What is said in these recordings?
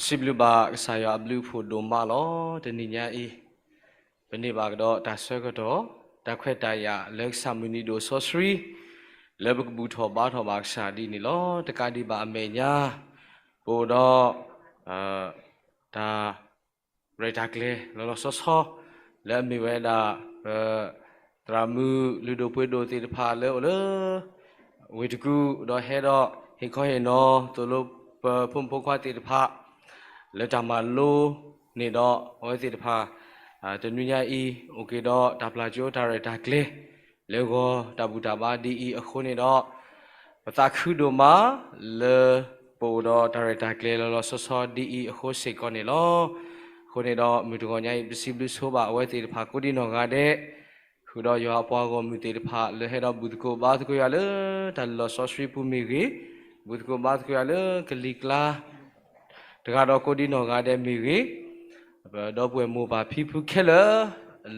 စံးဘျုးဘၣ်ကစၢ်ယွၤအဘျုးအဖှိၣ်ဒိၣ်မးလီၤ. တနံၤညါအံၤ ပန့ၢ်ဘၣ်ကဒီးတၢ်ဆၢကတီၢ် တၢ်ခွဲးတၢ်ယာ်လၢကစၢ်မုၢ်နံၤဒိၣ်စီဆှံ လၢပကဘူၣ်ထီၣ်ဘါထီၣ်ဘၣ်ကစၢ်ဒ်န့ၣ်လီၤ. တကးဒံးဘၣ်အမဲာ်ညါ ပအိၣ်ဒီး တၢ် ရဲၣ်တၢ်ကျဲၤလီၤလီၤဆီဆီ လၢအမ့ၢ်ဝဲဒၣ် ပသရၣ်မုၣ်လုၢ်ဒိၣ်ပှ့ၤဒိၣ်သ့ၣ်တဖၣ်လၢအိၣ်လၢ ဝ့ၢ်တကူၣ် ဒီးဟဲဒီးဟ့ၣ်ခီဟ့ၣ်နီၤ သိၣ်လိပဖိမုၣ်ဖိခွါသ့ၣ်တဖၣ် လၢတၢ်မၤလိန့ၣ်ဒီး အဝဲသ့ၣ်တဖၣ် တနွံညါအံၤ အိၣ်က့ၤဒီးတၢ်ပျၢ်ကၠိတၢ်ရဲၣ်တၢ်ကျဲၤ လၢဂီၤတၢ်ဘူၣ်တၢ်ဘါဒ်အံၤအဃိန့ၣ်ဒီး ပသးခုဒိၣ်မးလၢ ပအိၣ်ဒီးတၢ်ရဲၣ်တၢ်ကျဲၤလီၤလီၤဆီဆီဒ်အံၤအဃိစ့ၢ်ကီးန့ၣ်လီၤ. အဃိန့ၣ်ဒီး မုၢ်တဂီၤညါအံၤ ပစံးဘျုးဆိဘၣ်အဝဲသ့ၣ်တဖၣ်ကိးဒံနီၢ်ဂၤဒဲး ဃုာ်ဒီးယွၤအပှၤဂီၢ်မုၢ်သ့ၣ်တဖၣ် လၢဟဲဒီးဘူၣ်သကိးဘါသကိးယွၤလၢတၢ်လီၤဆီဆှံပူၤမ့ၢ်ဂ့ၤ, ဘူၣ်သကိးဘါသကိးယွၤလၢကလံၤကျါ တဂၤဒီးကိးဒံနီၢ်ဂၤဒဲးမ့ၢ်ဂ့ၤ, ဒီပုၢ်ဝဲၢ်မိၢ်ပၢ်ဖံဖုခဲလၢာ်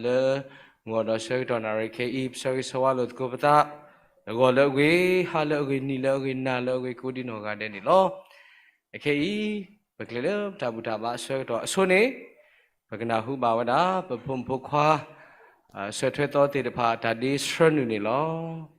လၢမုၢ်ဂီၤဒီးဆၢကတီၢ်နၣ်ရံၣ်ခဲအံၤ ပဆၢဂ့ၤဆၢဝါလိာ်သကိးပသး, တဂီၤလၢအဂ့ၤ, ဟါလၢအဂ့ၤ, နံၤလၢအဂ့ၤ, နၤလၢအဂ့ၤ ကိးဒံနီၢ်ဂၤဒဲးန့ၣ်လီၤ. အခဲအံၤ ပကလဲၤလၢပတၢ်ဘူၣ်တၢ်ဘါအဆၢကတီၢ်အဆိန့ၣ် ပကနၢ်ဟူဘၣ်ဝဲဒၣ် ပဖိမုၣ်ဖိခွါ စၢၤထွဲသီသ့ၣ်တဖၣ် တၢ်ဒ့ဆှၢနုာ်န့ၣ်လီၤ.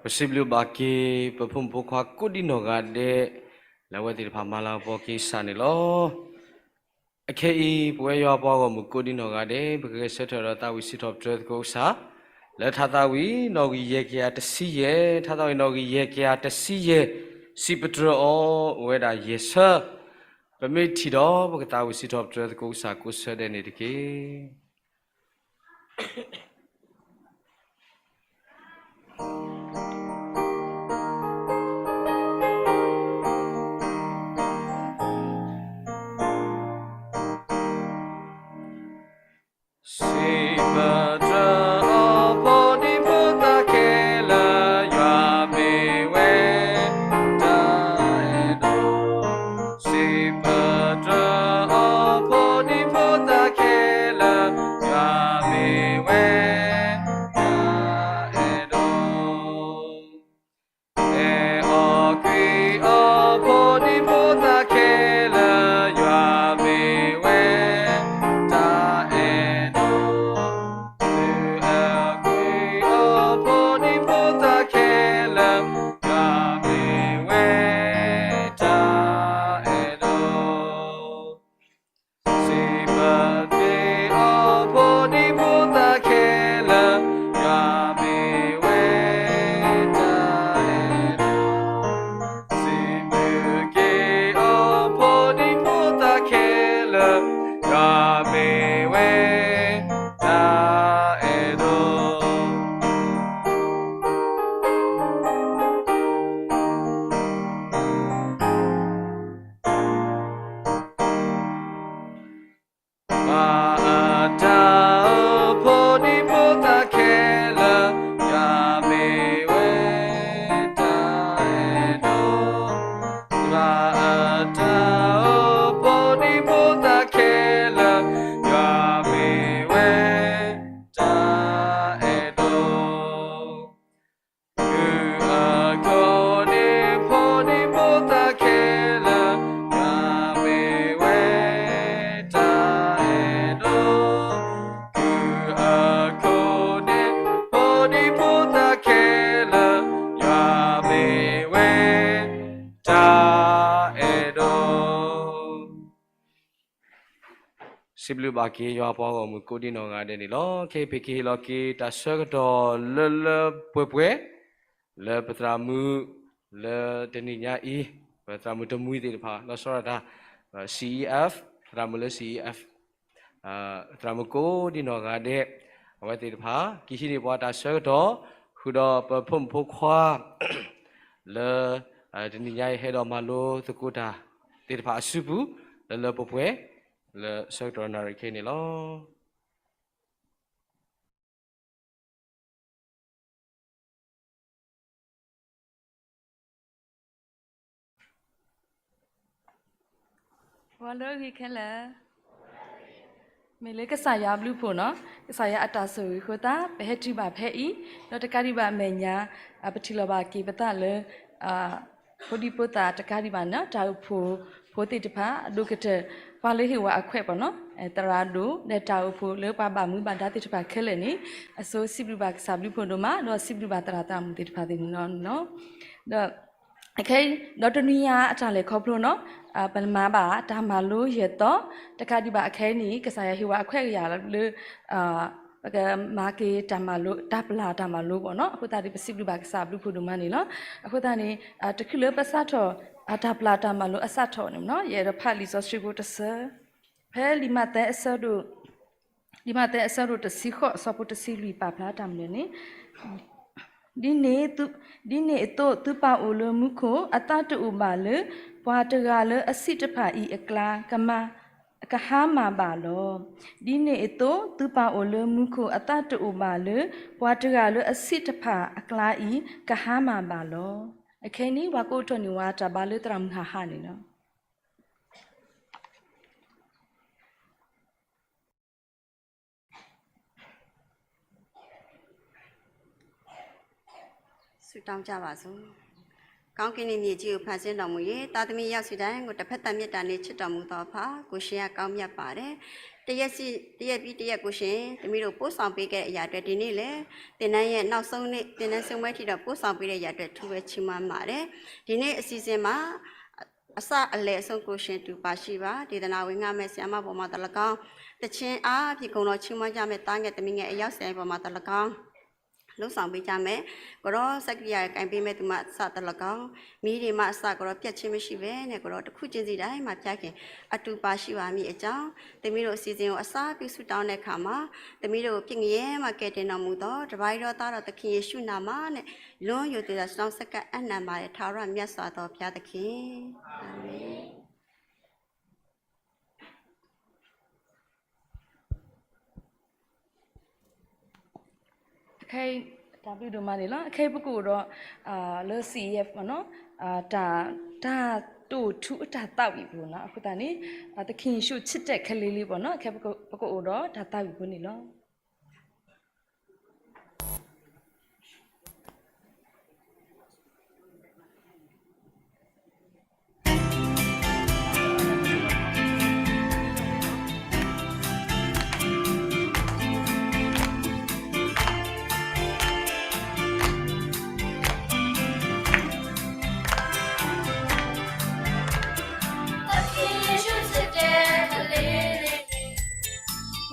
ပစံးဘျုးဘၣ်က့ၤ ပဖိမုၣ်ဖိခွါကိးဒံနီၢ်ဂၤဒဲး လၢအဝဲသ့ၣ်တဖၣ်မၤလၤကပီၤက့ၤကစၢ်န့ၣ်လီၤ. အခဲအံၤ ပဝဲယွၤပှၤဂီၢ်မုၢ်ကိးဒံနီၢ်ဂၤဒဲး ပကဂဲၤဆၢထၢၣ်ဒီးသးဝံၣ်စံးထီၣ်ပတြၢၤသကိးကစၢ် လၢထါသးဝံၣ်နီၣ်ဂံၢ်ယဲၢ်ကယၤတဆံယဲၢ်, ထါသးဝံၣ်နီၣ်ဂံၢ်ယဲၢ်ကယၤတဆံယဲၢ် စံးပတြၢၤအီၤ အိၣ်ဝဲဒၣ်ယဲၢ်ဆၢ, ပမ့ၢ်ထံၣ်ဒီး ပကသးဝံၣ်စံးထီၣ်ပတြၢၤသကိးကစၢ်ကိးဆၢဒဲးန့ၣ်တက့ၢ်. စံးပတြၢၤအီၤဖိဒံဖိသၣ်ခဲလၢာ် ယွၤမ့ၢ်ဝဲတၢ်အဲၣ်ဒိး, စံးပတြၢၤအီၤဖိဒံဖိသၣ်ခဲလၢာ် ယွၤမ့ၢ်ဝဲတၢ်အဲၣ်ဒိး. အဲၣ်အီၤကွံအီၤဖိဒံဖိသၣ်ခဲလၢာ် ယွၤမ့ၢ်ဝဲတၢ်အဲၣ်ဒိး, ဒုးအီၤကွံအီၤဖိဒံဖိသၣ်ခဲလၢာ် ယွၤမ့ၢ်ဝဲတၢ်အဲၣ်ဒိး. စံးဘျုးက့ၤအီၤဖိဒံဖိသၣ်ခဲလၢာ် ယွၤမ့ၢ်ဝဲတၢ်အဲၣ်ဒိး, စံးဘျုးက့ၤအီၤဖိဒံဖိသၣ်ခဲလၢာ် ယွၤမ့ၢ်ဝဲတၢ်အဲၣ်ဒိး. ဘၣ်အတၢ်အိၣ်ဖိဒံဖိသၣ်ခဲလၢာ် ယွၤမ့ၢ်ဝဲတၢ်အဲၣ်ဒိး, ဘၣ်အတၢ်အိၣ်ဖိဒံဖိသၣ်ခဲလၢာ် ယွၤမ့ၢ်ဝဲတၢ်အဲၣ်ဒိး. ကုၢ်အခိၣ်န့ၣ်ဖိဒံဖိသၣ်ခဲလၢာ် ယွၤမ့ၢ်ဝဲတၢ်အဲၣ်ဒိး, ကုၢ်အခိၣ်န့ၣ်ဖိဒံဖိသၣ်ခဲလၢာ် ယွၤမ့ၢ်ဝဲတၢ်အဲၣ်ဒိး. စံးဘျုးဘၣ်က့ၤယွၤပှၤဂီၢ်မုၢ်ကိးဒံနီၢ်ဂၤဒဲးန့ၣ်လီၤ. ခဲအံၤပကဟ့ၣ်လီၤက့ၤတၢ်ဆၢကတီၢ်လၢလၢပှဲၤပှဲၤ လၢပသရၣ်မုၣ် လၢတနံၤညါအံၤ ပသရၣ်မုၣ်တမှံၤသ့ၣ်တဖၣ် လီၤဆီဒၣ်တၢ် C E F သရၣ်မုၣ်လၢ C E F သရၣ်မုၣ်ကိးဒံနီၢ်ဂၤဒဲး အဝဲသ့ၣ်တဖၣ် ကဟံးန့ၢ်ပှၤတၢ်ဆၢကတီၢ် ဃုာ်ဒီးပဖိမုၣ်ဖိခွါ လၢ တနံၤညါအံၤဟဲဒီးမၤလိသကိးတၢ်သ့ၣ်တဖၣ်အစုပူၤ လၢလၢပှဲၤပှဲၤ လၢဆၢကတီၢ်နၣ်ရံၣ်ခဲအံၤန့ၣ်လီၤ. ဂီၤလၢအဂ့ၤခဲလၢာ်, မ့ၢ်လၢကစၢ်ယွၤအဘျုးအဖှိၣ်နီၤ, ကစၢ်ယွၤအတၢ်ဆိၣ်ဂ့ၤအဃိသတး ပဟဲတုၤဘၣ်ဖဲအံၤ, ဒီးတကးဒံးဘၣ်အမဲာ်ညါ ပထံၣ်လိာ်ဘၣ်က့ၤပသးလၢ ဖိဒံဖိသၣ်တကးဒံးဘၣ်န့ၣ် တၢ်အိၣ်ဖှိၣ်ဖိသ့ၣ်တဖၣ် အဒိၣ်ကတၢၢ် ပှၤလၢဟ့ၣ်ဝဲအခွဲးပီၤနီၤ, သရၣ်ဒိၣ် ဒီးတၢ်အိၣ်ဖှိၣ်လၢပှၤဘၣ်မူဘၣ်ဒါသ့ၣ်တဖၣ်ခဲလၢာ်န့ၣ် အဆိစံးဘျုးဘၣ်ကစၢ်ဘျုးဖှိၣ်ဒိၣ်မး ဒီးစံးဘျုးဘၣ်သရၣ်သရၣ်မုၣ်သ့ၣ်တဖၣ်သ့ၣ်န့ၣ်လီၤ. ဒီး ခဲအံၤ ဒီးတနွံညါအတၢ်လဲၤခီဖျိနီၤ, ပမၤဘၣ်တၢ်မၤလိယဲၢ်သီ, တကးဒံးဘၣ်အခဲအံၤန့ၣ် ကစၢ်ယွၤဟ့ၣ်ဝဲအခွဲးကယာ်လၢ ပကမၤက့ၤတၢ်မၤလိ တၢ်ပျၢ်တၢ်မၤလိပီၤနီၤ, အဃိသတးဒီး ပစံးဘျုးဘၣ်ကစၢ်ဘျုးဖှိၣ်ဒိၣ်မးန့ၣ်လီၤ. အဃိသတးန့ၣ် တချုးလၢပစးထီၣ် တၢ်ပျၢ်တၢ်မၤလိအစးထီၣ်န့ၣ်နီၤ, ယအဲၣ်ဒိးဖးလံာ်စီဆှံဖိတဆၢ ဖဲလံာ်မးသဲအဆၢဒိၣ် လံာ်မးသဲအဆၢဒိၣ်တဆံဃိး အဆၢဖိတဆံလွံၢ် ပာ်ဖျါတၢ်မနုၤန့ၣ်, ဒ်န့ၣ်အသိး သုပၢ်အိၣ်လၢမူခိၣ် အသးတအိၣ်ဘၣ်လၢ ပှၤတဂၤလၢအဆံးတဖၣ်အံၤအကျါ ကမၤ ကဟါမၢ်ဘၣ်လီၤ. ဒ်န့ၣ်အသိး သုပၢ်အိၣ်လၢမူခိၣ် အသးတအိၣ်ဘၣ်လၢ ပှၤတဂၤလၢအဆံးတဖၣ်အကျါအံၤ ကဟါမၢ်ဘၣ်လီၤ. အခဲအံၤန့ၣ် ပှၤကအိးထီၣ်န့ၢ်ဝဲတၢ်ဘါလၢသရၣ်မုၣ်ဟးဟးန့ၣ်လီၤ. ဆုတောင်းကြပါစို့။ ကောင်းကင်နဲ့မြေကြီးကိုဖန်ဆင်းတော်မူ၍ သားသမီးယောက်ျားတိုင်းကို တစ်ဖက်သတ်မေတ္တာနဲ့ချစ်တော်မူသောအဖကို ရှင်ကကောင်းမြတ်ပါတယ်။ တယဲၢ်ဆံ, တယဲၢ်ဘံၣ်တယဲၢ်ကိးရှ့ၣ်, တမ့ၢ်ဒိးပို့ဆောင်ပေးကဲအရာအတွက် ဒီး သင်တန်းရဲ့နောက်ဆုံးနေ့ သင်တန်းဆင်းပွဲထိဒီး ပို့ဆောင်ပေးတဲ့အရာအတွက် ထူးဝဲဆံးမွမ်းပါတယ်. ဒီနေ့ အစီအစဉ်မှာ အစအလယ်အဆုံးကိုရှင်တူပါရှိပါဒေသနာဝင်ငါမဲ့ဆရာမပေါ်မှာတလကောင်း တချင်းအားဖြင့်ဂုဏ်တော်ချီးမွမ်းကြမဲ့သားငယ်သမီးငယ်အယောက်ဆယ်ပေါ်မှာတလကောင်း လုပ်ဆောင်ပေးကြမယ်. ကိုတော့ စက္ကရိယာကိုင်ပေးမဲ့သူမှအစတလကောင်း, မီးတွေမှအစ ကိုတော့ ပြတ်ခြင်းမရှိဘဲနဲ့ ကိုတော့ တစ်ခုချင်းစီတိုင်းမှာ ဖြတ်ခင် အတူပါရှိပါမည်အကြောင်း သမီးတို့အစီအစဉ်ကိုအစပြုဆုတောင်းတဲ့အခါမှာ သမီးတို့ကို ပြစ်ငရဲမှကယ်တင်တော်မူသော တပါးတည်းသောသားတော်သခင်ယေရှုနာမနဲ့ လွမ်းယုံသေသာ ဆုတောင်းဆက်ကပ်အပ်နံပါရဲ့ ထာဝရမြတ်စွာသောဘုရားသခင်. အာမင်. အခဲအံၤ တၢ်ဘျုးဒိၣ်မးန့ၣ်လီၤ. အခဲအံၤပကအိၣ်ဒီး လၢ စံၣ်အီၣ်အ့ၣ် ပေါ့နော်, တၢ်, တၢ်တိာ်ထူအတၢ်သးဝံၣ်ပူၤနီၤ. အဃိသတးန့ၣ် သခင်ယေရှုချစ်တဲ့ကလေးလေးပေါ့နော်, အခဲပက, ပကအိၣ်ဒီးတၢ်သးဝံၣ်ဖိန့ၣ်လီၤ.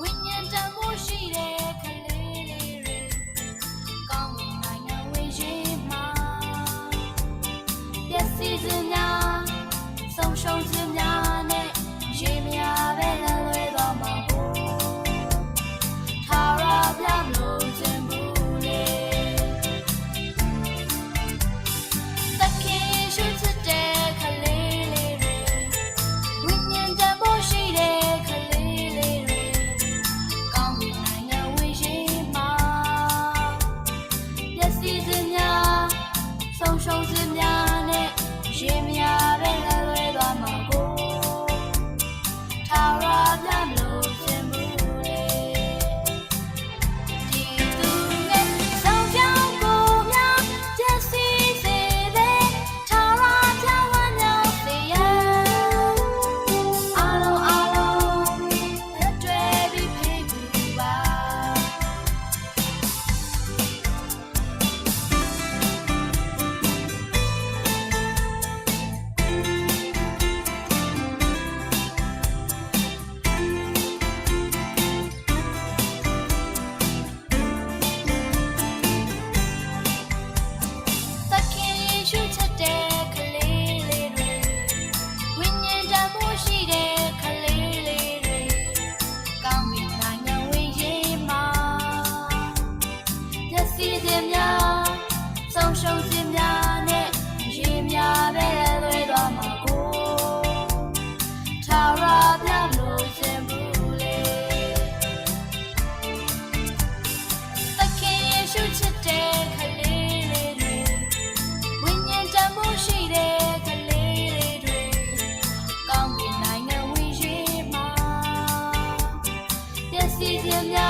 ဝိညာဉ်တန်ဖိုးရှိတဲ့ကလေးလေးတွေ ကောင်းကင်နိုင်ငံဝေးရင်းမှာ ပျက်စီးသမျှ ဆုံးရှုံးသမျှနဲ့ ရေမရပဲလက်လွဲသွားမှာကို ထာဝရဘုရားဘယ်လိုသင်ဘူးလဲ သခင်ယေရှုချစ်တဲ့ကလေးလေးတွေ ဝိညာဉ်တန်ဖိုးရှိတဲ့ကလေးလေးတွေ ကောင်းကင်နိုင်ငံဝေးရင်းမှာ ပျက်စီးသမျှ ဆုံးရှုံးသမျှနဲ့ ရေမရပဲလက်လွဲသွားမှာကို ထာဝရဘုရားဘယ်လိုသင်ဘူးလဲ ဒီသူငယ်ဆောင်ကြောင်းကိုများ ပျက်စီးစေပဲ ထာဝရဘုရားဝမ်းမြောက်စေရန် အားလုံးအားလုံး လက်တွဲပြီးဖေကူပါ သခင်ယေရှုချစ်တဲ့ကလေးလေးတွေ ဝိညာဉ်တန်ဖိုးရှိတဲ့ကလေးလေးတွေ ကောင်းကင်နိုင်ငံဝေးရင်းမှာ ပျက်စီးသမျှ ဆုံးရှုံးသမျှနဲ့ ရေမရပဲလွဲသွားမှာကို ထာဝရဘုရားဘယ်လိုသင်ဘူးလဲ သခင်ယေရှုချစ်တဲ့ကလေးလေးတွေ ဝိညာဉ်တန်ဖိုးရှိတဲ့ကလေးလေးတွေ ကောင်းကင်နိုင်ငံဝေးရင်းမှာ ပျက်စီးသမျှ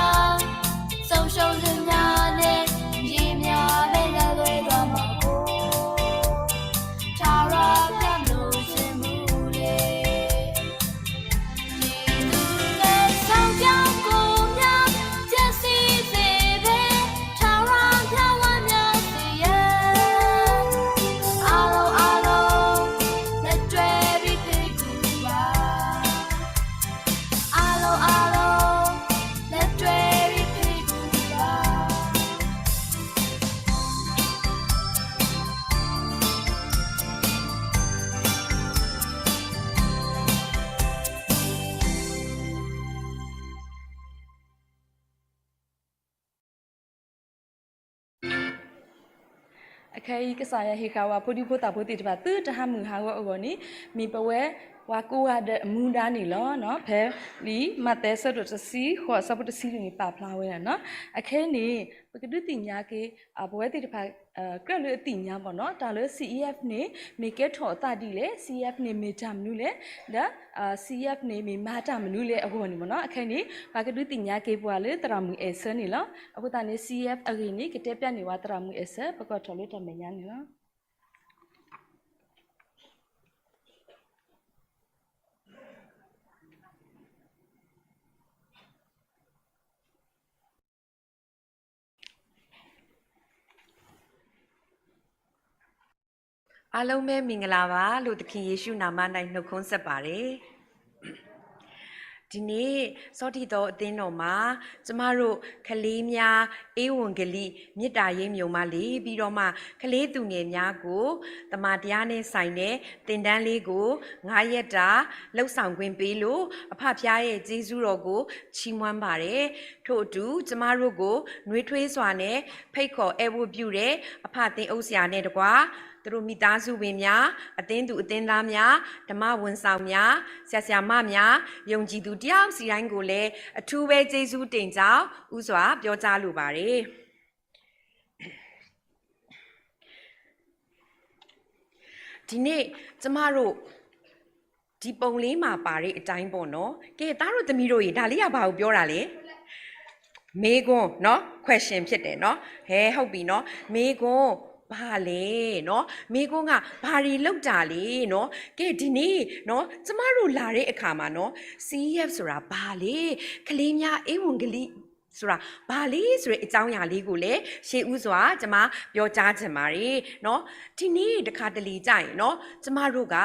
ဆုံးရှုံးသမျှနဲ့ ရေမရပဲလက်လွဲသွားမှာကို ထာဝရဘုရားဘယ်လိုသင်ဘူးလဲ ဒီသူငယ်ဆောင်ကြောင်းကိုများ ပျက်စီးစေပဲ ထာဝရဘုရားဝမ်းမြောက်စေရန် အားလုံးအားလုံး လက်တွဲပြီးဖေကူပါ အားလုံးအားလုံး လက်တွဲပြီးဖေကူပါ အခဲအံၤ ကစၢ်ယွၤဟ့ၣ်ဃာ်ဝဲဖိဒံဖိသၣ်ဖိသ့ၣ်တဖၣ် သုတဟးမုၢ်ဟးဂီၤအဂီၢ်န့ၣ် မ့ၢ်ပဝဲ ပှၤကိးဂၤဒဲးအမူဒါန့ၣ်လီၤ. ဖဲလံာ် မးသဲ အဆၢဒိၣ်တဆံဃိး အဆၢဖိတဆံလွံၢ်န့ၣ် ပာ်ဖျါဝဲဒၣ်နီၤ. အခဲအံၤန့ၣ် ပကဒုးသ့ၣ်ညါက့ၤ ပဝဲသ့ၣ်တဖၣ် ကြၢးလၢအသ့ၣ်ညါဘၣ်နီၤ တၢ်လၢ စံၣ်အီၣ်အ့ၣ် န့ၣ် မ့ၢ်ကဲထီၣ်အသးဒ်လဲၣ်, စံၣ်အီၣ်အ့ၣ် န့ၣ်မ့ၢ်တၢ်မနုၤလဲၣ်, ဒီး စံၣ်အီၣ်အ့ၣ် န့ၣ်မ့ၢ်မၤတၢ်မနုၤလဲၣ်အဂီၢ်န့ၣ်မ့ၢ်နီၤ. အခဲအံၤန့ၣ် ပှၤကဒုးသ့ၣ်ညါက့ၤပှၤလၢသရၣ်မုၣ်အဲၣ်ဆၢန့ၣ်လီၤ. အဃိသတးန့ၣ် စံၣ်အီၣ်အ့ၣ် အဂ့ၢ်န့ၣ် ကတဲပျးန့ၢ်ဝဲသရၣ်မုၣ်အဲၣ်ဆၢ ပကီၢ်ထီၣ်လၢတၢ်မဲာ်ညါန့ၣ်လီၤ. အားလုံးပဲမင်္ဂလာပါလို့ သခင်ယေရှုနာမ၌နှုတ်ခွန်းဆက်ပါတယ်။ ဒီနေ့ စောင့်ကြည့်သောအသင်းတော်မှာ ကျမတို့ ကလေးများ ဧဝံဂေလိ မေတ္တာရိပ်မြုံမှ လေ့ပြီးတော့မှ ကလေးသူငယ်များကို သမ္မာတရားနဲ့ဆိုင်တဲ့ သင်တန်းလေးကို ငါးရက်တာ လုပ်ဆောင်ခွင့်ပေးလို့ အဖဖျားရဲ့ကျေးဇူးတော်ကို ချီးမွမ်းပါတယ်။ ထို့အတူ ကျမတို့ကို နွေးထွေးစွာနဲ့ ဖိတ်ခေါ်အဲဝတ်ပြုတဲ့ အဖသင်းအုပ်ဆရာနဲ့တကွ သူတို့မိသားစုဝင်များ၊ အသင်းသူအသင်းသားများ၊ ဓမ္မဝန်ဆောင်များ၊ ဆရာဆရာမများ၊ ယုံကြည်သူတယောက်စီတိုင်းကိုလည်း အထူးပဲကျေးဇူးတင်ကြောင်း ဦးစွာပြောကြားလိုပါတယ်။ ဒီနေ့ ကျမတို့ ဒီပုံလေးမှာပါတဲ့အတိုင်းပေါ့နော်။ ကဲ သားတို့သမီးတို့ရေ ဒါလေးကဘာကိုပြောတာလဲ? မေးခွန်းနော် question ဖြစ်တယ်နော်။ ဟဲ ဟုတ်ပြီနော်။ မေးခွန်း ဘာလဲနော်။ မေးခွန်းက ဘာတွေလုပ်တာလဲနော်။ ကဲ ဒီနေ့နော် ကျမတို့လာတဲ့အခါမှာနော် စီးအက်ဖ် ဆိုတာဘာလဲ။ ကလေးများဧဝံဂေလိ ဆိုတာ ဘာလဲဆိုတဲ့အကြောင်းအရာလေးကိုလည်း ရှေးဦးစွာ ကျမပြောကြားချင်ပါတယ်နော်။ ဒီနေ့တခါတလေကြရင်နော် ကျမတို့က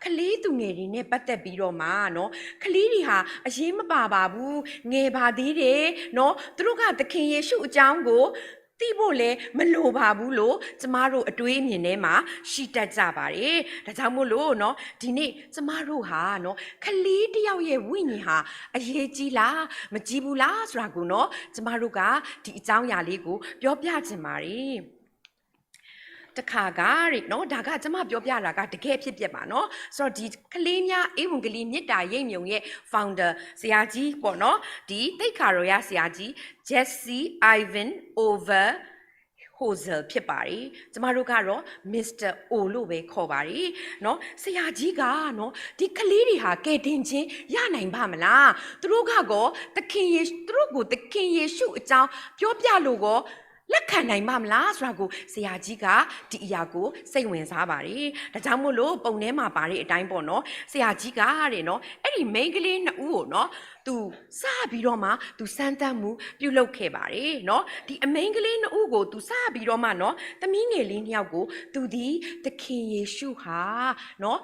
ကလေးသူငယ်တွေနဲ့ပတ်သက်ပြီးတော့မှနော် ကလေးတွေဟာအရေးမပါပါဘူး၊ ငယ်ပါသေးတယ်နော်။ သူတို့ကသခင်ယေရှုအကြောင်းကို သိဖို့လည်းမလိုပါဘူးလို့ ကျမတို့အတွေးအမြင်ထဲမှာ ရှိတတ်ကြပါတယ်။ ဒါကြောင့်မို့လို့နော် ဒီနေ့ကျမတို့ဟာနော် ကလေးတစ်ယောက်ရဲ့ဝိညာဉ်ဟာ အရေးကြီးလား မကြီးဘူးလားဆိုတာကိုနော် ကျမတို့က ဒီအကြောင်းအရာလေးကို ပြောပြချင်ပါတယ်။ တခါကတဲ့နော် ဒါကကျမပြောပြတာက တကယ့်အဖြစ်အပျက်ပါနော်။ ဆိုတော့ ဒီကလေးများဧဝံဂေလိမေတ္တာရိပ်မြုံရဲ့ founder ဆရာကြီးပေါ့နော် ဒီသိက္ခာတော်ရဆရာကြီး Jesse Ivan Over Hozel ဖြစ်ပါတယ်။ ကျမတို့ကတော့ Mister O လို့ပဲခေါ်ပါတယ်နော်။ ဆရာကြီးကနော် ဒီကလေးတွေဟာကယ်တင်ခြင်းရနိုင်ပါ့မလား။ သူတို့ကကော သခင်ယေရှု သူတို့ကိုသခင်ယေရှုအကြောင်းပြောပြလို့ကော လက်ခံနိုင်ပါ့မလားဆိုတာကို ဆရာကြီးက ဒီအရာကိုစိတ်ဝင်စားပါတယ်။ ဒါကြောင့်မို့လို့ ပုံထဲမှာပါတဲ့အတိုင်းပေါ့နော် ဆရာကြီးကတဲ့နော် အဲ့ဒီမိန်းကလေးနှစ်ဦးကိုနော် သူစပြီးတော့မှ သူစမ်းသပ်မှုပြုလုပ်ခဲ့ပါတယ်နော်။ ဒီအမိန်းကလေးနှစ်ဦးကို သူစပြီးတော့မှနော် သမီးငယ်လေးနှစ်ယောက်ကို သူသည်သခင်ယေရှုဟာနော်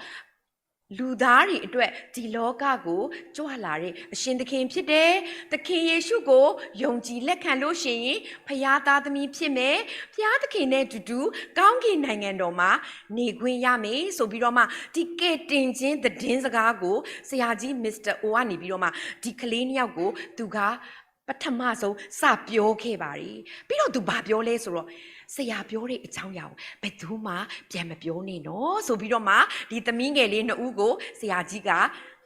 လူသားတွေအတွက်ဒီလောကကိုကြွလာတဲ့အရှင်သခင်ဖြစ်တယ်။ သခင်ယေရှုကိုယုံကြည်လက်ခံလို့ရှိရင် ဘုရားသားသမီးဖြစ်မယ်။ ဘုရားသခင်နဲ့အတူတူ ကောင်းကင်နိုင်ငံတော်မှာနေခွင့်ရမယ်ဆိုပြီးတော့မှ ဒီကယ်တင်ခြင်းသတင်းစကားကို ဆရာကြီး Mister O ကနေပြီးတော့မှ ဒီကလေးနှစ်ယောက်ကို သူက ပထမဆုံးစပြောခဲ့ပါတယ်။ ပြီးတော့သူဘာပြောလဲဆိုတော့ ဆရာပြောတဲ့အကြောင်းအရာကို ဘယ်သူမှပြန်မပြောနဲ့နော်ဆိုပြီးတော့မှ ဒီသမီးငယ်လေးနှစ်ဦးကို ဆရာကြီးက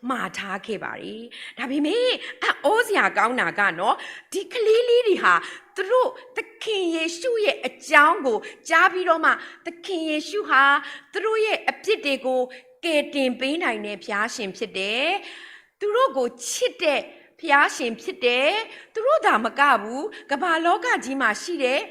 မှာထားခဲ့ပါတယ်။ ဒါပေမဲ့ အံ့ဩစရာကောင်းတာကနော် ဒီကလေးလေးတွေဟာ သူတို့သခင်ယေရှုရဲ့အကြောင်းကိုကြားပြီးတော့မှ သခင်ယေရှုဟာ သူတို့ရဲ့အပြစ်တွေကို ကယ်တင်ပေးနိုင်တဲ့ဘုရားရှင်ဖြစ်တယ်။ သူတို့ကိုချစ်တဲ့ဘုရားရှင်ဖြစ်တယ်။ သူတို့သာမကဘူး ကမ္ဘာလောကကြီးမှာရှိတဲ့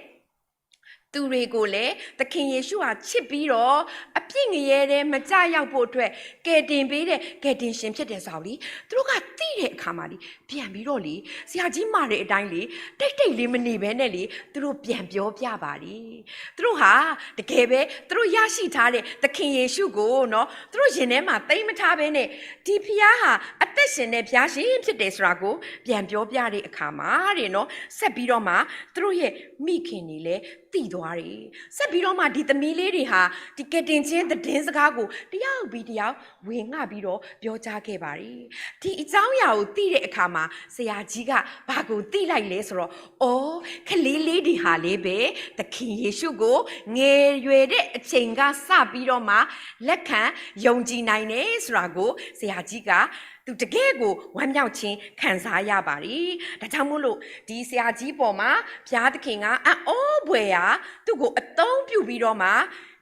သူတွေကိုလည်း သခင်ယေရှုဟာချစ်ပြီးတော့ အပြစ်ငရဲထဲမကျရောက်ဖို့အတွက် ကယ်တင်ပေးတဲ့ကယ်တင်ရှင်ဖြစ်တယ်ဆိုတာကိုလေ သူတို့ကသိတဲ့အခါမှာလေ ပြန်ပြီးတော့လေ ဆရာကြီးမှာတဲ့အတိုင်းလေ တိတ်တိတ်လေးမနေဘဲနဲ့လေ သူတို့ပြန်ပြောပြပါတယ်။ သူတို့ဟာတကယ်ပဲ သူတို့ရရှိထားတဲ့သခင်ယေရှုကိုနော် သူတို့ရင်ထဲမှာသိမ်းမထားဘဲနဲ့ ဒီဘုရားဟာအသက်ရှင်တဲ့ဘုရားရှင်ဖြစ်တယ်ဆိုတာကို ပြန်ပြောပြတဲ့အခါမှာတဲ့နော် ဆက်ပြီးတော့မှ သူတို့ရဲ့မိခင်တွေလည်းသိသွားတယ်။ ဆက်ပြီးတော့မှ ဒီသမီးလေးတွေဟာ ဒီကယ်တင်ခြင်းသတင်းစကားကို တယောက်ပြီးတယောက် ဝင်ငှပြီးတော့ပြောကြားခဲ့ပါတယ်။ ဒီအကြောင်းအရာကိုသိတဲ့အခါမှာ ဆရာကြီးကဘာကိုသိလိုက်လဲဆိုတော့ အော် ကလေးလေးတွေဟာလည်းပဲ သခင်ယေရှုကိုငယ်ရွယ်တဲ့အချိန်ကစပြီးတော့မှ လက်ခံယုံကြည်နိုင်တယ်ဆိုတာကို ဆရာကြီးက သူတကယ့်ကိုဝမ်းမြောက်ခြင်းခံစားရပါတယ်။ ဒါကြောင့်မို့လို့ ဒီဆရာကြီးပေါ်မှာ ဘုရားသခင်ကအံ့ဩဖွယ်ရာ သူ့ကိုအသုံးပြုပြီးတော့မှ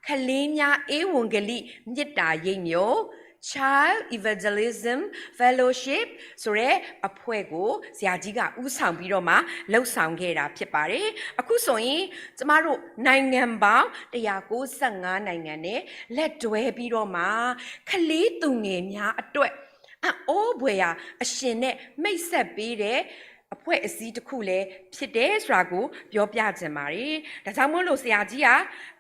ကလေးများဧဝံဂေလိမေတ္တာရိပ်မြုံ Child Evangelism Fellowship ဆိုတဲ့အဖွဲ့ကို ဆရာကြီးကဦးဆောင်ပြီးတော့မှ လုပ်ဆောင်ခဲ့တာဖြစ်ပါတယ်။ အခုဆိုရင် ကျမတို့နိုင်ငံပေါင်းတစ်ရာကိုးဆယ့်ငါးနိုင်ငံနဲ့လက်တွဲပြီးတော့မှ ကလေးသူငယ်များအတွက် အံ့ဩဖွယ်ရာ အရှင်နဲ့မိတ်ဆက်ပေးတဲ့ အဖွဲ့အစည်းတစ်ခုလည်းဖြစ်တယ်ဆိုတာကိုပြောပြချင်ပါတယ်။ ဒါကြောင့်မို့လို့ဆရာကြီးက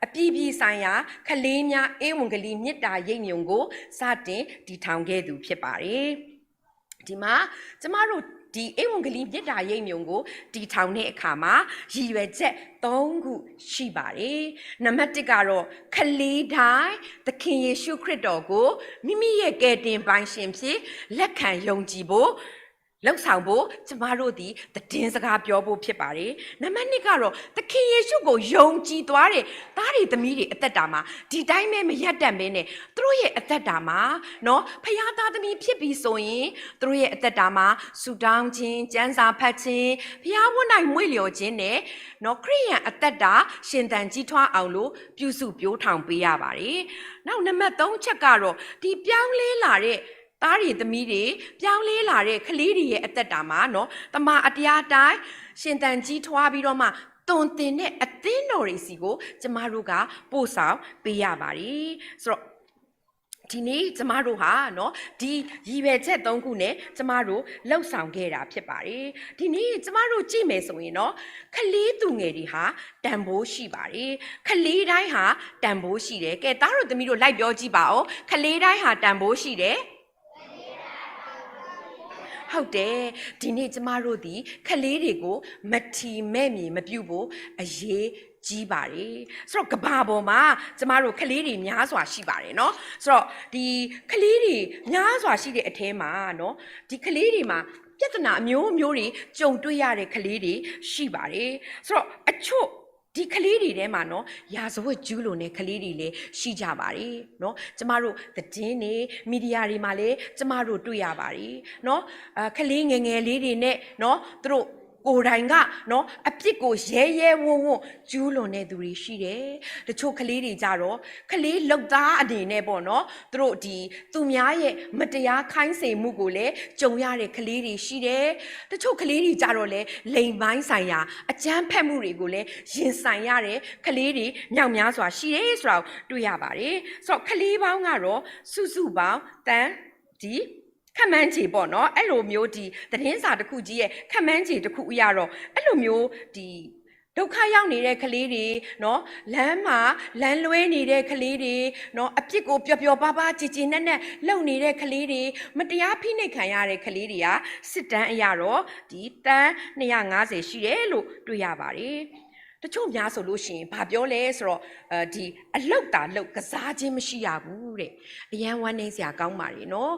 အပြည်ပြည်ဆိုင်ရာကလေးများဧဝံဂေလိမေတ္တာရိပ်မြုံကိုစတင်တည်ထောင်ခဲ့သူဖြစ်ပါတယ်။ ဒီမှာကျမတို့ဒီဧဝံဂေလိမေတ္တာရိပ်မြုံကိုတည်ထောင်တဲ့အခါမှာရည်ရွယ်ချက်သုံးခုရှိပါတယ်။ နံပါတ်တစ်ကတော့ကလေးတိုင်းသခင်ယေရှုခရစ်တော်ကိုမိမိရဲ့ကယ်တင်ပိုင်ရှင်ဖြစ်လက်ခံယုံကြည်ဖို့ လုပ်ဆောင်ဖို့ကျမတို့သည်သတင်းစကားပြောဖို့ဖြစ်ပါတယ်။ နံပါတ်နှစ်ကတော့သခင်ယေရှုကိုယုံကြည်သွားတဲ့သားတွေသမီးတွေအသက်တာမှာဒီတိုင်းပဲမရပ်တန့်ဘဲနဲ့သူတို့ရဲ့အသက်တာမှာနော်ဖခင်သားသမီးဖြစ်ပြီဆိုရင်သူတို့ရဲ့အသက်တာမှာဆူတောင်းခြင်းစံစာဖတ်ခြင်းဖခင်ဝတ်နိုင်မွေ့လျော်ခြင်းနဲ့နော်ခရိယန်အသက်တာရှင်သန်ကြီးထွားအောင်လို့ပြုစုပြောထောင်ပေးရပါတယ်။ နောက်နံပါတ်သုံးချက်ကတော့ဒီပြောင်းလဲလာတဲ့သားတွေသမီးတွေပြောင်းလဲလာတဲ့ကလေးတွေရဲ့အသက်တာမှာနော်တမန်အတရားတိုင်းရှင်သန်ကြီးထွားပြီးတော့မှသွန်သင်တဲ့အသင်းတော်တွေစီကိုကျမတို့ကပို့ဆောင်ပေးရပါတယ်ဆိုတော့ဒီနေ့ကျမတို့ဟာနော်ဒီရည်ရွယ်ချက်သုံးခုနဲ့ကျမတို့လှုပ်ဆောင်ခဲ့တာဖြစ်ပါတယ်ဒီနေ့ကျမတို့ကြည့်မယ်ဆိုရင်နော်ကလေးသူငယ်တွေဟာတန်ဖိုးရှိပါတယ်ကလေးတိုင်းဟာတန်ဖိုးရှိတယ်ကဲသားတို့သမီးတို့လိုက်ပြောကြည့်ပါဦးကလေးတိုင်းဟာတန်ဖိုးရှိတယ်ဟုတ်တယ်ဒီနေ့ကျမတို့သည်ကလေးတွေကိုမထီမဲ့မြင်မပြုတ်ဖို့အရေးကြီးပါတယ်ဆိုတော့ကဘာပေါ်မှာကျမတို့ကလေးတွေများစွာရှိပါတယ်နော်ဆိုတော့ဒီကလေးတွေများစွာရှိတဲ့အထဲမှာနော်ဒီကလေးတွေမှာပြဿနာအမျိုးမျိုးတွေကြုံတွေ့ရတဲ့ကလေးတွေရှိပါတယ်ဆိုတော့အချို့ဒီကလေးတွေထဲမှာနော်ရာဇဝတ်ကျူးလွန်တဲ့ကလေးတွေလည်းရှိကြပါတယ်နော်ကျမတို့သတင်းတွေမီဒီယာတွေမှာလည်းကျမတို့တွေ့ရပါတယ်နော်အဲကလေးငယ်ငယ်လေးတွေနဲ့နော်သူတို့ကိုယ်တိုင်ကနော်အပြစ်ကိုရဲရဲဝံ့ဝံ့ကျူးလွန်တဲ့သူတွေရှိတယ်တချို့ကလေးတွေကြတော့ကလေးလုပ်သားအနေနဲ့ပေါ့နော်သူတို့ဒီသူများရဲ့မတရားခိုင်းစေမှုကိုလည်းကြုံရတဲ့ကလေးတွေရှိတယ်တချို့ကလေးတွေကြတော့လည်းလိင်ပိုင်းဆိုင်ရာအကြမ်းဖက်မှုတွေကိုလည်းရင်ဆိုင်ရတဲ့ကလေးတွေမြောက်များစွာရှိတယ်ဆိုတာကိုတွေ့ရပါတယ်ဆိုတော့ကလေးပေါင်းကတော့စုစုပေါင်းတန်းဒီခန့်မှန်းခြေပေါ့နော်အဲ့လိုမျိုးဒီသတင်းစာတစ်ခုကြီးရဲ့ခန့်မှန်းခြေတစ်ခုအရတော့အဲ့လိုမျိုးဒီဒုက္ခရောက်နေတဲ့ကလေးတွေနော်လမ်းမှာလမ်းလွဲနေတဲ့ကလေးတွေနော်အပြစ်ကိုပျော်ပျော်ပါးပါးကြည်ကြည်နက်နက်လုပ်နေတဲ့ကလေးတွေမတရားဖိနှိပ်ခံရတဲ့ကလေးတွေကစစ်တမ်းအရတော့ဒီတန်းနှစ်ရာငါးဆယ်ရှိတယ်လို့တွေ့ရပါတယ်တချို့များဆိုလို့ရှိရင်ဘာပြောလဲဆိုတော့အဲဒီအလုတ်တာလုတ်ကစားခြင်းမရှိရဘူးတဲ့အရန်ဝမ်းနည်းစရာကောင်းပါတယ်နော်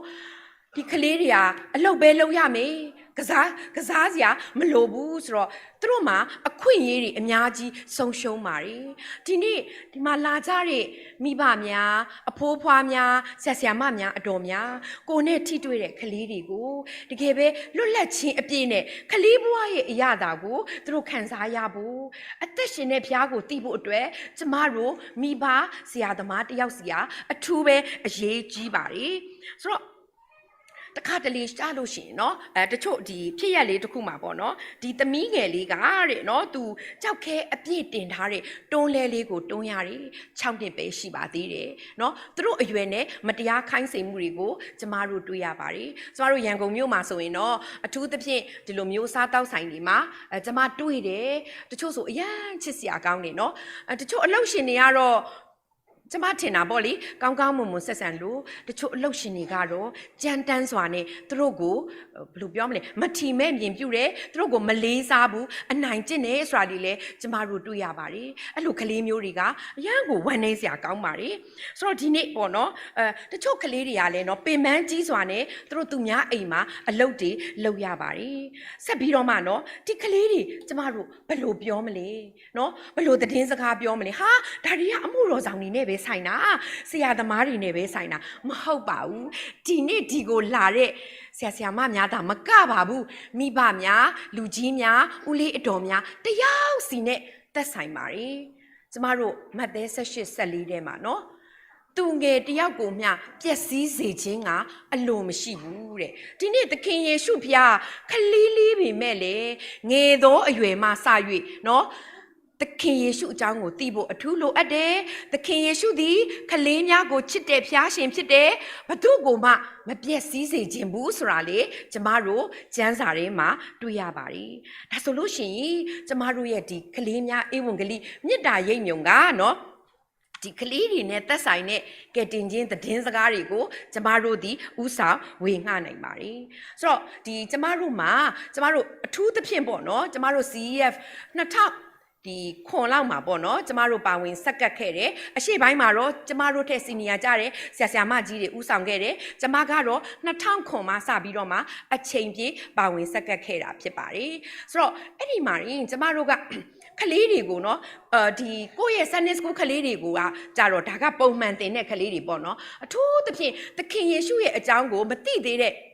ဒီကလေးတွေကအလုတ်ပဲလုတ်ရမယ်ကစားကစားစရာမလိုဘူးဆိုတော့သူတို့မှာအခွင့်အရေးတွေအများကြီးဆုံးရှုံးပါတယ်ဒီနေ့ဒီမှာလာကြတဲ့မိဘများအဖိုးအဖွားများဆရာဆရာမများအတော်များကိုယ်နဲ့ထိတွေ့တဲ့ကလေးတွေကိုတကယ်ပဲလွတ်လပ်ခြင်းအပြည့်နဲ့ကလေးဘဝရဲ့အရသာကိုသူတို့ခံစားရဖို့အသက်ရှင်တဲ့ဘုရားကိုသိဖို့အတွက်ကျမတို့မိဘဆရာသမားတယောက်စီကအထူးပဲအရေးကြီးပါတယ်ဆိုတော့တခါတလေရှာလို့ရှိရင်နော်အဲတချို့ဒီဖြစ်ရလေးတစ်ခုမှာပေါ့နော်ဒီသမီးငယ်လေးကတဲ့နော်သူကြောက်ခဲအပြည့်တင်ထားတဲ့တွန်းလဲလေးကိုတွန်းရတယ်ခြောက်နှစ်ပဲရှိပါသေးတယ်နော်သူတို့အရွယ်နဲ့မတရားခိုင်းစေမှုတွေကိုကျမတို့တွေ့ရပါတယ်ကျမတို့ရန်ကုန်မြို့မှာဆိုရင်တော့အထူးသဖြင့်ဒီလိုမျိုးစားတောက်ဆိုင်တွေမှာအဲကျမတွေ့တယ်တချို့ဆိုအရမ်းချစ်စရာကောင်းတယ်နော်အဲတချို့အလုပ်ရှင်တွေကတော့ကျမထင်တာပေါ့လေကောင်းကောင်းမွန်မွန်ဆက်ဆံလို့တချို့အလုပ်ရှင်တွေကတော့ကြမ်းတမ်းစွာနဲ့သူတို့ကိုဘယ်လိုပြောမလဲမထီမဲ့မြင်ပြုတ်တယ်သူတို့ကိုမလေးစားဘူးအနိုင်ကျင့်တယ်ဆိုတာတွေလည်းကျမတို့တွေ့ရပါတယ်အဲ့လိုကလေးမျိုးတွေကအရမ်းကိုဝမ်းနည်းစရာကောင်းပါတယ်ဆိုတော့ဒီနေ့ပေါ့နော်အဲတချို့ကလေးတွေကလည်းနော်ပင်ပန်းကြီးစွာနဲ့သူတို့သူများအိမ်မှာအလုပ်တွေလုပ်ရပါတယ်ဆက်ပြီးတော့မှနော်ဒီကလေးတွေကျမတို့ဘယ်လိုပြောမလဲနော်ဘယ်လိုသတင်းစကားပြောမလဲဟာဒါတွေကအမှုတော်ဆောင်တွေနဲ့ပဲဆိုင်တာဆရာသမားတွေနဲ့ပဲဆိုင်တာမဟုတ်ပါဘူးဒီနေ့ဒီကိုလာတဲ့ဆရာဆရာမများသာမကပါဘူးမိဘများလူကြီးများဦးလေးအတော်များတယောက်စီနဲ့သက်ဆိုင်ပါတယ်ကျမတို့မတ်သဲ၁၈၁၄ထဲမှာနော်သူငယ်တယောက်ကိုမျှပျက်စီးစေခြင်းကအလိုမရှိဘူးတဲ့ဒီနေ့သခင်ယေရှုဖျားကလေးလေးပေမဲ့လေငယ်သောအရွယ်မှစ၍နော် သခင်ယေရှုအကြောင်းကိုသိဖို့အထူးလိုအပ်တယ်။ သခင်ယေရှုသည်ကလေးများကိုချစ်တဲ့ဘုရားရှင်ဖြစ်တယ်။ ဘယ်သူ့ကိုမှမပျက်စီးစေချင်ဘူးဆိုတာလေ ကျမတို့ကျမ်းစာထဲမှာတွေ့ရပါတယ်။ ဒါဆိုလို့ရှိရင်ကျမတို့ရဲ့ဒီကလေးများဧဝံဂေလိမေတ္တာရိပ်မြုံကနော် ဒီကလေးတွေနဲ့သက်ဆိုင်တဲ့ကယ်တင်ခြင်းသတင်းစကားတွေကိုကျမတို့သည်ဦးဆောင်ဝေငှနိုင်ပါတယ်။ဆိုတော့ဒီကျမတို့မှာကျမတို့အထူးသဖြင့်ပေါ့နော်ကျမတို့ C E F နှစ်ထောင်ဒီခွန်လောက်မှာပေါ့နော်ကျမတို့ပါဝင်ဆက်ကပ်ခဲ့တယ်အရှေ့ပိုင်းမှာတော့ကျမတို့ထက်စီနီယာကြတဲ့ဆရာဆရာမကြီးတွေဦးဆောင်ခဲ့တယ်ကျမကတော့နှစ်ထောင်ခွန်မှာစပြီးတော့မှအချိန်ပြည့်ပါဝင်ဆက်ကပ်ခဲ့တာဖြစ်ပါတယ်ဆိုတော့အဲ့ဒီမှာရင်ကျမတို့ကကလေးတွေကိုနော်ဒီကိုယ့်ရဲ့ Sunday School ကလေးတွေကိုကကြတော့ဒါကပုံမှန်သင်တဲ့ကလေးတွေပေါ့နော်အထူးသဖြင့်သခင်ယေရှုရဲ့အကြောင်းကိုမသိသေးတဲ့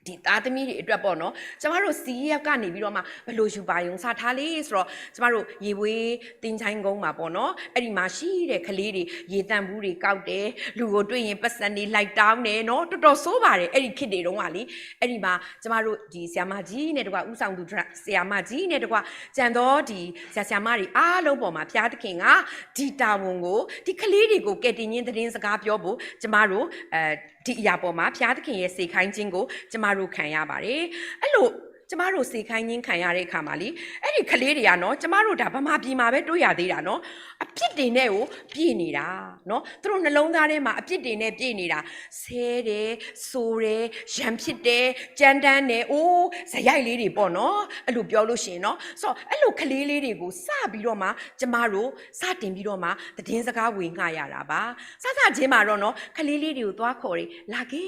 ဒီသားသမီးတွေအတွက်ပေါ့နော်ကျမတို့ C E F ကနေပြီးတော့မှဘယ်လိုယူပါရုံစထားလဲဆိုတော့ကျမတို့ရေဝေးတင်းချိုင်းကုန်းမှာပေါ့နော်အဲ့ဒီမှာရှိတဲ့ကလေးတွေရေသန့်ဘူးတွေကောက်တယ်လူကိုတွေ့ရင်ပတ်စံတွေလိုက်တောင်းတယ်နော်တော်တော်ဆိုးပါတယ်အဲ့ဒီခေတ်တွေတုန်းကလေအဲ့ဒီမှာကျမတို့ဒီဆရာမကြီးနဲ့တကွဦးဆောင်သူဆရာမကြီးနဲ့တကွကျန်သောဒီဆရာဆရာမတွေအားလုံးပေါ်မှာဘုရားသခင်ကဒီတာဝန်ကိုဒီကလေးတွေကိုကယ်တင်ခြင်းသတင်းစကားပြောဖို့ကျမတို့အဲဒီအရာပေါ်မှာဘုရားသခင်ရဲ့စေခိုင်းခြင်းကိုကျမတို့ခံရပါတယ်အဲ့လိုကျမတို့စေခိုင်းခြင်းခံရတဲ့အခါမှာလေအဲ့ဒီကလေးတွေကနော်ကျမတို့ဒါဗမာပြည်မှာပဲတွေ့ရသေးတာနော်အပြစ်တင်တဲ့ကိုပြည့်နေတာနော်သူတို့နှလုံးသားထဲမှာအပြစ်တင်တဲ့ပြည့်နေတာဆဲတယ်ဆိုတယ်ရန်ဖြစ်တယ်ကြမ်းတမ်းတယ်အိုးဇယိုက်လေးတွေပေါ့နော်အဲ့လိုပြောလို့ရှိရင်နော်ဆိုတော့အဲ့လိုကလေးလေးတွေကိုစပြီးတော့မှကျမတို့စတင်ပြီးတော့မှသတင်းစကားဝေငှရတာပါစစချင်းမှာတော့နော်ကလေးလေးတွေကိုသွားခေါ်တယ်လာခဲ့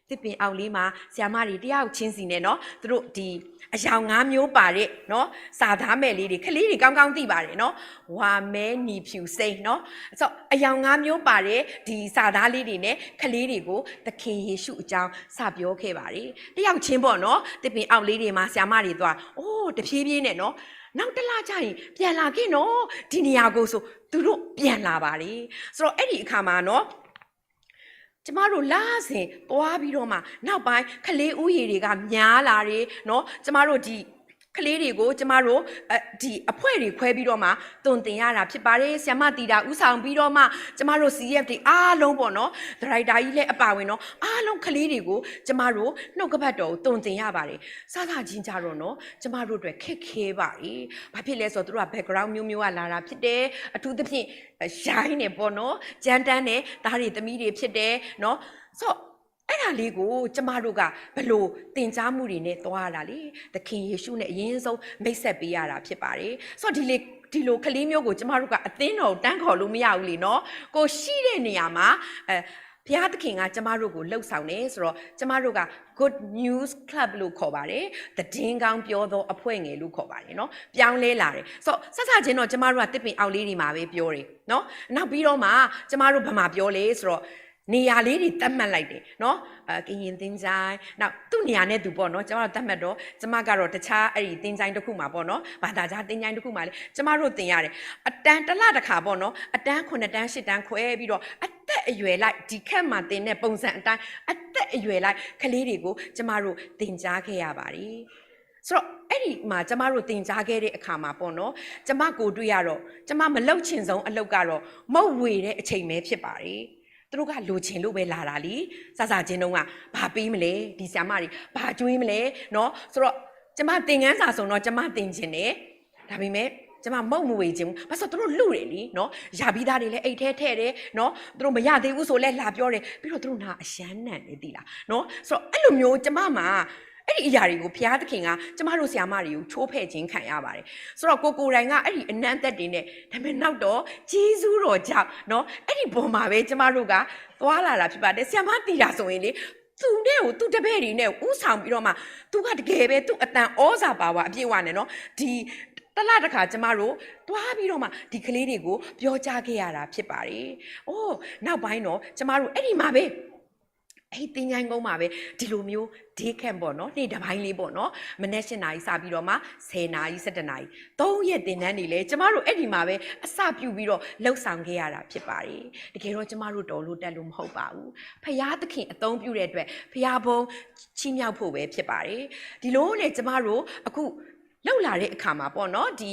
သစ်ပင်အောက်လေးမှာဆရာမတွေတယောက်ချင်းစီနဲ့နော်သူတို့ဒီအယောင်ငါးမျိုးပါတဲ့နော်စာသားမဲ့လေးတွေကလေးတွေကောင်းကောင်းသိပါတယ်နော်ဝါမဲနီဖြူစိမ်းနော်ဆိုအယောင်ငါးမျိုးပါတဲ့ဒီစာသားလေးတွေနဲ့ကလေးတွေကိုသခင်ယေရှုအကြောင်းစပြောခဲ့ပါတယ်တယောက်ချင်းပေါ့နော်သစ်ပင်အောက်လေးတွေမှာဆရာမတွေသွားအိုးတဖြည်းဖြည်းနဲ့နော်နောက်တစ်လကြာရင်ပြန်လာခဲ့နော်ဒီနေရာကိုဆိုသူတို့ပြန်လာပါတယ်ဆိုတော့အဲ့ဒီအခါမှာနော်ကျမတို့လစဉ်သွားပြီးတော့မှနောက်ပိုင်းကလေးဦးရေတွေကများလာတယ်နော်ကျမတို့ဒီကလေးတွေကိုကျမတို့ဒီအဖွဲ့တွေခွဲပြီးတော့မှတုံသင်ရတာဖြစ်ပါတယ်ဆရာမတီတာဦးဆောင်ပြီးတော့မှကျမတို့ C F တွေအားလုံးပေါ့နော်ဒရိုက်တာကြီးလည်းအပါဝင်တော့အားလုံးကလေးတွေကိုကျမတို့နှုတ်ကပတ်တော်ကိုတုံသင်ရပါတယ်စသချင်းကြတော့နော်ကျမတို့အတွက်ခက်ခဲပါတယ်ဘာဖြစ်လဲဆိုတော့သူတို့က background မျိုးမျိုးကလာတာဖြစ်တယ်အထူးသဖြင့်ရိုင်းနေပေါ့နော်ကြမ်းတမ်းတဲ့သားတွေသမီးတွေဖြစ်တယ်နော်ဆိုအဲ့ဒါလေးကိုကျမတို့ကဘလို့တင်ကြားမှုတွေနဲ့သွားရတာလေသခင်ယေရှုနဲ့အရင်ဆုံးမိတ်ဆက်ပေးရတာဖြစ်ပါတယ်ဆိုတော့ဒီလေဒီလိုကလေးမျိုးကိုကျမတို့ကအသင်းတော်တန်းခေါ်လို့မရဘူးလေနော်ကိုရှိတဲ့နေရာမှာအဲဘုရားသခင်ကကျမတို့ကိုလှုပ်ဆောင်တယ်ဆိုတော့ကျမတို့က Good News Club လို့ခေါ်ပါတယ်သတင်းကောင်းပြောသောအဖွဲ့ငယ်လို့ခေါ်ပါတယ်နော်ပြောင်းလဲလာတယ်ဆိုတော့ဆက်စချင်းတော့ကျမတို့ကတစ်ပင်အောက်လေးတွေမှာပဲပြောတယ်နော်နောက်ပြီးတော့မှကျမတို့ဗမာပြောလေဆိုတော့နေရာလေးတွေသတ်မှတ်လိုက်တယ်နော်အဲကရင်သင်္ချိုင်းနောက်သူ့နေရာနဲ့သူပေါ့နော်ကျမတို့သတ်မှတ်တော့ကျမကတော့တခြားအဲ့ဒီသင်္ချိုင်းတစ်ခုမှာပေါ့နော်ဘာသာခြားသင်္ချိုင်းတစ်ခုမှာလေကျမတို့သင်ရတယ်အတန်းတစ်လတစ်ခါပေါ့နော်အတန်းခုနှစ်တန်းရှစ်တန်းခွဲပြီးတော့အသက်အရွယ်လိုက်ဒီခက်မှာသင်တဲ့ပုံစံအတိုင်းအသက်အရွယ်လိုက်ကလေးတွေကိုကျမတို့သင်ကြားခဲ့ရပါတယ်ဆိုတော့အဲ့ဒီမှာကျမတို့သင်ကြားခဲ့တဲ့အခါမှာပေါ့နော်ကျမကိုယ်တွေ့ရတော့ကျမမလုပ်ချင်ဆုံးအလုပ်ကတော့မုတ်ဝေတဲ့အချိန်ပဲဖြစ်ပါတယ်သူတို့ကလိုချင်လို့ပဲလာတာလीစစချင်းတုန်းကဘာပေးမလဲဒီဆရာမတွေဘာကျွေးမလဲနော်ဆိုတော့ကျမသင်ခန်းစာဆိုတော့ကျမသင်ချင်တယ်ဒါပေမဲ့ကျမမုတ်မဝေချင်ဘူးဘာလို့သူတို့လူတယ်လीနော်ຢာပြီးသားတွေလည်းအိတ်ထဲထဲတယ်နော်သူတို့မရသေးဘူးဆိုလဲလာပြောတယ်ပြီးတော့သူတို့နာအရှမ်းနံတယ်သိလားနော်ဆိုတော့အဲ့လိုမျိုးကျမမှာအဲ့ဒီအရာတွေကိုဘုရားသခင်ကကျမတို့ဆရာမတွေကိုချိုးဖဲ့ခြင်းခံရပါတယ်ဆိုတော့ကိုကိုယ်တိုင်ကအဲ့ဒီအနမ်းသက်တွေနဲ့ဒါပေမဲ့နောက်တော့ဂျေဇုတော်ကြောင့်နော်အဲ့ဒီပေါ်မှာပဲကျမတို့ကသွားလာတာဖြစ်ပါတယ်ဆရာမတီတာဆိုရင်လေသူနဲ့ကိုသူ့တပည့်တွေနဲ့ဦးဆောင်ပြီးတော့မှသူကတကယ်ပဲသူ့အတန်ဩဇာပါဝါအပြည့်အဝနဲ့နော်ဒီတစ်လတစ်ခါကျမတို့သွားပြီးတော့မှဒီကလေးတွေကိုပြောကြားခဲ့ရတာဖြစ်ပါတယ်။အိုးနောက်ပိုင်းတော့ကျမတို့အဲ့ဒီမှာပဲအဲ့ဒီသင်ချိုင်းကုန်းမှာပဲဒီလိုမျိုး day camp ပေါ့နော်နေ့တစ်ပိုင်းလေးပေါ့နော်မနက်ရှစ်နာရီစပြီးတော့မှဆယ်နာရီဆယ့်တစ်နာရီသုံးရက်သင်တန်းတွေလည်းကျမတို့အဲ့ဒီမှာပဲအစပြုပြီးတော့လှုပ်ဆောင်ခဲ့ရတာဖြစ်ပါတယ်တကယ်တော့ကျမတို့တော်လို့တက်လို့မဟုတ်ပါဘူးဖယားသခင်အသုံးပြုတဲ့အတွက်ဖယားဘုံချီးမြှောက်ဖို့ပဲဖြစ်ပါတယ်ဒီလိုနဲ့ကျမတို့အခုလှုပ်လာတဲ့အခါမှာပေါ့နော်ဒီ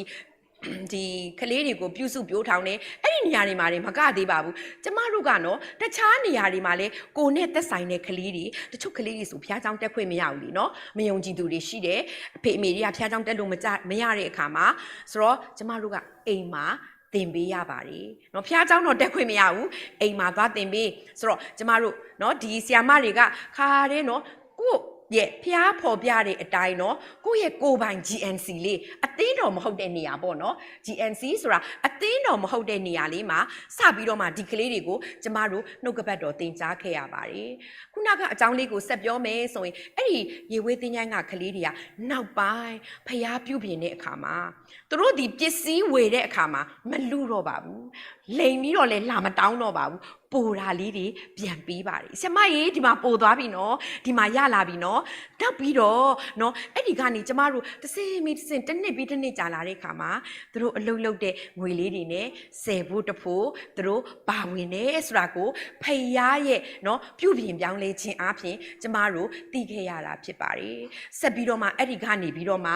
ဒီကလေးတွေကို ပြုစုပြောထောင်တယ်, အဲ့ဒီနေရာတွေမှာတင်မကသေးပါဘူး, ကျမတို့ကနော် တခြားနေရာတွေမှာလည်း ကိုယ်နဲ့သက်ဆိုင်တဲ့ကလေးတွေ, တချို့ကလေးတွေဆို ဘုရားကျောင်းတက်ခွင့်မရဘူးလေနော်, မယုံကြည်သူတွေရှိတယ်, အဖေအမေတွေက ဘုရားကျောင်းတက်လို့မကျမရတဲ့အခါမှာ, ဆိုတော့ကျမတို့ကအိမ်မှာသင်ပေးရပါတယ်နော်, ဘုရားကျောင်းတော့တက်ခွင့်မရဘူး, အိမ်မှာသွားသင်ပေး, ဆိုတော့ကျမတို့နော် ဒီဆရာမတွေကခါတဲ့နော် ကိုယ့်ရဲ့ဘုရားဖော်ပြတဲ့အတိုင်းနော်, ကိုယ့်ရဲ့ကိုယ်ပိုင် GNC လေး, အသင်းတော်မဟုတ်တဲ့နေရာပေါ့နော်, GNC ဆိုတာအသင်းတော်မဟုတ်တဲ့နေရာလေးမှာ စပြီးတော့မှဒီကလေးတွေကိုကျမတို့နှုတ်ကပတ်တော်သင်ကြားခဲ့ရပါတယ်. ခုနကအကြောင်းလေးကိုဆက်ပြောမယ်ဆိုရင်, အဲ့ဒီရေဝေးသင်္ချိုင်းကကလေးတွေက နောက်ပိုင်းဘုရားပြုပြင်တဲ့အခါမှာ, သူတို့သည်ပစ္စည်းဝယ်တဲ့အခါမှာမလုတော့ပါဘူး, လိမ်ပြီးတော့လည်းလာမတောင်းတော့ပါဘူး, ပိုတာလေးတွေပြန်ပေးပါတယ်. ဆရာမရေ, ဒီမှာပိုသွားပြီနော်, ဒီမှာရလာပြီနော်. နောက်ပြီးတော့နော်, အဲ့ဒီကနေကျမတို့တဆင့်ပြီးတဆင့်, တစ်နှစ်ပြီးတစ်နှစ်ကြာလာတဲ့အခါမှာ, သူတို့အလုပ်လုပ်တဲ့ငွေလေးတွေနဲ့ ဆယ်ဖို့တစ်ဖို့ သူတို့ပါဝင်တယ်ဆိုတာကို ဖခင်ရဲ့နော် ပြုပြင်ပြောင်းလဲခြင်းအားဖြင့် ကျမတို့သိခဲ့ရတာဖြစ်ပါတယ်. ဆက်ပြီးတော့မှ, အဲ့ဒီကနေပြီးတော့မှ,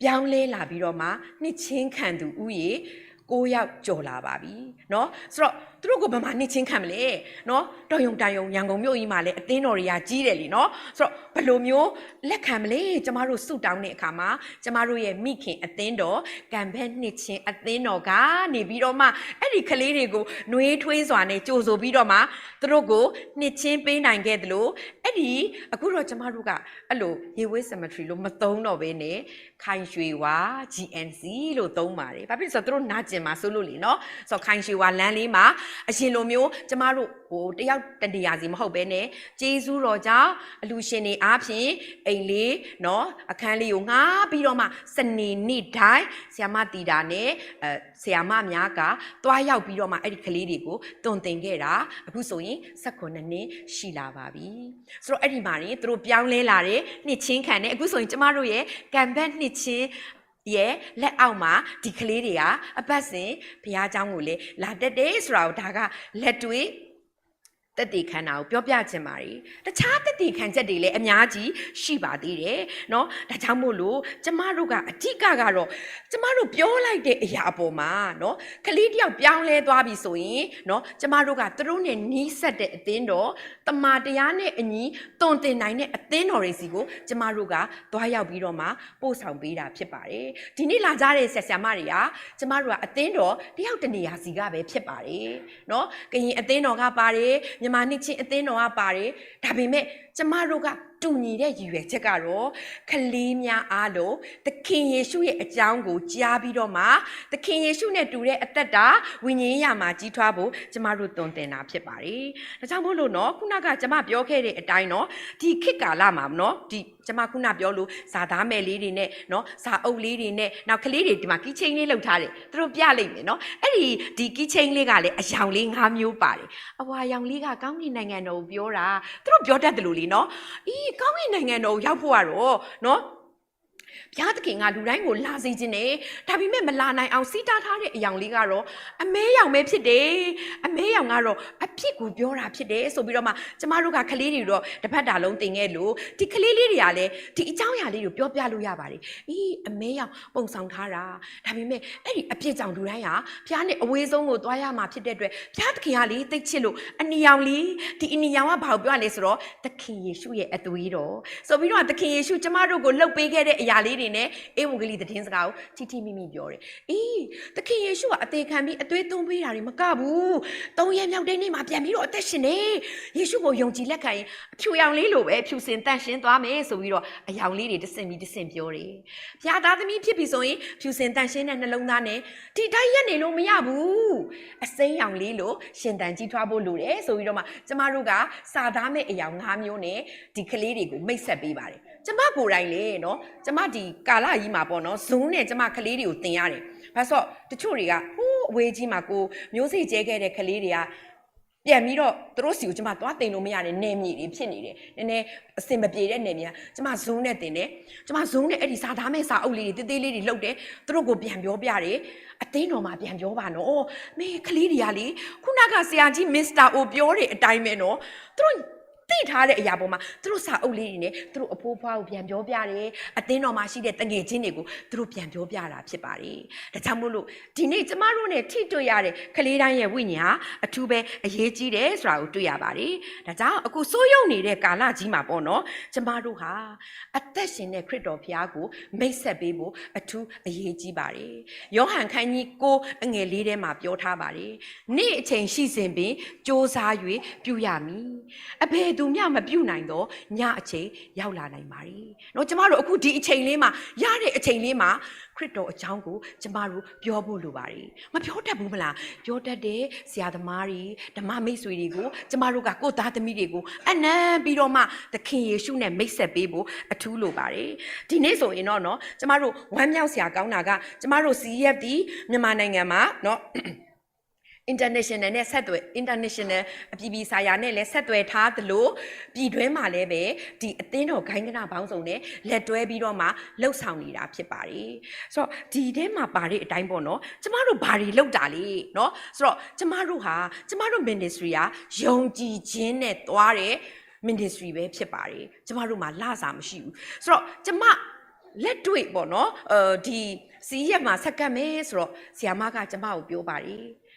ပြောင်းလဲလာပြီးတော့မှ, နှစ်ချင်းခံသူဦးရေ ကိုးယောက်ကျော်လာပါပြီနော်. ဆိုတော့ သူတို့ကို ဘယ်မှာနှစ်ချင်းခံမလဲနော်. တော်ရုံတန်ရုံ ရန်ကုန်မြို့ကြီးမှာလည်း အသင်းတော်တွေကကြီးတယ်လीနော်. ဆိုတော့ ဘယ်လိုမျိုးလက်ခံမလဲ. ကျမတို့ဆုတောင်းတဲ့အခါမှာ, ကျမတို့ရဲ့မိခင်အသင်းတော် ကံဘက်နှစ်ချင်းအသင်းတော်ကနေပြီးတော့မှ, အဲ့ဒီကလေးတွေကိုနွေးထွေးစွာနဲ့ကြိုဆိုပြီးတော့မှ, သူတို့ကိုနှစ်ချင်းပေးနိုင်ခဲ့သလို, အဲ့ဒီ, အခုတော့ကျမတို့က အဲ့လို ရေဝေး cemetery လို့မသုံးတော့ဘဲနဲ့, ခိုင်ရွှေဝါ GNC လို့သုံးပါတယ်. ဘာဖြစ်လို့လဲဆိုတော့ သူတို့နာကျင်မှာစိုးလို့လीနော်. ဆိုတော့ ခိုင်ရွှေဝါလမ်းလေးမှာ, အရင်လိုမျိုးကျမတို့ဟိုတယောက်တနေရာစီမဟုတ်ဘဲနဲ့, ကျေးဇူးတော်ကြောင့် အလှူရှင်တွေအားဖြင့် အိမ်လေးနော်, အခန်းလေးကိုငှားပြီးတော့မှ, စနေနေ့တိုင်း ဆရာမသီတာနဲ့ အဲ, ဆရာမများက သွားရောက်ပြီးတော့မှ အဲ့ဒီကလေးတွေကို သွန်သင်ခဲ့တာ, အခုဆိုရင် ဆယ့်ခုနစ်နှစ်ရှိလာပါပြီ. ဆိုတော့ အဲ့ဒီမှာနေ သူတို့ပြောင်းလဲလာတယ်, နှစ်ချင်းခံတယ်. အခုဆိုရင် ကျမတို့ရဲ့ ကံဘက်နှစ်ချင်းရဲ့လက်အောက်မှာ ဒီကလေးတွေက အပတ်စဉ် ဘုရားကျောင်းကိုလည်း လာတတ်တယ်ဆိုတာကို ဒါက လက်တွေ့ သက်သေခံတာကို ပြောပြချင်ပါတယ်. တခြားသက်သေခံချက်တွေလည်း အများကြီးရှိပါသေးတယ်နော်. ဒါကြောင့်မို့လို့ ကျမတို့က အဓိကကတော့ ကျမတို့ပြောလိုက်တဲ့အရာအပေါ်မှာနော်, ကလေးတစ်ယောက်ပြောင်းလဲသွားပြီဆိုရင်နော်, ကျမတို့က သူတို့နဲ့နီးစပ်တဲ့အသင်းတော်, သမ္မာတရားနဲ့အညီ သွန်သင်နိုင်တဲ့အသင်းတော်တွေဆီကို ကျမတို့က သွားရောက်ပြီးတော့မှ ပို့ဆောင်ပေးတာဖြစ်ပါတယ်. ဒီနေ့လာကြတဲ့ဆရာဆရာမတွေက ကျမတို့ကအသင်းတော်တစ်ယောက်တစ်နေရာစီကပဲဖြစ်ပါတယ်နော်. ကရင်အသင်းတော်ကပါတယ်, မြန်မာနှစ်ခြင်းအသင်းတော်ကပါတယ်. ဒါပေမဲ့ ကျမတို့ကတူညီတဲ့ရည်ရွယ်ချက်ကတော့, ကလေးများအားလုံး သခင်ယေရှုရဲ့အကြောင်းကိုကြားပြီးတော့မှ, သခင်ယေရှုနဲ့တူတဲ့အသက်တာ, ဝိညာဉ်ရေးရာမှာကြီးထွားဖို့ ကျမတို့သွန်သင်တာဖြစ်ပါတယ်. ဒါကြောင့်မို့လို့နော်, ခုနကကျမပြောခဲ့တဲ့အတိုင်းနော်, ဒီခေတ်ကာလမှာနော်, ဒီကျမခုနပြောလို့ စာသားမဲ့လေးတွေနဲ့နော်, စာအုပ်လေးတွေနဲ့, နောက်ကလေးတွေဒီမှာ keychain လေးလုပ်ထားတယ်, သူတို့ပြလိမ့်မယ်နော်. အဲ့ဒီ, ဒီ keychain လေးကလည်း အရောင်လေးငါးမျိုးပါတယ်. အဝါရောင်လေးက ကောင်းကင်နိုင်ငံတော်ကိုပြောတာ, သူတို့ပြောတတ်သလိုလीနော်. အီး, ကောင်းကင်နိုင်ငံတော်ကိုရောက်ဖို့ကတော့နော်, ဘုရားသခင်ကလူတိုင်းကိုလာစေချင်တယ်, ဒါပေမဲ့မလာနိုင်အောင် စည်းတားထားတဲ့အရောင်လေးကတော့ အမဲရောင်ပဲဖြစ်တယ်. အမဲရောင်ကတော့အပြစ်ကိုပြောတာဖြစ်တယ်ဆိုပြီးတော့မှ, ကျမတို့ကကလေးတွေတော့တပတ်တာလုံးသင်ခဲ့လို့, ဒီကလေးလေးတွေကလည်း ဒီအကြောင်းအရာလေးကိုပြောပြလို့ရပါတယ်. အီး, အမဲရောင်ပုံဆောင်ထားတာ, ဒါပေမဲ့အဲ့ဒီအပြစ်ကြောင့်လူတိုင်းဟာ ဘုရားနဲ့အဝေးဆုံးကိုသွားရမှာဖြစ်တဲ့အတွက်, ဘုရားသခင်ကလီ သိပ်ချစ်လို့ အနီရောင်လီ, ဒီအနီရောင်ကဘာကိုပြောရလဲဆိုတော့, သခင်ယေရှုရဲ့အသွေးတော်ဆိုပြီးတော့, သခင်ယေရှုကျမတို့ကိုလုပ်ပေးခဲ့တဲ့အရာလေးတွေနဲ့ ဧဝံဂေလိသတင်းစကားကို ထိထိမိမိပြောတယ်. အီး, သခင်ယေရှုကအသေခံပြီးအသွေးသွင်းပေးတာတွေမကဘူး, သုံးရက်မြောက်တဲ့နေ့မှာပြန်ပြီးတော့အသက်ရှင်တယ်. ယေရှုကိုယုံကြည်လက်ခံရင် အဖြူရောင်လေးလိုပဲ ဖြူစင်သန့်ရှင်းသွားမယ်ဆိုပြီးတော့, အရောင်လေးတွေတဆင့်ပြီးတဆင့်ပြောတယ်. ဘုရားသားသမီးဖြစ်ပြီဆိုရင်, ဖြူစင်သန့်ရှင်းတဲ့နှလုံးသားနဲ့ ဒီတိုင်းရပ်နေလို့မရဘူး. အစိမ်းရောင်လေးလိုရှင်သန်ကြီးထွားဖို့လိုတယ်ဆိုပြီးတော့မှ, ကျမတို့ကစာသားမဲ့အရောင်ငါးမျိုးနဲ့ ဒီကလေးတွေကိုမိတ်ဆက်ပေးပါတယ်. ကျမကိုယ်တိုင်လည်းနော်, ကျမဒီကာလကြီးမှာပေါ့နော်, Zoom နဲ့ကျမကလေးတွေကိုသင်ရတယ်. ဘာလို့လဲဆိုတော့, တချို့တွေက ဟိုးအဝေးကြီးမှာ ကိုယ်မျိုးစေ့ကြဲခဲ့တဲ့ကလေးတွေက ပြန်ပြီးတော့သူတို့ဆီကိုကျမသွားသင်လို့မရတဲ့နယ်မြေတွေဖြစ်နေတယ်. နည်းနည်းအဆင်မပြေတဲ့နယ်မြေက ကျမ Zoom နဲ့သင်တယ်. ကျမ Zoom နဲ့အဲ့ဒီစာသားမဲ့စာအုပ်လေးတွေ သေးသေးလေးတွေလုပ်တယ်. သူတို့ကိုပြန်ပြောပြတယ်. အသင်းတော်မှာပြန်ပြောပါနော်. မင်းကလေးတွေကလေ, ခုနကဆရာကြီး Mister O ပြောတဲ့အတိုင်းပဲနော်. သူတို့ သိထားတဲ့အရာပေါ်မှာ သူတို့စာအုပ်လေးတွေနဲ့ သူတို့အဖိအဖွားကိုပြန်ပြောပြတယ်။ အသင်းတော်မှာရှိတဲ့သူငယ်ချင်းတွေကို သူတို့ပြန်ပြောပြတာဖြစ်ပါတယ်။ ဒါကြောင့်မို့လို့ ဒီနေ့ကျမတို့နဲ့ထိတွေ့ရတဲ့ကလေးတိုင်းရဲ့ဝိညာဉ်ဟာ အထူးပဲအရေးကြီးတယ်ဆိုတာကိုတွေ့ရပါတယ်။ ဒါကြောင့် အခုစိုးရိမ်နေတဲ့ကာလကြီးမှာပေါ့နော်၊ ကျမတို့ဟာအသက်ရှင်တဲ့ခရစ်တော်ဘုရားကိုမိတ်ဆက်ပေးဖို့ အထူးအရေးကြီးပါတယ်။ ယောဟန်ခန်းကြီးကိုး အငယ်လေးထဲမှာပြောထားပါတယ်။ နေ့အချိန်ရှိစဉ်ပင်ကြိုးစား၍ပြုရမည်။ အဘယ်သူမျှမပြုနိုင်သောညအချိန်ရောက်လာနိုင်ပါ တယ်နော်။ ကျမတို့အခုဒီအချိန်လေးမှာ ရတဲ့အချိန်လေးမှာ ခရစ်တော်အကြောင်းကိုကျမတို့ပြောဖို့လိုပါတယ်။ မပြောတတ်ဘူးမလား။ ပြောတတ်တဲ့ဆရာသမားတွေ၊ ဓမ္မမိတ်ဆွေတွေကို ကျမတို့ကကိုယ့်သားသမီးတွေကိုအနံပြီးတော့မှ သခင်ယေရှုနဲ့မိတ်ဆက်ပေးဖို့အထူးလိုပါတယ်။ ဒီနေ့ဆိုရင်တော့နော် ကျမတို့ဝမ်းမြောက်စရာကောင်းတာက ကျမတို့ စီအီအက်ဖ် ဒီမြန်မာနိုင်ငံမှာနော် international နဲ့ဆက်သွယ် international အပြည်ပြည်ဆိုင်ရာနဲ့လည်းဆက်သွယ်ထားသလို ပြည်တွင်းမှာလည်းပဲဒီအသင်းတော်ဂိုဏ်းကနပေါင်းစုံနဲ့လက်တွဲပြီးတော့မှလှုပ်ဆောင်နေတာဖြစ်ပါတယ်။ ဆိုတော့ဒီထဲမှာပါတဲ့အတိုင်းပေါ့နော်၊ ကျမတို့ဘာတွေလုပ်တာလဲနော်။ ဆိုတော့ကျမတို့ဟာကျမတို့ ministry ဟာယုံကြည်ခြင်းနဲ့သွားတဲ့ ministry ပဲဖြစ်ပါတယ်။ ကျမတို့မှာလစာမရှိဘူး။ ဆိုတော့ကျမလက်တွေ့ပေါ့နော်၊ ဒီ စီအီအက်ဖ် မှာဆက်ကပ်မယ်ဆိုတော့ ဆရာမကကျမကိုပြောပါတယ်။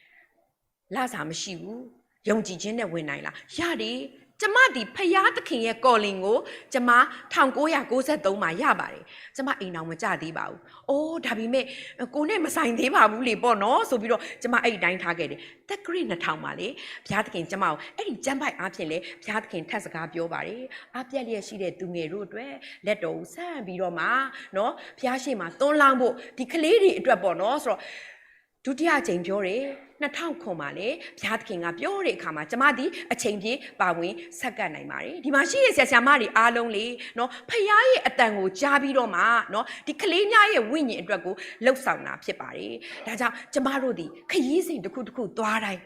လစာမရှိဘူး။ ယုံကြည်ခြင်းနဲ့ဝင်နိုင်လား။ ရတယ်။ ကျမသည်ဘုရားသခင်ရဲ့ calling ကိုကျမထောင်ကိုးရာကိုးဆယ့်သုံးမှာရပါတယ်။ ကျမအိမ်တောင်မကျသေးပါဘူး။ အိုးဒါပေမဲ့ကိုယ်နဲ့မဆိုင်သေးပါဘူးလေပေါ့နော်ဆိုပြီးတော့ကျမအဲ့အတိုင်းထားခဲ့တယ်။ သက္ကရာဇ်နှစ်ထောင်မှာလေဘုရားသခင်ကျမကိုအဲ့ဒီကျမ်းပိုဒ်အားဖြင့်လေဘုရားသခင်ထပ်စကားပြောပါတယ်။ အပြတ်လျက်ရှိတဲ့သူငယ်တို့အတွက်လက်တော်ကိုဆန့်ပြီးတော့မှနော်ဘုရားရှေ့မှာသွန်လောင်းဖို့ဒီကလေးတွေအတွက်ပေါ့နော်ဆိုတော့ ဒုတိယအကြိမ်ပြောတယ်။ နှစ်ထောင်ခုနှစ်မှာလည်းဘုရားသခင်ကပြောတဲ့အခါမှာကျမသည်အချိန်ပြည့်ပါဝင်ဆက်ကပ်နိုင်ပါတယ်။ ဒီမှာရှိတဲ့ဆရာဆရာမတွေအားလုံးလေနော်ဘုရားရဲ့အတန်ကိုကြားပြီးတော့မှနော်ဒီကလေးများရဲ့ဝိညာဉ်အတွက်ကိုလှုပ်ဆောင်တာဖြစ်ပါတယ်။ ဒါကြောင့်ကျမတို့သည်ခရီးစဉ်တစ်ခုတစ်ခုသွားတိုင်း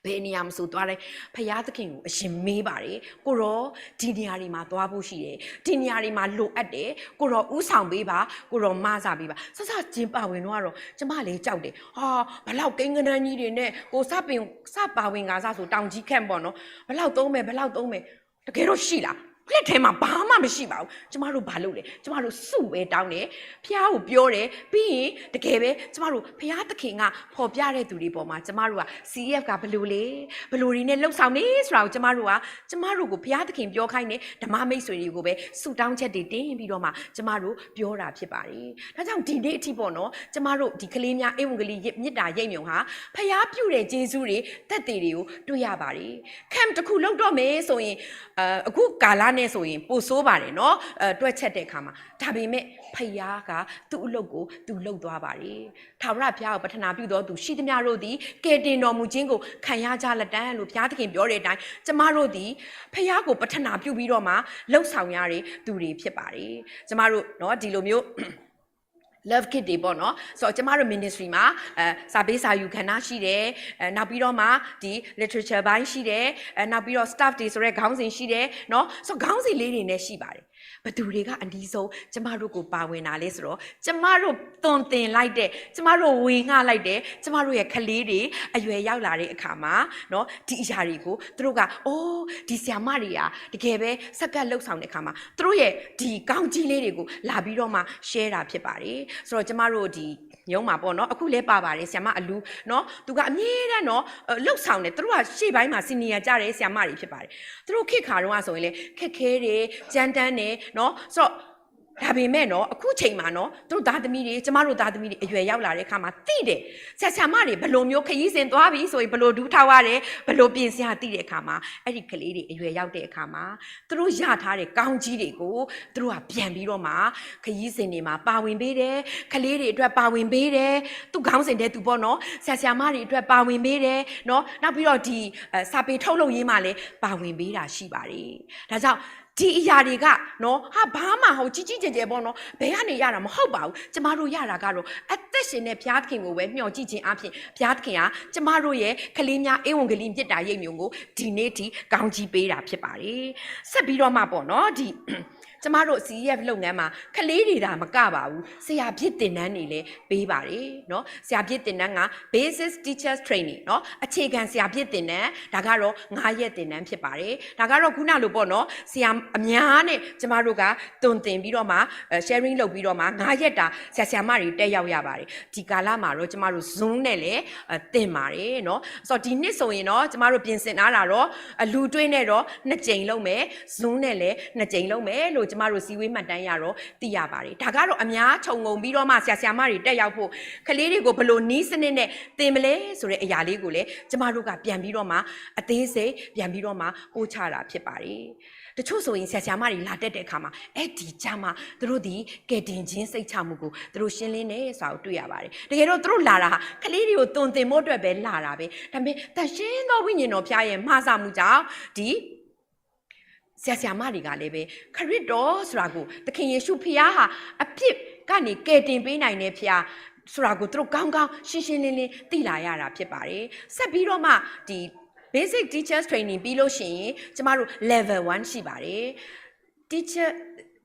ဘယ်နေရာမဆိုသွားတိုင်းဘုရားသခင်ကိုအရင်မေးပါတယ်။ ကိုရောဒီနေရာတွေမှာသွားဖို့ရှိတယ်။ ဒီနေရာတွေမှာလိုအပ်တယ်။ ကိုရောဦးဆောင်ပေးပါ။ ကိုရောမဆပေးပါ။ စစချင်းပါဝင်တော့ကတော့ကျမလည်းကြောက်တယ်ဟာဘလောက်ကိန်းကနန်းကြီးတွေနဲ့ကိုစပင်စပါဝင်ကစားဆိုတောင်ကြီးခန့်ပေါ့နော်ဘလောက်သုံးမယ်ဘလောက်သုံးမယ်တကယ်တော့ရှိလား။ လက်ထဲမှာဘာမှမရှိပါဘူးကျမတို့ဘာလုပ်လဲကျမတို့စုဝဲတောင်းတယ်ဖျားကိုပြောတယ်ပြီးရင်တကယ်ပဲကျမတို့ဖျားသခင်ကဖော်ပြတဲ့သူတွေပေါ်မှာကျမတို့က စီအီအက်ဖ် ကဘယ်လိုလဲဘယ်လိုတွေနဲ့လှုပ်ဆောင်နေဆိုတာကိုကျမတို့ကကျမတို့ကိုဖျားသခင်ပြောခိုင်းတယ်ဓမ္မမိတ်ဆွေတွေကိုပဲဆူတောင်းချက်တွေတင်ပြီးတော့မှကျမတို့ပြောတာဖြစ်ပါတယ်ဒါကြောင့်ဒီနေ့အထိပေါ့နော်ကျမတို့ဒီကလေးများဧဝံဂေလိမေတ္တာရိပ်မြုံဟာဖျားပြုတဲ့ကျေးဇူးတွေသက်သေတွေကိုတွေ့ရပါတယ်။ camp တစ်ခုလုပ်တော့မယ်ဆိုရင်အခုကာလနဲ့ဆိုရင်ပိုဆိုးပါတယ်နော်တွက်ချက်တဲ့အခါမှာဒါပေမဲ့ဖျားကသူ့အလုပ်ကိုသူလုပ်သွားပါတယ်။ ထာဝရဘုရားကိုပထနာပြုသောသူရှိသမျှတို့သည်ကယ်တင်တော်မူခြင်းကိုခံရကြလတံ့လို့ဘုရားသခင်ပြောတဲ့အတိုင်းကျမတို့သည်ဖျားကိုပထနာပြုပြီးတော့မှလှုပ်ဆောင်ရတဲ့သူတွေဖြစ်ပါတယ်။ကျမတို့နော်ဒီလိုမျိုး love kit တွေပေါ့နော်ဆိုတော့ကျမတို့ ministry မှာအဲစာပေးစာယူကဏ္ဍရှိတယ်အဲနောက်ပြီးတော့မှဒီ literature ဘိုင်းရှိတယ်အဲနောက်ပြီးတော့ staff တွေဆိုတဲ့ခေါင်းစဉ်ရှိတယ်နော်ဆိုတော့ခေါင်းစဉ်လေးတွေနဲ့ရှိပါတယ်ဘသူတွေကအနည်းဆုံးကျမတို့ကိုပါဝင်တာလဲဆိုတော့ကျမတို့သွန်သင်လိုက်တဲ့ကျမတို့ဝေငှလိုက်တဲ့ကျမတို့ရဲ့ကလေးတွေအရွယ်ရောက်လာတဲ့အခါမှာနော်ဒီအရာတွေကိုသူတို့ကအိုးဒီဆရာမတွေကတကယ်ပဲဆက်ကပ်လှုပ်ဆောင်တဲ့အခါမှာသူတို့ရဲ့ဒီကောင်းကြီးလေးတွေကိုလာပြီးတော့မှ share တာဖြစ်ပါတယ်ဆိုတော့ကျမတို့ဒီရုံးမှာပေါ့နော်အခုလဲပါပါတယ်ဆရာမအလူနော်သူကအမြဲတမ်းနော်လှုပ်ဆောင်တယ်သူတို့ကရှေ့ပိုင်းမှာ senior ကြတဲ့ဆရာမတွေဖြစ်ပါတယ်သူတို့ခေတ်ခါတုန်းကဆိုရင်လေခက်ခဲတယ်ကြမ်းတမ်းတယ်နော်ဆိုတော့ဒါပေမဲ့နော်အခုချိန်မှာနော်သူတို့သားသမီးတွေကျမတို့သားသမီးတွေအရွယ်ရောက်လာတဲ့အခါမှာသိတယ်ဆရာဆရာမတွေဘယ်လိုမျိုးခရီးစဉ်သွားပြီဆိုရင်ဘယ်လိုဒူးထောက်ရတယ်ဘယ်လိုပြင်ဆင်ရသိတဲ့အခါမှာအဲ့ဒီကလေးတွေအရွယ်ရောက်တဲ့အခါမှာသူတို့ရထားတဲ့ကောင်းကြီးတွေကိုသူတို့ကပြန်ပြီးတော့မှခရီးစဉ်တွေမှာပါဝင်ပေးတယ်ကလေးတွေအတွက်ပါဝင်ပေးတယ်သူခေါင်းစဉ်တဲ့သူပေါ့နော်ဆရာဆရာမတွေအတွက်ပါဝင်ပေးတယ်နော်နောက်ပြီးတော့ဒီစာပေထုတ်လုပ်ရေးမှာလည်းပါဝင်ပေးတာရှိပါတယ်ဒါကြောင့်ဒီအရာတွေကနော်ဟာဘာမှဟိုကြီးကြီးကျယ်ကျယ်ပေါ့နော်ဘယ်ကနေရတာမဟုတ်ပါဘူးကျမတို့ရတာကတော့အသက်ရှင်တဲ့ဘုရားသခင်ကိုပဲမျှော်ကြည့်ခြင်းအပြင်ဘုရားသခင်ကကျမတို့ရဲ့ကလေးများဧဝံဂေလိမေတ္တာရိပ်မြုံကိုဒီနေ့ထိကောင်းကြီးပေးတာဖြစ်ပါတယ်ဆက်ပြီးတော့မှပေါ့နော်ဒီ ကျမတို့ စီ အီး အီး အက်ဖ် လုပ်ငန်းမှာ ကလေးတွေသာမကပါဘူး ဆရာဖြစ်သင်တန်းတွေလည်းပေးပါတယ်နော်။ ဆရာဖြစ်သင်တန်းက Basic Teachers Training နော် အခြေခံဆရာဖြစ်သင်တန်း ဒါကတော့ငါးရက်သင်တန်းဖြစ်ပါတယ်။ ဒါကတော့ခုနလိုပေါ့နော် ဆရာအများနဲ့ကျမတို့ကသွန်သင်ပြီးတော့မှ အဲ sharing လုပ်ပြီးတော့မှ ငါးရက်တာ ဆရာဆရာမတွေတက်ရောက်ရပါတယ်။ ဒီကာလမှာတော့ကျမတို့ Zoom နဲ့လည်းအဲသင်ပါတယ်နော်။ ဆိုတော့ဒီနှစ်ဆိုရင်တော့ကျမတို့ပြင်ဆင်ထားတာတော့ အလူတွေ့နဲ့တော့နှစ်ကြိမ်လုပ်မယ်။ Zoom နဲ့လည်းနှစ်ကြိမ်လုပ်မယ်လို့ကျမတို့စည်းဝေးမှတ်တမ်းအရတော့သိရပါတယ်။ ဒါကတော့အများခြုံငုံပြီးတော့မှဆရာဆရာမတွေတက်ရောက်ဖို့ ကလေးတွေကိုဘယ်လိုနည်းစနစ်နဲ့သင်မလဲဆိုတဲ့အရာလေးကိုလည်းကျမတို့ကပြန်ပြီးတော့မှအသေးစိတ်ပြန်ပြီးတော့မှပို့ချတာဖြစ်ပါတယ်။ တချို့ဆိုရင်ဆရာဆရာမတွေလာတက်တဲ့အခါမှာ အဲ့ဒီကျမှသူတို့သည်ကယ်တင်ခြင်းစိတ်ချမှုကိုသူတို့ရှင်းလင်းနေဆိုတာကိုတွေ့ရပါတယ်။ တကယ်တော့သူတို့လာတာဟာကလေးတွေကိုသွန်သင်ဖို့အတွက်ပဲလာတာပဲ။ ဒါပေမဲ့သန့်ရှင်းသောဝိညာဉ်တော်ဘုရားရဲ့မဆာမှုကြောင့်ဒီဆရာဆရာမတွေကလည်းပဲ ခရစ်တော်ဆိုတာကို သခင်ယေရှုဘုရားဟာအပြစ်ကနေကယ်တင်ပေးနိုင်တဲ့ဘုရားဆိုတာကိုသူတို့ကောင်းကောင်းရှင်းရှင်းလင်းလင်းသိလာရတာဖြစ်ပါတယ်။ ဆက်ပြီးတော့မှဒီ Basic Teachers Training ပြီးလို့ရှိရင်ကျမတို့ level one ရှိပါတယ်။ Teacher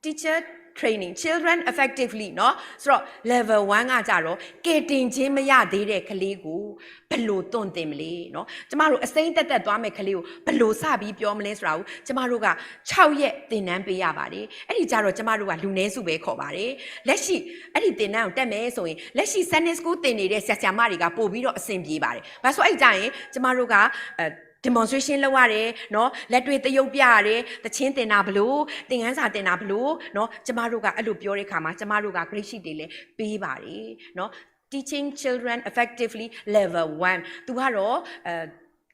Teacher Training Children Effectively နော်။ ဆိုတော့ level one ကကြတော့ကယ်တင်ခြင်းမရသေးတဲ့ကလေးကိုဘယ်လိုသွန်သင်မလဲနော်။ ကျမတို့အစိမ်းသက်သက်သွားမဲ့ကလေးကိုဘယ်လိုစပြီးပြောမလဲဆိုတာကိုကျမတို့ကခြောက်ရက်သင်တန်းပေးရပါတယ်။ အဲ့ဒီကြတော့ကျမတို့ကလူနည်းစုပဲခေါ်ပါတယ်။ လက်ရှိအဲ့ဒီသင်တန်းကိုတက်မယ်ဆိုရင်လက်ရှိ Sunday School သင်နေတဲ့ဆရာဆရာမတွေကပို့ပြီးတော့အဆင်ပြေပါတယ်။ ဘာလို့ဆိုအဲ့ဒီကြရင်ကျမတို့ကအဲ demonstration လုပ်ရတယ်နော်။ လက်တွေ့သရုပ်ပြရတယ်။ သီချင်းသင်တာဘယ်လို, သင်ခန်းစာသင်တာဘယ်လိုနော်။ ကျမတို့ကအဲ့လိုပြောတဲ့အခါမှာကျမတို့က grade sheet တွေလည်းပေးပါတယ်နော်။ Teaching Children Effectively Level one သူကတော့အဲ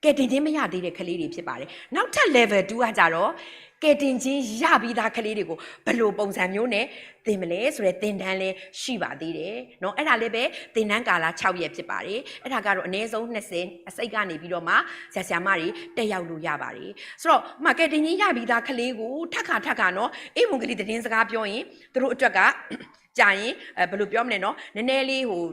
ကယ်တင်ခြင်းမရသေးတဲ့ကလေးတွေဖြစ်ပါတယ်။ နောက်ထပ် level two ကကြတော့ကယ်တင်ခြင်းရပြီးသားကလေးတွေကိုဘယ်လိုပုံစံမျိုးနဲ့သင်မလဲဆိုတဲ့သင်တန်းလည်းရှိပါသေးတယ်နော်။ အဲ့ဒါလည်းပဲသင်တန်းကာလခြောက်ရက်ဖြစ်ပါတယ်။ အဲ့ဒါကတော့အနည်းဆုံးနှစ်ဆယ်အစိတ်ကနေပြီးတော့မှဆရာဆရာမတွေတက်ရောက်လို့ရပါတယ်။ ဆိုတော့ marketing ကြီးရပြီးသားကလေးကိုထပ်ခါထပ်ခါနော် အေးမုန်ကလေးသတင်းစကားပြောရင်သူတို့အတွက်ကကြာရင်အဲဘယ်လိုပြောမလဲနော် နည်းနည်းလေးဟို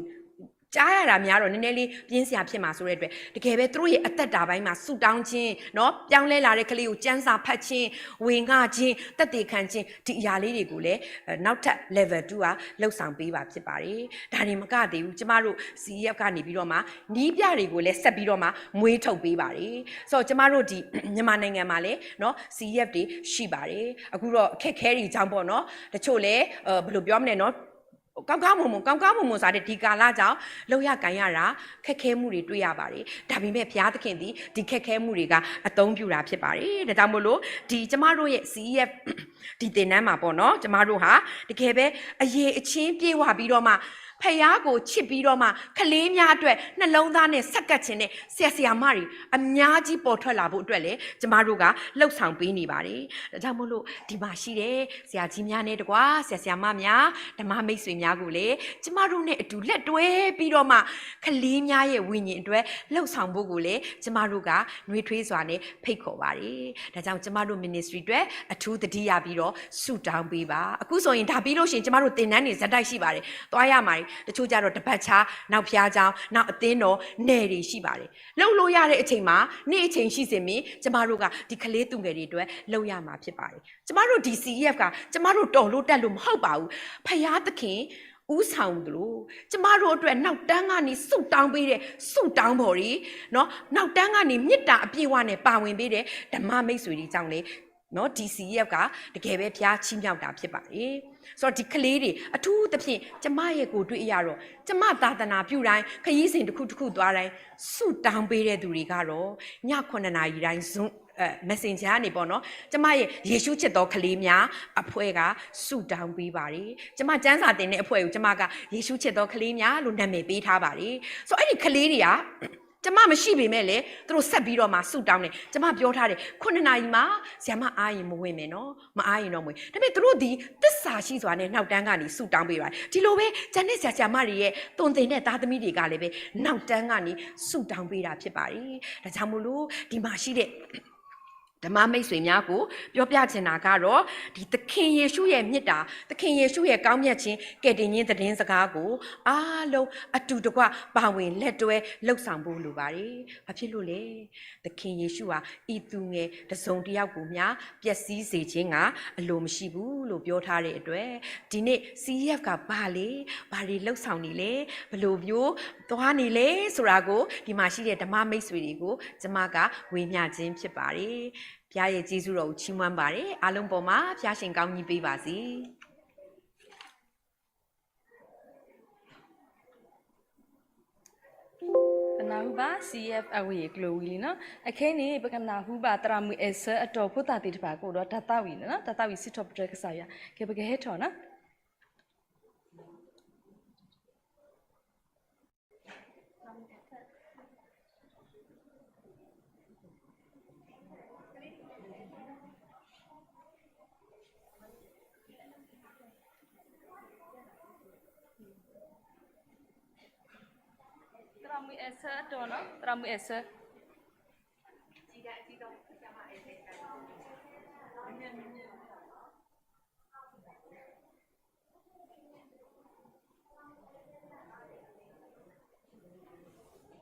ကြားရတာများတော့နည်းနည်းလေးပြင်းစရာဖြစ်မှာဆိုတဲ့အတွက်တကယ်ပဲသူတို့ရဲ့အသက်တာပိုင်းမှာဆူတောင်းခြင်းနော် ပြောင်းလဲလာတဲ့ကလေးကိုစံစာဖတ်ခြင်းဝေငှခြင်းသက်သေခံခြင်းဒီအရာလေးတွေကိုလည်းအဲနောက်ထပ် level two ကလှုပ်ဆောင်ပေးပါဖြစ်ပါတယ်။ ဒါတင်မကသေးဘူးကျမတို့ စီ အီး အီး အက်ဖ် ကနေပြီးတော့မှနီးပြတွေကိုလည်းဆက်ပြီးတော့မှမွေးထုတ်ပေးပါတယ်။ ဆိုတော့ကျမတို့ဒီမြန်မာနိုင်ငံမှာလည်းနော် စီ အီး အီး အက်ဖ် တွေရှိပါတယ်။ အခုတော့အခက်အခဲတွေကြောင့်ပေါ့နော်တချို့လည်းအဲဘယ်လိုပြောမလဲနော် ကောင်းကောင်းမွန်မွန်ကောင်းကောင်းမွန်မွန်ဆိုတာဒီကာလကြောင့်လုပ်ရကိုင်ရတာခက်ခဲမှုတွေတွေ့ရပါတယ်။ ဒါပေမဲ့ဘုရားသခင်သည်ဒီခက်ခဲမှုတွေကအသုံးပြုတာဖြစ်ပါတယ်။ ဒါကြောင့်မို့လို့ဒီကျမတို့ရဲ့ စီ အီး အီး အက်ဖ် ဒီသင်တန်းမှာပေါ့နော်ကျမတို့ဟာတကယ်ပဲအရည်အချင်းပြည့်ဝပြီးတော့မှဖယားကိုချစ်ပြီးတော့မှကလေးများအတွက်နှလုံးသားနဲ့ဆက်ကပ်ခြင်းနဲ့ဆရာဆရာမတွေအများကြီးပေါ်ထွက်လာဖို့အတွက်လည်းကျမတို့ကလှုပ်ဆောင်ပေးနေပါတယ်။ ဒါကြောင့်မို့လို့ဒီမှာရှိတဲ့ဆရာကြီးများနဲ့တကွဆရာဆရာမများဓမ္မမိတ်ဆွေများကိုလည်းကျမတို့နဲ့အတူလက်တွဲပြီးတော့မှကလေးများရဲ့ဝိညာဉ်အတွက်လှုပ်ဆောင်ဖို့ကိုလည်းကျမတို့ကနှွေးထွေးစွာနဲ့ဖိတ်ခေါ်ပါတယ်။ ဒါကြောင့်ကျမတို့ ministry အတွက်အထူးသတိရပြီးတော့ဆုတောင်းပေးပါ။ အခုဆိုရင်ဒါပြီးလို့ရှိရင်ကျမတို့သင်တန်းတွေဆက်တိုက်ရှိပါတယ်။ သွားရမှာတွေတချို့ကြတော့တပတ်ခြားနောက်ဖျားကြောင်းနောက်အသင်းတော်နယ်တွေရှိပါတယ်။ လုပ်လို့ရတဲ့အချိန်မှာနေ့အချိန်ရှိစေမင်းကျမတို့ကဒီကလေးသူငယ်တွေအတွက်လုပ်ရမှာဖြစ်ပါတယ်။ ကျမတို့ ဒီ စီ အီး အီး အက်ဖ် ကကျမတို့တော်လို့တက်လို့မဟုတ်ပါဘူး။ ဖယားသခင်ဦးဆောင်သလိုကျမတို့အတွက်နောက်တန်းကနေဆုတောင်းပေးတဲ့ဆုတောင်းဖော်တွေနော်နောက်တန်းကနေမေတ္တာအပြည့်အဝနဲ့ပါဝင်ပေးတဲ့ဓမ္မမိတ်ဆွေတွေကြောင့်လေနော် ဒီ စီ အီး အီး အက်ဖ် ကတကယ်ပဲဘုရားချီးမြှောက်တာဖြစ်ပါတယ်။ ဆိုတော့ဒီကလေးတွေအထူးသဖြင့်ကျမရဲ့ကိုယ်တွေ့အရတော့ကျမသာသနာပြုတိုင်းခရီးစဉ်တစ်ခုတစ်ခုသွားတိုင်းဆုတောင်းပေးတဲ့သူတွေကတော့ညခုနှစ်နာရီတိုင်း Zoom အဲ Messenger ကနေပေါ့နော်ကျမရဲ့ယေရှုချစ်သောကလေးများအဖွဲ့ကဆုတောင်းပေးပါတယ်။ ကျမစံစာတင်တဲ့အဖွဲ့ကိုကျမကယေရှုချစ်သောကလေးများလို့နာမည်ပေးထားပါတယ်။ ဆိုတော့အဲ့ဒီကလေးတွေကကျမမရှိပေမဲ့လည်းသူတို့ဆက်ပြီးတော့မှဆုတောင်းတယ်။ ကျမပြောထားတယ်ခုနှစ်နာရီမှဆရာမအားရင်မဝင်မယ်နော်မအားရင်တော့မဝင်ဒါပေမဲ့သူတို့ဒီသစ္စာရှိစွာနဲ့နောက်တန်းကနေဆုတောင်းပေးပါတယ်။ ဒီလိုပဲကျန်တဲ့ဆရာဆရာမတွေရဲ့သွန်သင်တဲ့သားသမီးတွေကလည်းပဲနောက်တန်းကနေဆုတောင်းပေးတာဖြစ်ပါတယ်။ ဒါကြောင့်မို့လို့ဒီမှာရှိတဲ့ ဓမ္မမိတ်ဆွေများကို ပြောပြချင်တာကတော့ ဒီသခင်ယေရှုရဲ့မေတ္တာ၊ သခင်ယေရှုရဲ့ကောင်းမြတ်ခြင်း ကယ်တင်ခြင်းသတင်းစကားကို အားလုံးအတူတကွ ပါဝင်လက်တွဲလုပ်ဆောင်ဖို့လိုပါတယ်။ ဘာဖြစ်လို့လဲ။ သခင်ယေရှုဟာ ဤသူငယ်တစ်စုံတစ်ယောက်ကိုမျှ ပျက်စီးစေခြင်းက အလိုမရှိဘူးလို့ ပြောထားတဲ့အတွက် ဒီနေ့ စီအီအီအက်ဖ်က ဘာလဲ၊ ဘာတွေလုပ်ဆောင်နေလဲ၊ ဘယ်လိုမျိုးသွားနေလဲဆိုတာကို ဒီမှာရှိတဲ့ဓမ္မမိတ်ဆွေတွေကို ကျမက ဝေမျှခြင်းဖြစ်ပါတယ်။ ဘုရားရဲ့ကျေးဇူးတော်ကို ချီးမွမ်းပါတယ်။ အားလုံးပေါ်မှာ ဘုရားရှင်ကောင်းကြီးပေးပါစေ။ ပနၢ်ဟူဘၣ် စီအီအီအက်ဖ် အဝဲအံၤကျိၤဝံၤလံနီၤ. အခဲအံၤန့ၣ် ပကနၢ်ဟူဘၣ်သရၣ်မုၣ်အဲၣ်ဆၢအတီၤဖိသၣ်သ့ၣ်တဖၣ် ကအိၣ်ဒီးတၢ်သးဝံၣ်န့ၣ်နီၤ, တၢ်သးဝံၣ်စံးထီၣ်ပတြၢၤကစၢ်ယွၤ. ကဲပကဟဲထီၣ်နီၤ. သရၣ်မုၣ်အဲၣ်ဆၢအတီၤနီၤ, သရၣ်မုၣ်အဲၣ်ဆၢ.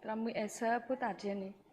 သရၣ်မုၣ်အဲၣ်ဆၢဖိသၣ်တဲန့ၣ်. မ့ၢ်တၢ်ဒ်န့ၣ်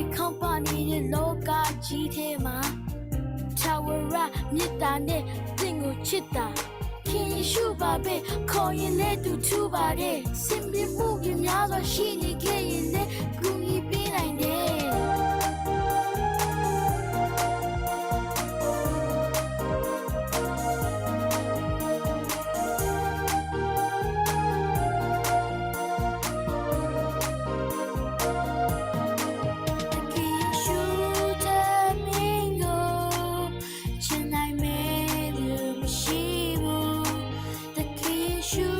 ခီပၤန့ၣ် ယလောကကြီးထဲမှာ ထာဝရမေတ္တာနဲ့ သင့်ကိုချစ်တာ ခင်ယေရှုပါပဲ ခေါ်ရင်လည်းသူထူပါတယ် စင်ပြစ်မှုတွေများစွာရှိနေခဲ့ရင်လည်း ကူညီပေးနိုင်တယ် သခင်ယေရှုတမ့ၢ်ကို ချစ်နိုင်မယ်သူမရှိဘူး သခင်ယေရှု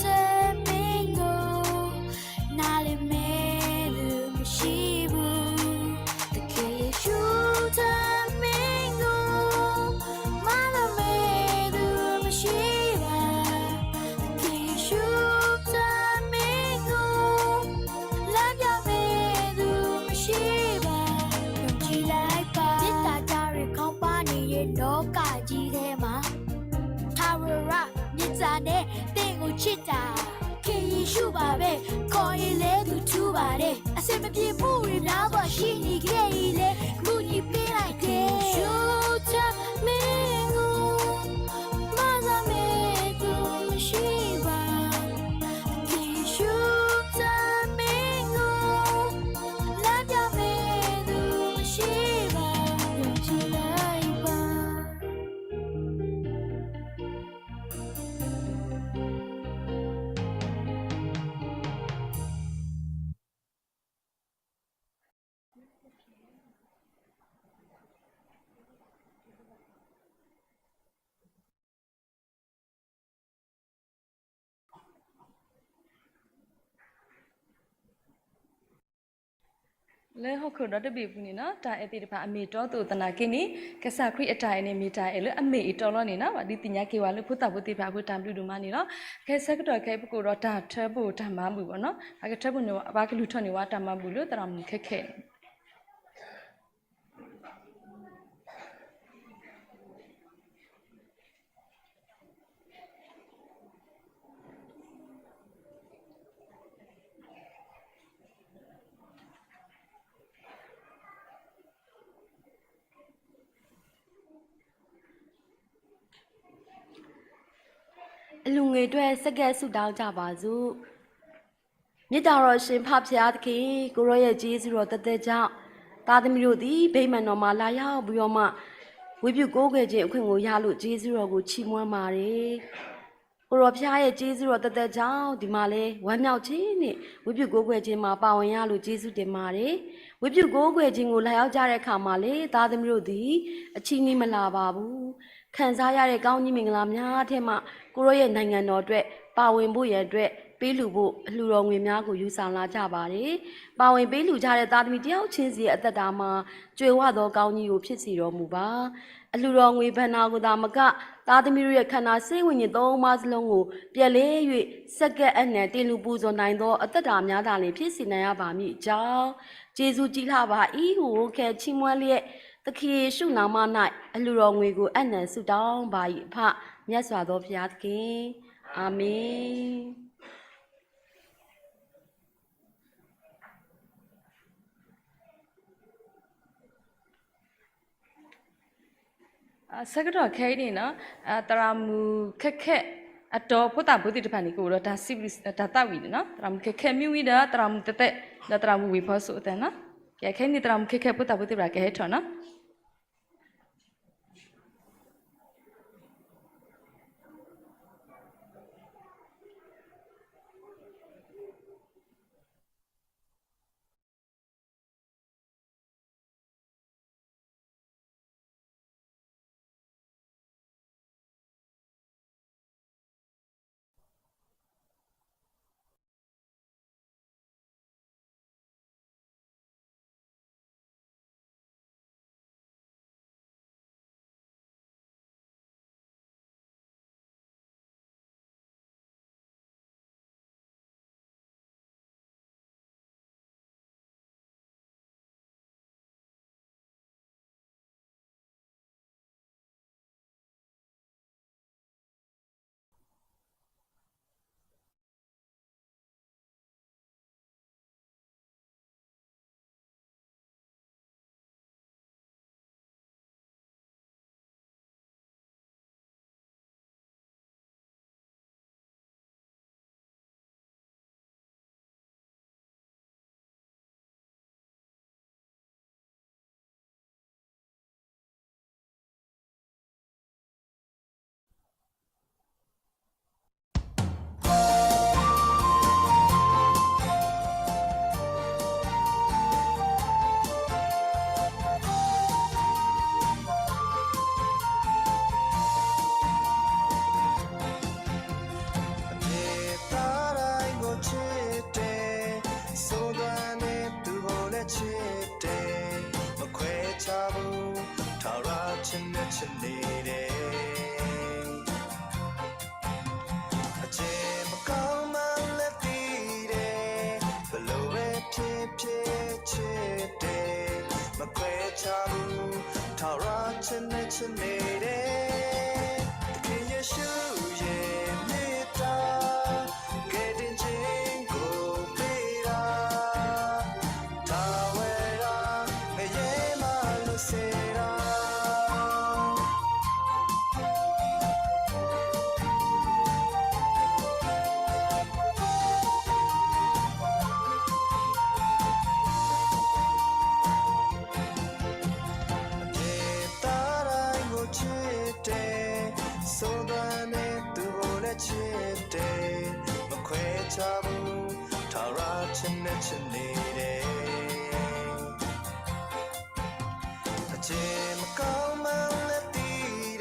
တမ့ၢ်ကို နားလည်မယ်သူမရှိဘူး သခင်ယေရှုတမ့ၢ်ကို မနာ်မယ်သူမရှိပါ သခင်ယေရှုတမ့ၢ်ကို လမ်းပြမယ်သူမရှိပါ ယုံကြည်လိုက်ပါ မေတ္တာဓာတ်တွေခေါင်းပါနေရဲ့လောကကြီးထဲမှာ ထာဝရမေတ္တာနဲ့ သင့်ကိုချစ်တာ ခင်ယေရှုပါပဲ ခေါ်ရင်လည်းသူထူပါတယ် အဆင်မပြေမှုတွေများစွာရှိနေခဲ့ရင်လည်း ကူညီပေးနိုင်တယ် ယေရှုတမ့ၢ်ကို မနာ်မယ်သူမရှိပါ သခင်ယေရှုတမ့ၢ်ကို လမ်းပြမယ်သူမရှိပါ ယုံကြည်လိုက်ပါ လၢဟီၣ်ခိၣ်ဒီတဘ့ၣ်အပူၤန့ၣ်နီၤ တၢ်အဲၣ်သ့ၣ်တဖၣ်အမ့ၢ်အတီအသိးသနာ်က့န့ၣ် ကစၢ်ခရံာ်အတၢ်အဲၣ်န့ၣ် မ့ၢ်တၢ်အဲၣ်လၢအမ့ၢ်အတီလီၤန့ၣ်နီၤ ဒုးသ့ၣ်ညါက့ၤဝဲလၢဖိသၣ်ဖိသ့ၣ်တဖၣ်အဃိ တၢ်ဘျုးဒိၣ်မးန့ၣ်လီၤ. ခဲဆၢကတီၢ်ခဲအံၤ ပကအိၣ်ဒီးတၢ်ထၢဖှိၣ်တၢ်မၤဘူၣ်ဘၣ်နီၤ ပကထၢဖှိၣ်န့ၢ် ပကလုၢ်ထီၣ်န့ၢ်ဝဲတၢ်မၤဘူၣ်လၢသရၣ်မုၣ်ခဲခဲ အလူၤငွေအတွက် ဆက်ကပ်ဆုတောင်းကြပါစို့။ မြတ်တာတော်ရှင်ဖဖျားသခင် ကိုရော့ရဲ့ကျေးဇူးတော်သက်သက်ကြောင့် သားသမီးတို့သည် ဗိမာန်တော်မှာ လာရောက်ပြီးတော့မှ ဝတ်ပြုကိုးကွယ်ခြင်းအခွင့်ကိုရလို့ ကျေးဇူးတော်ကို ချီးမွမ်းပါတယ်။ ကိုရော့ဖျားရဲ့ကျေးဇူးတော်သက်သက်ကြောင့် ဒီမှာလဲ ဝမ်းမြောက်ခြင်းနဲ့ ဝတ်ပြုကိုးကွယ်ခြင်းမှာ ပါဝင်ရလို့ ကျေးဇူးတင်ပါတယ်။ ဝတ်ပြုကိုးကွယ်ခြင်းကို လာရောက်ကြတဲ့အခါမှာလဲ သားသမီးတို့သည် အချည်းနှီးမလာပါဘူး။ ခံစားရတဲ့ကောင်းကြီးမင်္ဂလာများထဲမှ ကိုရော့ရဲ့နိုင်ငံတော်အတွက် ပါဝင်ဖို့ရန်အတွက် ပေးလှူဖို့ အလှူတော်ငွေများကို ယူဆောင်လာကြပါတယ်။ ပါဝင်ပေးလှူကြတဲ့ သားသမီးတစ်ယောက်ချင်းစီရဲ့အသက်တာမှာ ကြွယ်ဝသောကောင်းကြီးကို ဖြစ်စေတော်မူပါ။ အလှူတော်ငွေဘဏ္ဍာကိုသာမက သားသမီးတို့ရဲ့ခန္ဓာစိတ်ဝိညာဉ်သုံးပါးစလုံးကို ပြန်လည်၍ ဆက်ကပ်အနံၣ်တင်လှူပူဇော်နိုင်သော အသက်တာများသာလျှင် ဖြစ်စေနိုင်ရပါမည်အကြောင်း ကျေးဇူးကြီးလှပါ၏ဟု ဝန်ခံချီးမွမ်းလျက် သခင်ယေရှုနာမ၌ အလှူတော်ငွေကို အပ်နှံဆုတောင်းပါ၏အဖ မြတ်စွာသောဘုရားသခင်။ အာမင်။ ဆၢကတီၢ်ခဲအံၤန့ၣ်နီၤ သရၣ်မုၣ်ခဲခဲ အတီၤဖိသၣ်ဖိသ့ၣ်တဖၣ်န့ၣ် ကအိၣ်ဒီးတၢ်စံးဘျုးတၢ်သးဝံၣ်န့ၣ်နီၤ သရၣ်မုၣ်ခဲခဲမ့ၢ်ဝံၤဒီး သရၣ်မုၣ်သဲးသဲး ဒီးသရၣ်မုၣ်ဝ့ၢ်ဖီစိအသးနီၤ ကဲခဲအံၤန့ၣ် သရၣ်မုၣ်ခဲခဲဖိသၣ်ဖိသ့ၣ်တဖၣ်ကဟဲထီၣ်နီၤ အပြစ်သားတိုင်းကိုချစ်တယ် ဆိုးသွမ်းတဲ့သူကိုလည်းချစ်တယ် မခွဲခြားဘူး ထာဝရချစ်နဲ့ချစ်နေတယ် အကျင့်မကောင်းမှန်းလည်းသိတယ် ဘယ်လိုပဲဖြစ်ဖြစ်ချစ်တယ် မခွဲခြားဘူး ထာဝရချစ်နဲ့ချစ်နေတယ် သခင်ယေရှုရဲ့မေတ္တာ ကယ်တင်ခြင်းကိုပေးတာ ဒါဝဲဒၣ်ငရဲမှလွတ်စေတာ အပြစ်သားတိုင်းကိုချစ်တယ် ဆိုးသွမ်းတဲ့သူကိုလည်းချစ်တယ် မခွဲခြားဘူး ထာဝရချစ်နဲ့ချစ်နေတယ် အကျင့်မကောင်းမှန်းလည်းသိ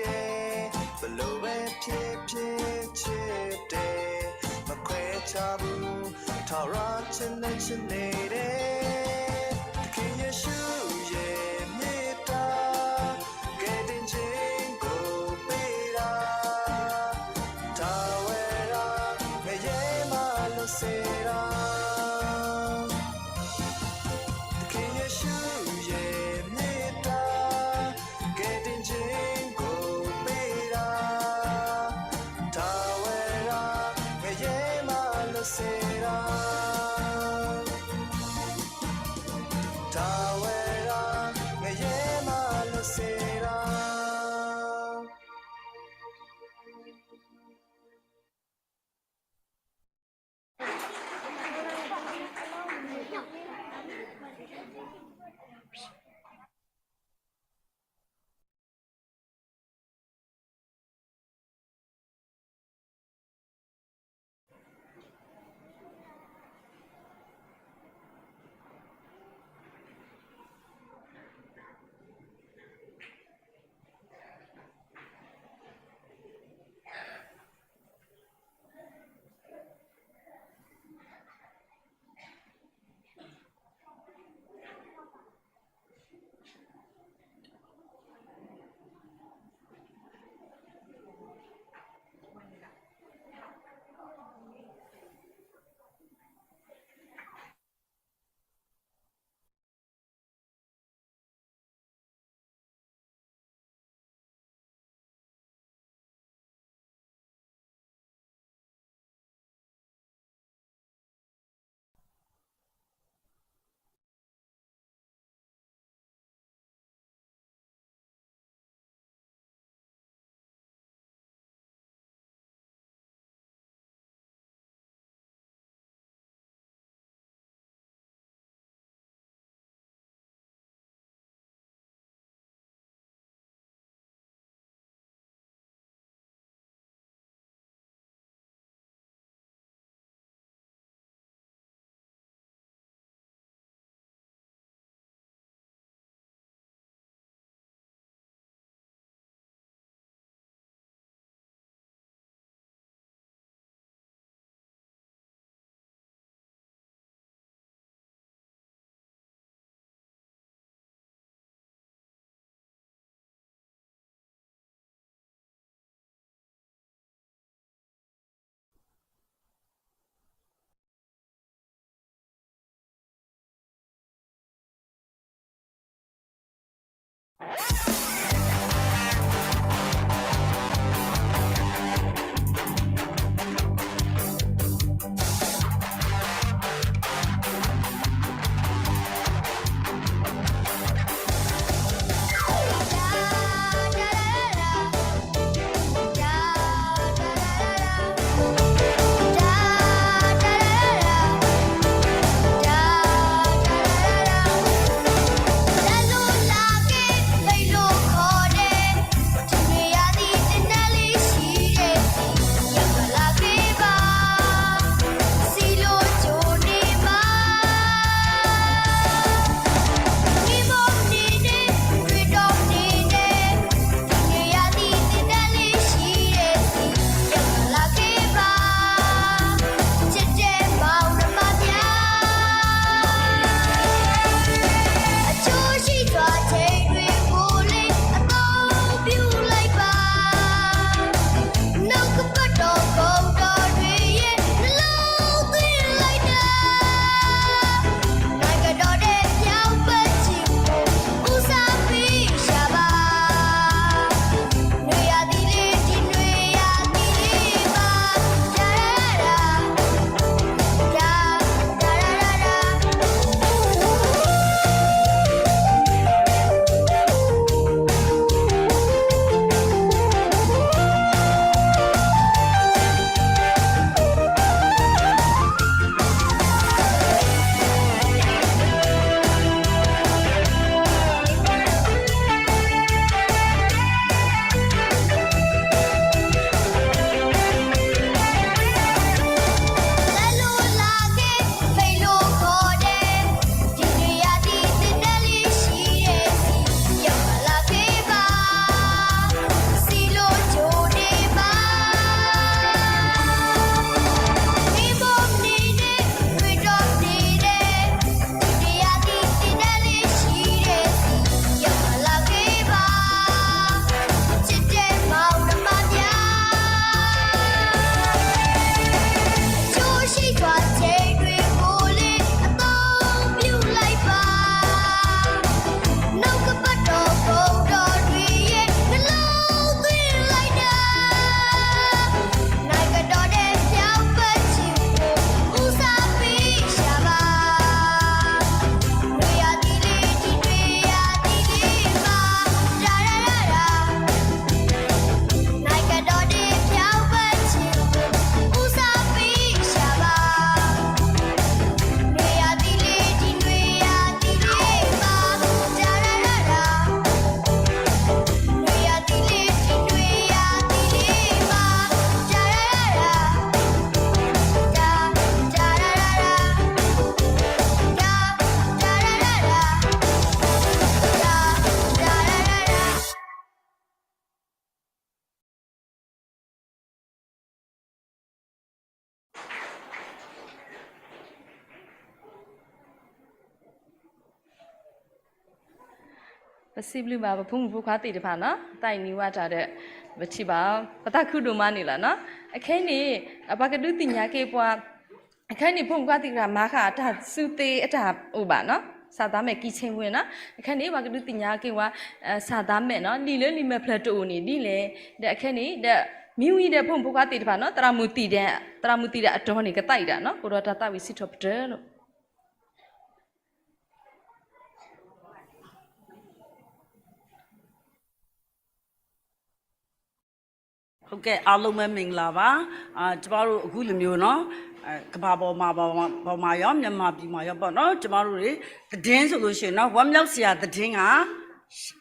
တယ် ဘယ်လိုပဲဖြစ်ဖြစ်ချစ်တယ် မခွဲခြားဘူး ထာဝရချစ်နဲ့ချစ်နေတယ် သခင် စံးဘျုးဘၣ်ပဖိမုၣ်ဖိခွါသ့ၣ်တဖၣ်နီၤ, တၢ်အံၤနံၤဝဲတၢ်ဒီး ပထံၣ်ဘၣ် ပသးခုဒိၣ်မးန့ၣ်လီၤနီၤ. အခဲအံၤန့ၣ် ပှၤကဒုးသ့ၣ်ညါက့ၤပှၤ အခဲအံၤန့ၣ် ဖိမုၣ်ဖိခွါသ့ၣ်တဖၣ်မၤဃာ်အတၢ်စုသ့အတၢ်အိၣ်ဘၣ်နီၤ, စၢ်သးမဲာ်ကံဆ့ဝဲနီၤ. အခဲအံၤန့ၣ် ပှၤကဒုးသ့ၣ်ညါက့ၤဝဲ စၢ်သးမဲာ်နီၤ, လံာ်လၢလံာ်မဲာ်ဖျၢၣ်တအိၣ်န့ၣ်ဒ်လဲၣ်, ဒီးအခဲအံၤန့ၣ် ဒီး မ့ၢ်ဝံၤဒီးဖိမုၣ်ဖိခွါသ့ၣ်တဖၣ်နီၤ, သရၣ်မုၣ်သံၣ်ဒီး သရၣ်မုၣ်သံၣ်ဒီးအတီၢ်န့ၣ် ကသးအံၤတၢ်နီၤ, အိၣ်ဒီးတၢ်သးဝံၣ်စံးထီၣ်ပတြၢၤလီၤ. ဟုတ်ကဲ့, အားလုံးပဲမင်္ဂလာပါ. အာ, ကျမတို့အခုလိုမျိုးနော်, အာ, ကမ္ဘာပေါ်မှာ, ပေါ်မှာရော, မြန်မာပြည်မှာရောပေါ့နော်, ကျမတို့တွေ, သတင်းဆိုလို့ရှိရင်နော်, ဝမ်းမြောက်စရာသတင်းက,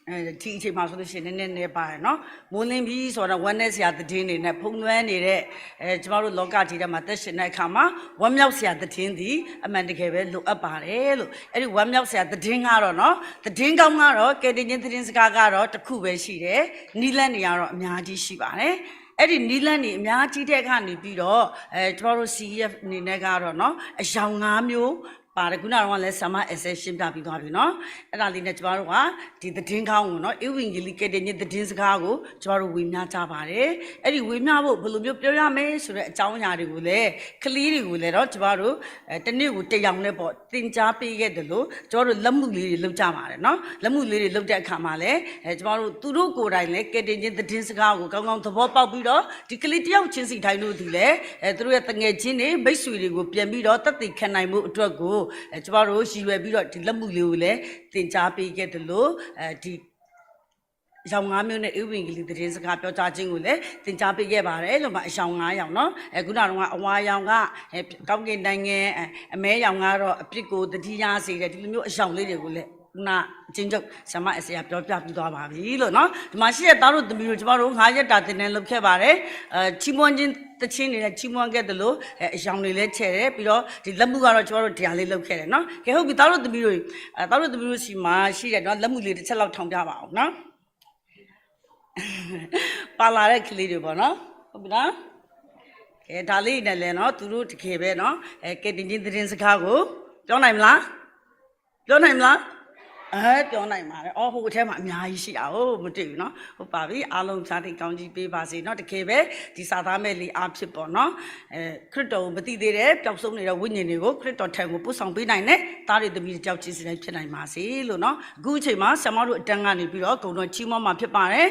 အဲ, ဒီအချိန်မှာဆိုလို့ရှိရင်နည်းနည်းနည်းပါတယ်နော်. မိုးလင်းပြီဆိုတော့ ဝမ်းနည်းစရာသတင်းတွေနဲ့ ဖုံးလွှမ်းနေတဲ့, အဲ, ကျမတို့လောကကြီးထဲမှာ သက်ရှင်တဲ့အခါမှာ ဝမ်းမြောက်စရာသတင်းသည် အမှန်တကယ်ပဲလိုအပ်ပါတယ်လို့. အဲ့ဒီဝမ်းမြောက်စရာသတင်းကတော့နော်, သတင်းကောင်းကတော့ ကယ်တင်ခြင်းသတင်းစကားကတော့တစ်ခုပဲရှိတယ်. နည်းလမ်းတွေကတော့အများကြီးရှိပါတယ်. အဲ့ဒီနည်းလမ်းတွေအများကြီးထဲကနေပြီးတော့, အဲ, ကျမတို့ စီအီးအက်ဖ် အနေနဲ့ကတော့နော်, အရောင်ငါးမျိုးပါတယ်. ခုနကတော့လည်း ဆရာမ အဲစဲ ရှင်းပြပြီးသွားပြီနော်. အဲ့ဒါလေးနဲ့ကျမတို့က ဒီသတင်းကောင်းကိုနော်, ဧဝံဂေလိ ကယ်တင်ခြင်းသတင်းစကားကို ကျမတို့ဝေမျှကြပါတယ်. အဲ့ဒီဝေမျှဖို့ဘယ်လိုမျိုးပြောရမလဲဆိုတဲ့အကြောင်းအရာတွေကိုလည်း, ကလေးတွေကိုလည်းတော့ ကျမတို့, အဲ, တစ်နေ့ကိုတစ်ယောက်နဲ့ပေါ့, သင်ကြားပေးခဲ့သလို, ကျမတို့လက်မှုလေးတွေလုပ်ကြပါတယ်နော်. လက်မှုလေးတွေလုပ်တဲ့အခါမှာလည်း, အဲ, ကျမတို့သူတို့ကိုယ်တိုင်လည်း ကယ်တင်ခြင်းသတင်းစကားကိုကောင်းကောင်းသဘောပေါက်ပြီးတော့, ဒီကလေးတစ်ယောက်ချင်းစီတိုင်းတို့သည်လည်း, အဲ, သူတို့ရဲ့သူငယ်ချင်းတွေ, မိတ်ဆွေတွေကိုပြန်ပြီးတော့သက်သေခံနိုင်ဖို့အတွက်ကို, အဲ, ကျမတို့ရည်ရွယ်ပြီးတော့ ဒီလက်မှုလေးကိုလည်းသင်ကြားပေးခဲ့သလို, အဲ, ဒီရောင်ငါးမျိုးနဲ့ ဧဝံဂေလိသတင်းစကားပြောကြားခြင်းကိုလည်းသင်ကြားပေးခဲ့ပါတယ်လို့ပါ. အရောင်ငါးရောင်နော်. အဲ, ခုနတုန်းကအဝါရောင်က, အဲ, ကောင်းကင်နိုင်ငံ, အဲ, အမဲရောင်ကတော့အပြစ်ကိုသတိရစေတယ်. ဒီလိုမျိုးအရောင်လေးတွေကိုလည်း ခုနအကျဉ်းချုပ် ဆရာမ အဲစဲ က ပြောပြပြီးသွားပါပြီလို့နော်. ဒီမှာရှိတဲ့သားတို့သမီးတို့, ကျမတို့ငါးရက်တာသင်တန်းလုပ်ခဲ့ပါတယ်. အဲ, ချီးမွမ်းခြင်းသီချင်းတွေလည်းချီးမွမ်းခဲ့သလို, အဲ, အရောင်တွေလည်းထည့်တယ်. ပြီးတော့ဒီလက်မှုကတော့ကျမတို့ဒီဟာလေးလုပ်ခဲ့တယ်နော်. ကဲ, ဟုတ်ပြီ, သားတို့သမီးတို့, အဲ, သားတို့သမီးတို့ဆီမှာရှိတဲ့နော်, လက်မှုလေးတစ်ချက်လောက်ထောင်ပြပါအောင်နော်. ပါလာတဲ့ကလေးတွေပေါ့နော်. ဟုတ်ပြီနော်. ကဲ, ဒါလေးနဲ့လဲနော်, သူတို့တကယ်ပဲနော်, အဲ, ကယ်တင်ခြင်းသတင်းစကားကိုပြောနိုင်မလား? ပြောနိုင်မလား? အဲ, ပြောနိုင်ပါတယ်. အော်, ဟိုအထဲမှာအများကြီးရှိတာကိုမတွေ့ဘူးနော်. ဟုတ်ပါပြီ, အားလုံးဖျားသင်ကောင်းကြီးပေးပါစေနော်. တကယ်ပဲ, ဒီစၢ်သးမဲာ်လံအားဖြင့်ပေါ့နော်, အဲ, ခရစ်တော်ကိုမသိသေးတဲ့ပျောက်ဆုံးနေတဲ့ဝိညာဉ်တွေကို ခရစ်တော်ထံကိုပို့ဆောင်ပေးနိုင်တဲ့သားတွေသမီးတွေတစ်ယောက်ချင်းစီတိုင်းဖြစ်နိုင်ပါစေလို့နော်. အခုအချိန်မှာဆရာမတို့အတန်းကနေပြီးတော့ဂုဏ်တော်ချီးမွမ်းမှာဖြစ်ပါတယ်.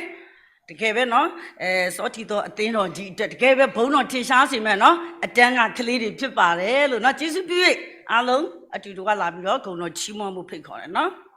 တကယ်ပဲနော်, အဲ, စောထီးသောအသင်းတော်ကြီးအတွက် တကယ်ပဲဘုန်းတော်ထင်ရှားစေမယ့်နော်, အတန်းကကလေးတွေဖြစ်ပါတယ်လို့နော်. ကျေးဇူးပြု၍ အားလုံးအတူတကွလာပြီးတော့ဂုဏ်တော်ချီးမွမ်းဖို့ဖိတ်ခေါ်တယ်နော်.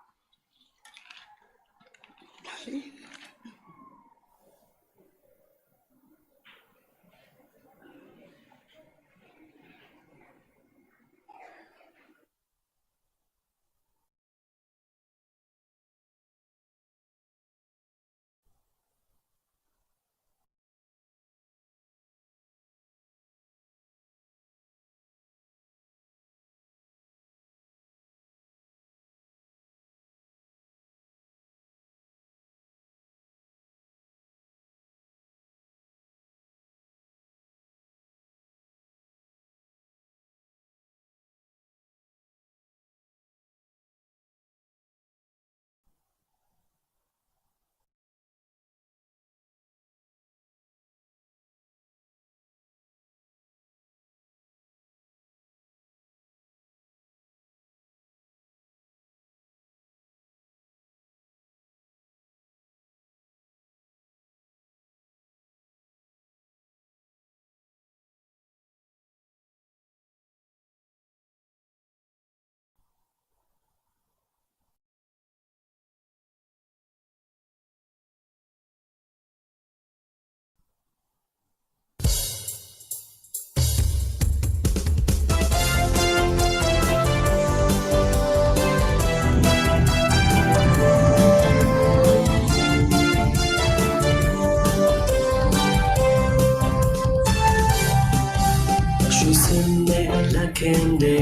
ရွှေစင်နဲ့လက်ခင်းတွေ,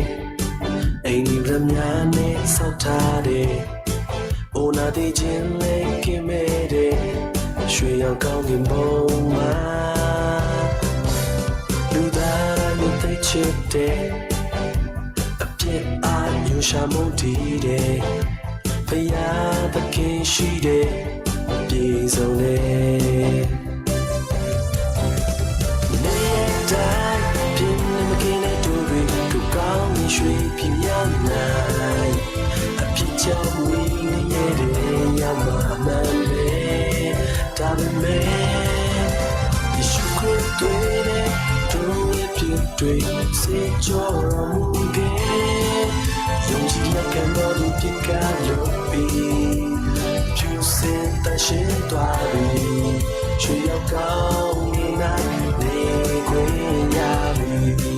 အိမ်ကြီးပြများနဲ့ဆောက်ထားတဲ့, အိုနာသေးခြင်းလည်းကင်းမဲ့တဲ့, ရွှေရောင်ကောင်းကင်ဘုံမှာ, လူသားတိုင်းကိုသိချစ်တဲ့, အပြစ်အာရုံရှာမှုတည်တဲ့, ဘုရားသခင်ရှိတယ် ပြည့်စုံတယ် နေတိုင်း ပြင်မကင်းတဲ့တိုးတွေ တို့ကောင်းရင်ရွှေပြည်များနိုင် အပြစ်ကြောင့်ဝိညာဉ်ရဲ့တရားမှာအမှန်ပဲ ဒါပေမဲ့ ယေရှုခရစ်သွေးနဲ့ တို့ရဲ့ပြစ်တွေ စေကျော်တော်မူခဲ့ ယုံကြည်လက်ခံတော်သူဖြစ်ကားလို့ပြီ ဖြူစင်သန့်ရှင်းသွားပြီ ရွှေရောက်ကောင်းကင်နား နေခွင့်ရပြီ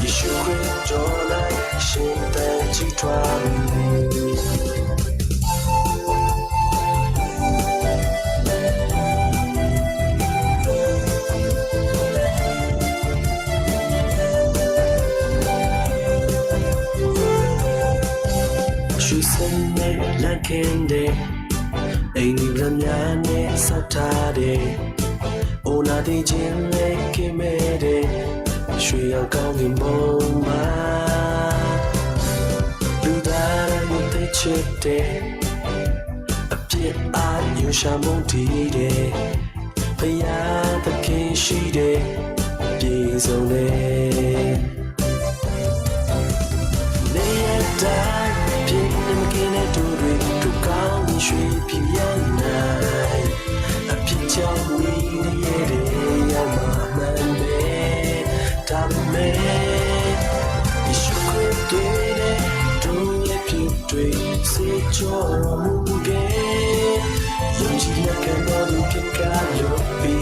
ယေရှုခရစ်တော်၌ရှင်သန်ကြီးထွားမည် ရွှေစင်နဲ့လမ်းခင်းတဲ့ အိမ်ကြီးများနဲ့ဆောက်ထားတဲ့ အိုလာသေးခြင်းနဲ့ကင်းမဲ့တဲ့ ရွှေရောင်ကောင်းကင်ဘုံမှာ လူသားတိုင်းကိုသိချစ်တဲ့ အပြစ်အာရုံရှာမုန်းတီးတဲ့ ဘုရားသခင်ရှိတဲ့ ပြည့်စုံတဲ့ နေရာတိုင်း ပြင်းမကင်းတဲ့တူတွေ တို့ကောင်းရွှေပြည်ရန်နိုင် အပြစ်ကြောင့်ဝိနည်းရဲ့တရားမှာမှန်တယ်ဒါပေမဲ့ယေရှုခရစ်သွေးနဲ့တို့ရဲ့ပြစ်တွေစေကျော်တော်မူခဲ့ယုံကြည်လက်ခံတော်သူဖြစ်ကားလို့ပြီ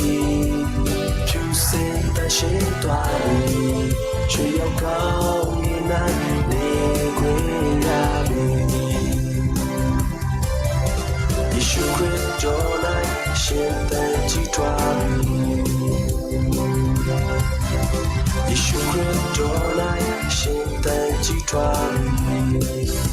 ဖြူစင်သန့်ရှင်းသွားပြီ ရွှေရောင်ကောင်းကင်နား နေခွင့်ရမည်။ ယေရှုခရစ်တော်၌ရှင်သန်ကြီးထွားမည်။ ယေရှုခရစ်တော်၌ရှင်သန်ကြီးထွားမည်။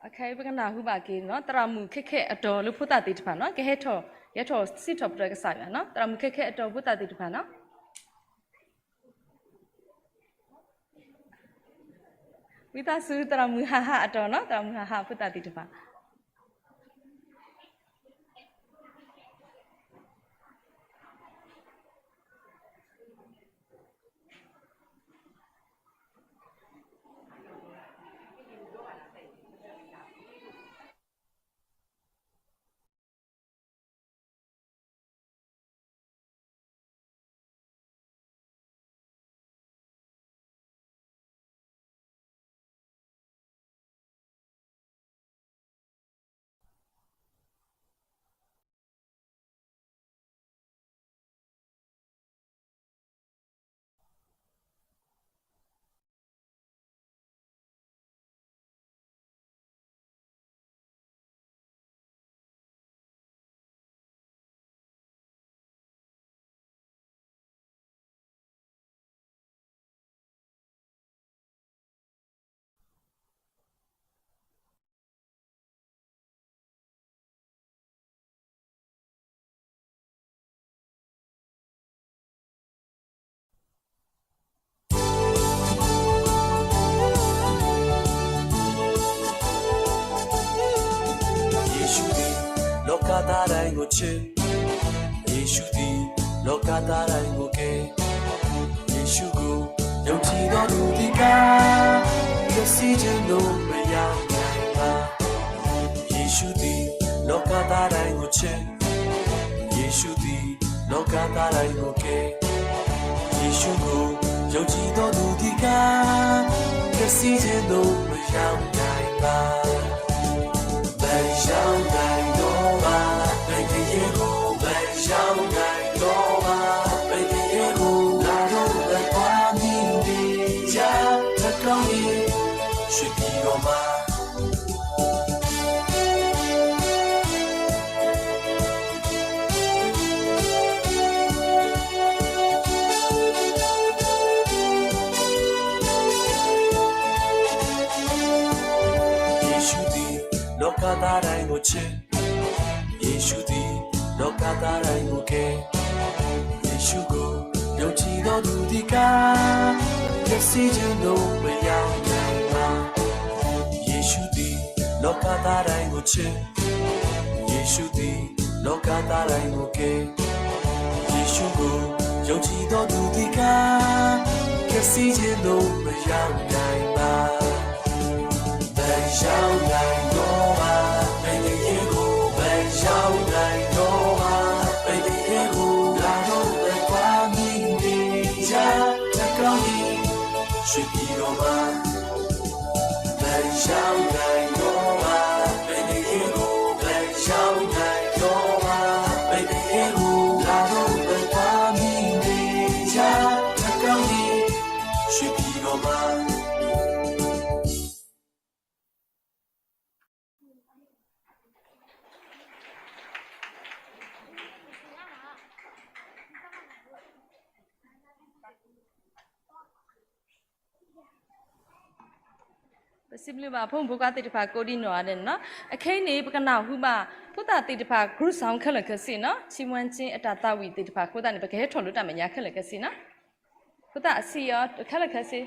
အခါအံၤ ပကနၢ်ဟူဘၣ်က့ၤနီၤ သရၣ်မုၣ်ခဲခဲအတီၤလၢဖိသၣ်သ့ၣ်တဖၣ်နီၤ ကဟဲထီၣ် ဟဲထီၣ်စံးထီၣ်ပတြၢၤကစၢ်ယွၤနီၤ သရၣ်မုၣ်ခဲခဲအတီၤဖိသၣ်သ့ၣ်တဖၣ်နီၤ ဝံသးစူၤ သရၣ်မုၣ်ဟးဟးအတီၤနီၤ သရၣ်မုၣ်ဟးဟးဖိသၣ်သ့ၣ်တဖၣ်ယေရှုသည် လောကသားတိုင်းကိုချစ် ယေရှုသည် လောကသားတိုင်းကိုကယ် ယေရှုကိုယုံကြည်သောသူသည်ကား ပျက်စီးခြင်းသို့မရောက်နိုင်ပါ။ ယေရှုသည် လောကသားတိုင်းကိုချစ် ယေရှုသည် လောကသားတိုင်းကိုကယ် ယေရှုကိုယုံကြည်သောသူသည်ကား ပျက်စီးခြင်းသို့မရောက်နိုင်ပါ။ မရောက်နိုင်တော့ပါ မကရင်ကို မရောက်နိုင်တော့ပါ မကရင်ကို လာတော့မကွာမိနေရ ထကောင်းရင် ရွှေပြည်တော်မှာ ယ့ၣ်ၡူးသံနီၢ်ကါသးဒၣ်အံၤအိၣ်ကဲ, ယ့ၣ်ၡူးကိး ယုံကြည်သောသူသ့ၣ်တဖၣ်, ကစံးယဲၢ်ဒိၣ်မယါညါဘၣ်, ယ့ၣ်ၡူးသံနီၢ်ကါသးဒၣ်အံၤအိၣ်ကဲ, ယ့ၣ်ၡူးသံနီၢ်ကါသးဒၣ်အံၤအိၣ်ကဲ, ယ့ၣ်ၡူးကိး ယုံကြည်သောသူသ့ၣ်တဖၣ်, ကစံးယဲၢ်ဒိၣ်မယါညါဘၣ်. မယါညါဘၣ်, မယါညါဘၣ်, မယါညါဘၣ်, လၢ်ဒိၣ်ဝဲကွၢ်မံၤန့ၣ် ယါတကီၢ်အံၤ ရွှေပြည်တော်မှာ မယါညါဘၣ်, မယါညါဘၣ်, မယါညါဘၣ်, လၢ်ဒိၣ်ဝဲကွၢ်မံၤန့ၣ် ယါတကီၢ်အံၤ ရွှေပြည်တော်မှာ ပစံးဘျုးဘၣ်ဖိမုၣ်ဖိခွါသ့ၣ်တဖၣ်ကိးဒံနီၢ်ဂၤဒဲးန့ၣ်လီၤ. အခဲအံၤန့ၣ် ပကနၢ်ဟူဘၣ်ဖိသၣ်သ့ၣ်တဖၣ် group song ခဲလၢာ်ခဲဆ့နီၤ, ချီးမွမ်းခြင်း အတၢ်သးဝံၣ်သ့ၣ်တဖၣ်အဃိသတးန့ၣ် ပကဟဲထီၣ်လိာ်တၢ်မဲာ်ညါခဲလၢာ်ခဲဆ့နီၤ. ဖိသၣ်အဆံးအီၤခဲလၢာ်ခဲဆ့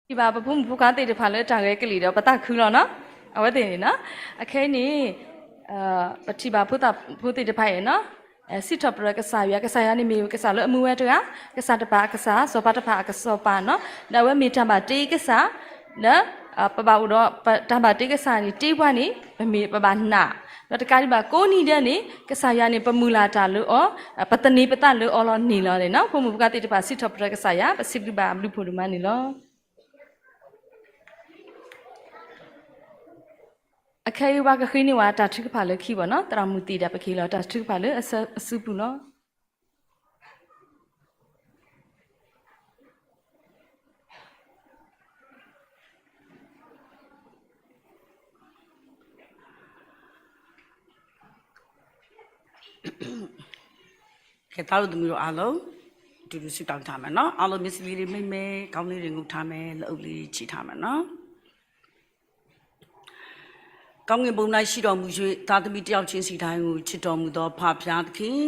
ထံၣ်ဘၣ်ပဖိမုၣ်ဖိခွါသ့ၣ်တဖၣ်လၢတၢ်ဂဲၤကလံၣ်ဒီး ပသးခုလီၤနီၤ. အဝဲသ့ၣ်န့ၣ်နီၤ, အခဲအံၤန့ၣ် ပထံၣ်ဘၣ်ဖိသၣ်ဖိသ့ၣ်တဖၣ်အံၤနီၤ, စံးထီၣ်ပတြၢၤကစၢ်ယွၤ, ကစၢ်ယွၤန့ၣ်မ့ၢ်ကစၢ်လၢအမူဝဲတဂၤ, ကစၢ်တဖၣ်အကစၢ်, စီၤပၤတဖၣ်အစီၤပၤနီၤ, ဒီးအဝဲမ့ၢ်တၢ်ဘၣ်တ့ကစၢ်, ဒီး ပဘၣ်အိၣ်ဒီး တၢ်ဘၣ်တ့ကစၢ်န့ၣ် တ့ပှၤန့ၣ် ပမ့ၢ်ပဘၣ်နာ်, ဒီးတကးဒံးဘၣ်ကိးနံၤဒဲးန့ၣ် ကစၢ်ယွၤန့ၣ် ပမုၢ်လၢ်တၢ်လၢအီၤ, ပသန့ၤပသးလၢအီၤလီၤန့ၣ်လီၤ. ဖိမုၣ်ဖိခွါသ့ၣ်တဖၣ် စံးထီၣ်ပတြၢၤကစၢ်ယွၤ, ပစံးဘျုးဘၣ်အဘျုးဖှိၣ်ဒိၣ်မးန့ၣ်လီၤ. အခဲအံၤပကဃ့န့ၢ်ဝဲတၢ်ထုကဖၣ်လၢခံဘၣ်နီၤ, သရၣ်မုၣ်သ့ၣ်ဒၣ် ပကဟ့ၣ်လီၤတၢ်ထုကဖၣ်လၢအစုပူၤလီၤ. ကဲ သးအိၣ်သမူဒီးအါလီၤ, တူၢ်တူၢ်စူၢ်တၢ်မတၤမနီၤ, အါလီၤမ့ၢ်စလံၤဒ်မ့မ့ၢ်, ကီလံဒ်ငိၣ်ထါမ့ၢ်, လၢအုၣ်လံဆံးထါမနီၤ. ကောင်းကင်ဘုံ၌ရှိတော်မူ၍ သားသမီးတစ်ယောက်ချင်းစီတိုင်းကို ချစ်တော်မူသော ဖဖျားသခင်,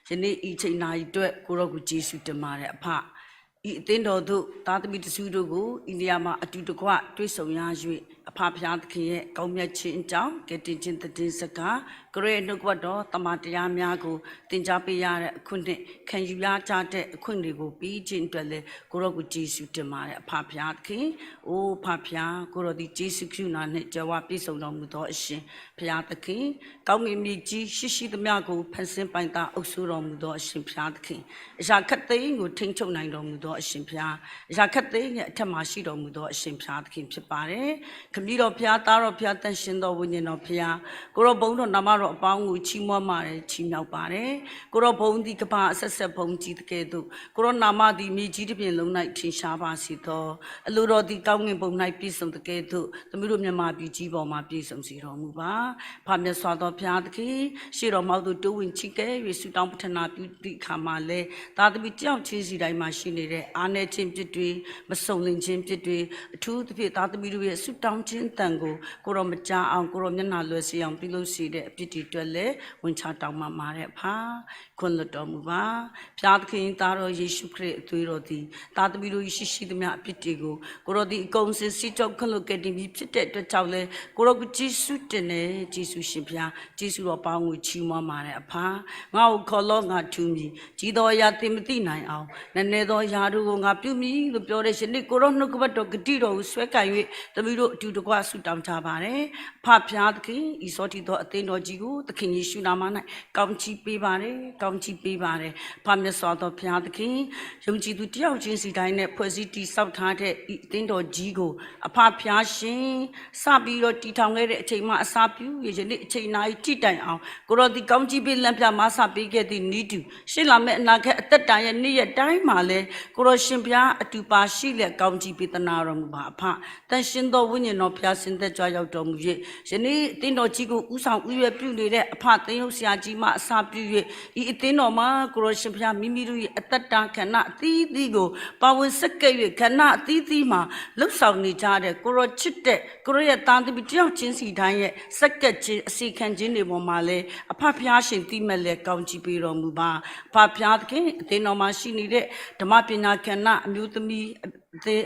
ယနေ့ ဤအချိန်နာရီအတွက် ကိုယ်တော်ကို ကျေးဇူးတင်ပါတယ် အဖ။ ဤအသင်းတော်သို့ သားသမီးတစုတို့ကို ဤနေရာမှာ အတူတကွ တွေ့ဆုံရ၍ အဖဖျားသခင်ရဲ့ ကောင်းမြတ်ခြင်းအကြောင်း ကယ်တင်ခြင်းသတင်းစကား ကရစ်နှုတ်ကပတ်တော် သမ္မာတရားများကို သင်ကြားပေးရတဲ့အခွင့်နှင့် ခံယူရကြတဲ့အခွင့်တွေကို ပေးခြင်းအတွက်လည်း ကိုယ်တော်ကို ကျေးဇူးတင်ပါတယ် အဖဖျားသခင်။ အိ ဖဖျား, ကိုယ်တော်သည် ကျေးဇူးကရုဏာနှင့် ကြွယ်ဝပြည့်စုံတော်မူသောအရှင်ဘုရားသခင်၊ ကောင်းကင်မြေကြီးရှိရှိသမျှကို ဖန်ဆင်းပိုင်သား အုပ်စိုးတော်မူသောအရှင်ဘုရားသခင်၊ အရာခပ်သိမ်းကို ထိန်းချုပ်နိုင်တော်မူသောအရှင်ဘုရား၊ အရာခပ်သိမ်းရဲ့အထက်မှာရှိတော်မူသောအရှင်ဘုရားသခင်ဖြစ်ပါတယ်။ ခမည်းတော်ဘုရား၊ သားတော်ဘုရား၊ သန့်ရှင်းသောဝိညာဉ်တော်ဘုရား၊ ကိုယ်တော်ဘုန်းတော်နာမတော်အပေါင်းကို ချီးမွမ်းပါတယ်၊ ချီးမြှောက်ပါတယ်။ ကိုယ်တော်ဘုန်းသည် ကမ္ဘာအဆက်ဆက်ဘုန်းကြီးသကဲ့သို့ ကိုယ်တော်နာမသည် မြေကြီးတစ်ပြင်လုံး၌ထင်ရှားပါစေသော။ အလိုတော်သည် ကောင်းကင်ဘုံ၌ပြည့်စုံသကဲ့သို့ သမီးတို့မြန်မာပြည်ကြီးပေါ်မှာ ပြည့်စုံစေတော်မူပါ။ ဖဖျားမြတ်စွာသောဘုရားသခင်၊ ရှေ့တော်မှောက်သို့ တိုးဝင်ချီးကဲ၍ဆုတောင်းပတ္ထနာပြုသည့်အခါမှာလည်း၊ သားသမီးတစ်ယောက်ချင်းစီတိုင်းမှာရှိနေတဲ့ အားနည်းခြင်းဖြစ်တွေ၊ မစုံလင်ခြင်းဖြစ်တွေ၊ အထူးသဖြင့် သားသမီးတို့ရဲ့ဆုတောင်းခြင်းသံကို ကိုယ်တော်မကြားအောင်၊ ကိုယ်တော်မျက်နှာလွှဲစေအောင် ပြုလုပ်စေတဲ့အပြစ်တွေအတွက်လည်း ဝန်ချတောင်းပန်ပါတယ် အဖ။ ခွင့်လွှတ်တော်မူပါ။ ဘုရားသခင်၊ သားတော်ယေရှုခရစ်အသွေးတော်သည် သားသမီးတို့၏ရှိရှိသမျှအပြစ်တွေကို ကိုယ်တော်သည် အကုန်အစင်စည်းထုတ်ခွင့်လွှတ်ကယ်တင်ပြီးဖြစ်တဲ့အတွက်ကြောင့်လည်း ကိုယ်တော်ကိုကျေးဇူးတင်တယ်။ ကျေးဇူးရှင်ဘုရား၊ ကျေးဇူးတော်ပေါင်းကိုချီးမွမ်းပါတယ် အဖ။ ငါ့ကိုခေါ်လော့၊ ငါထူးမည်၊ ကြီးသောအရာသင်မသိနိုင်အောင်၊ နက်နဲသောအရာတို့ကို ငါပြုမည်လို့ပြောတဲ့ ယနေ့ကိုယ်တော်နှုတ်ကပတ်တော်ကတိတော်ကိုစွဲကိုင်၍ သမီးတို့အတူတကွဆုတောင်းကြပါတယ်။ အဖဘုရားသခင်၊ ဤစောထီးသောအသင်းတော်ကြီးကို သခင်ယေရှုနာမ၌ ကောင်းချီးပေးပါတယ်၊ ကောင်းချီးပေးပါတယ်။ ဖဖျားမြတ်စွာသောဘုရားသခင်၊ ယုံကြည်သူတစ်ယောက်ချင်းစီတိုင်းနဲ့ ဖွဲ့စည်းတည်ဆောက်ထားတဲ့ ဤအသင်းတော်ကြီးကို အဖဖျားရှင်၊ စပြီးတော့တည်ထောင်ခဲ့တဲ့အချိန်မှအစပြု၍ ယနေ့အချိန်နာရီထိတိုင်အောင် ကိုယ်တော်သည်ကောင်းချီးပေးလမ်းပြမစပေးခဲ့သည့်နည်းတူ၊ ရှေ့လာမယ့်အနာဂတ်အသက်တာရဲ့နေ့ရက်တိုင်းမှာလည်း ကိုယ်တော်ရှင်ဘုရားအတူပါရှိလျက် ကောင်းချီးပေးသနားတော်မူပါ အဖ။ သန့်ရှင်းသောဝိညာဉ်တော်ဘုရားဆင်းသက်ကြွရောက်တော်မူ၍ ယနေ့အသင်းတော်ကြီးကိုဦးဆောင်ဦးရွက်ပြုနေတဲ့ အဖသင်းအုပ်ဆရာကြီးမှအစပြု၍ ဤအသင်းတော်မှာ ကိုယ်တော်ရှင်ဘုရား မိမိတို့၏အသက်တာကဏ္ဍအသီးသီးကို ပါဝင်ဆက်ကပ်၍ ကဏ္ဍအသီးသီးမှာ လုပ်ဆောင်နေကြတဲ့ ကိုယ်တော်ချစ်တဲ့ ကိုယ်တော်ရဲ့သားသမီးတစ်ယောက်ချင်းစီတိုင်းရဲ့ ဆက်ကပ်ခြင်း အစီခံခြင်းတွေပေါ်မှာလည်း အဖဘုရားရှင် သီးမက်လျက် ကောင်းချီးပေးတော်မူပါ။ အဖဘုရားသခင်၊ အသင်းတော်မှာရှိနေတဲ့ ဓမ္မပညာကဏ္ဍ အမျိုးသမီး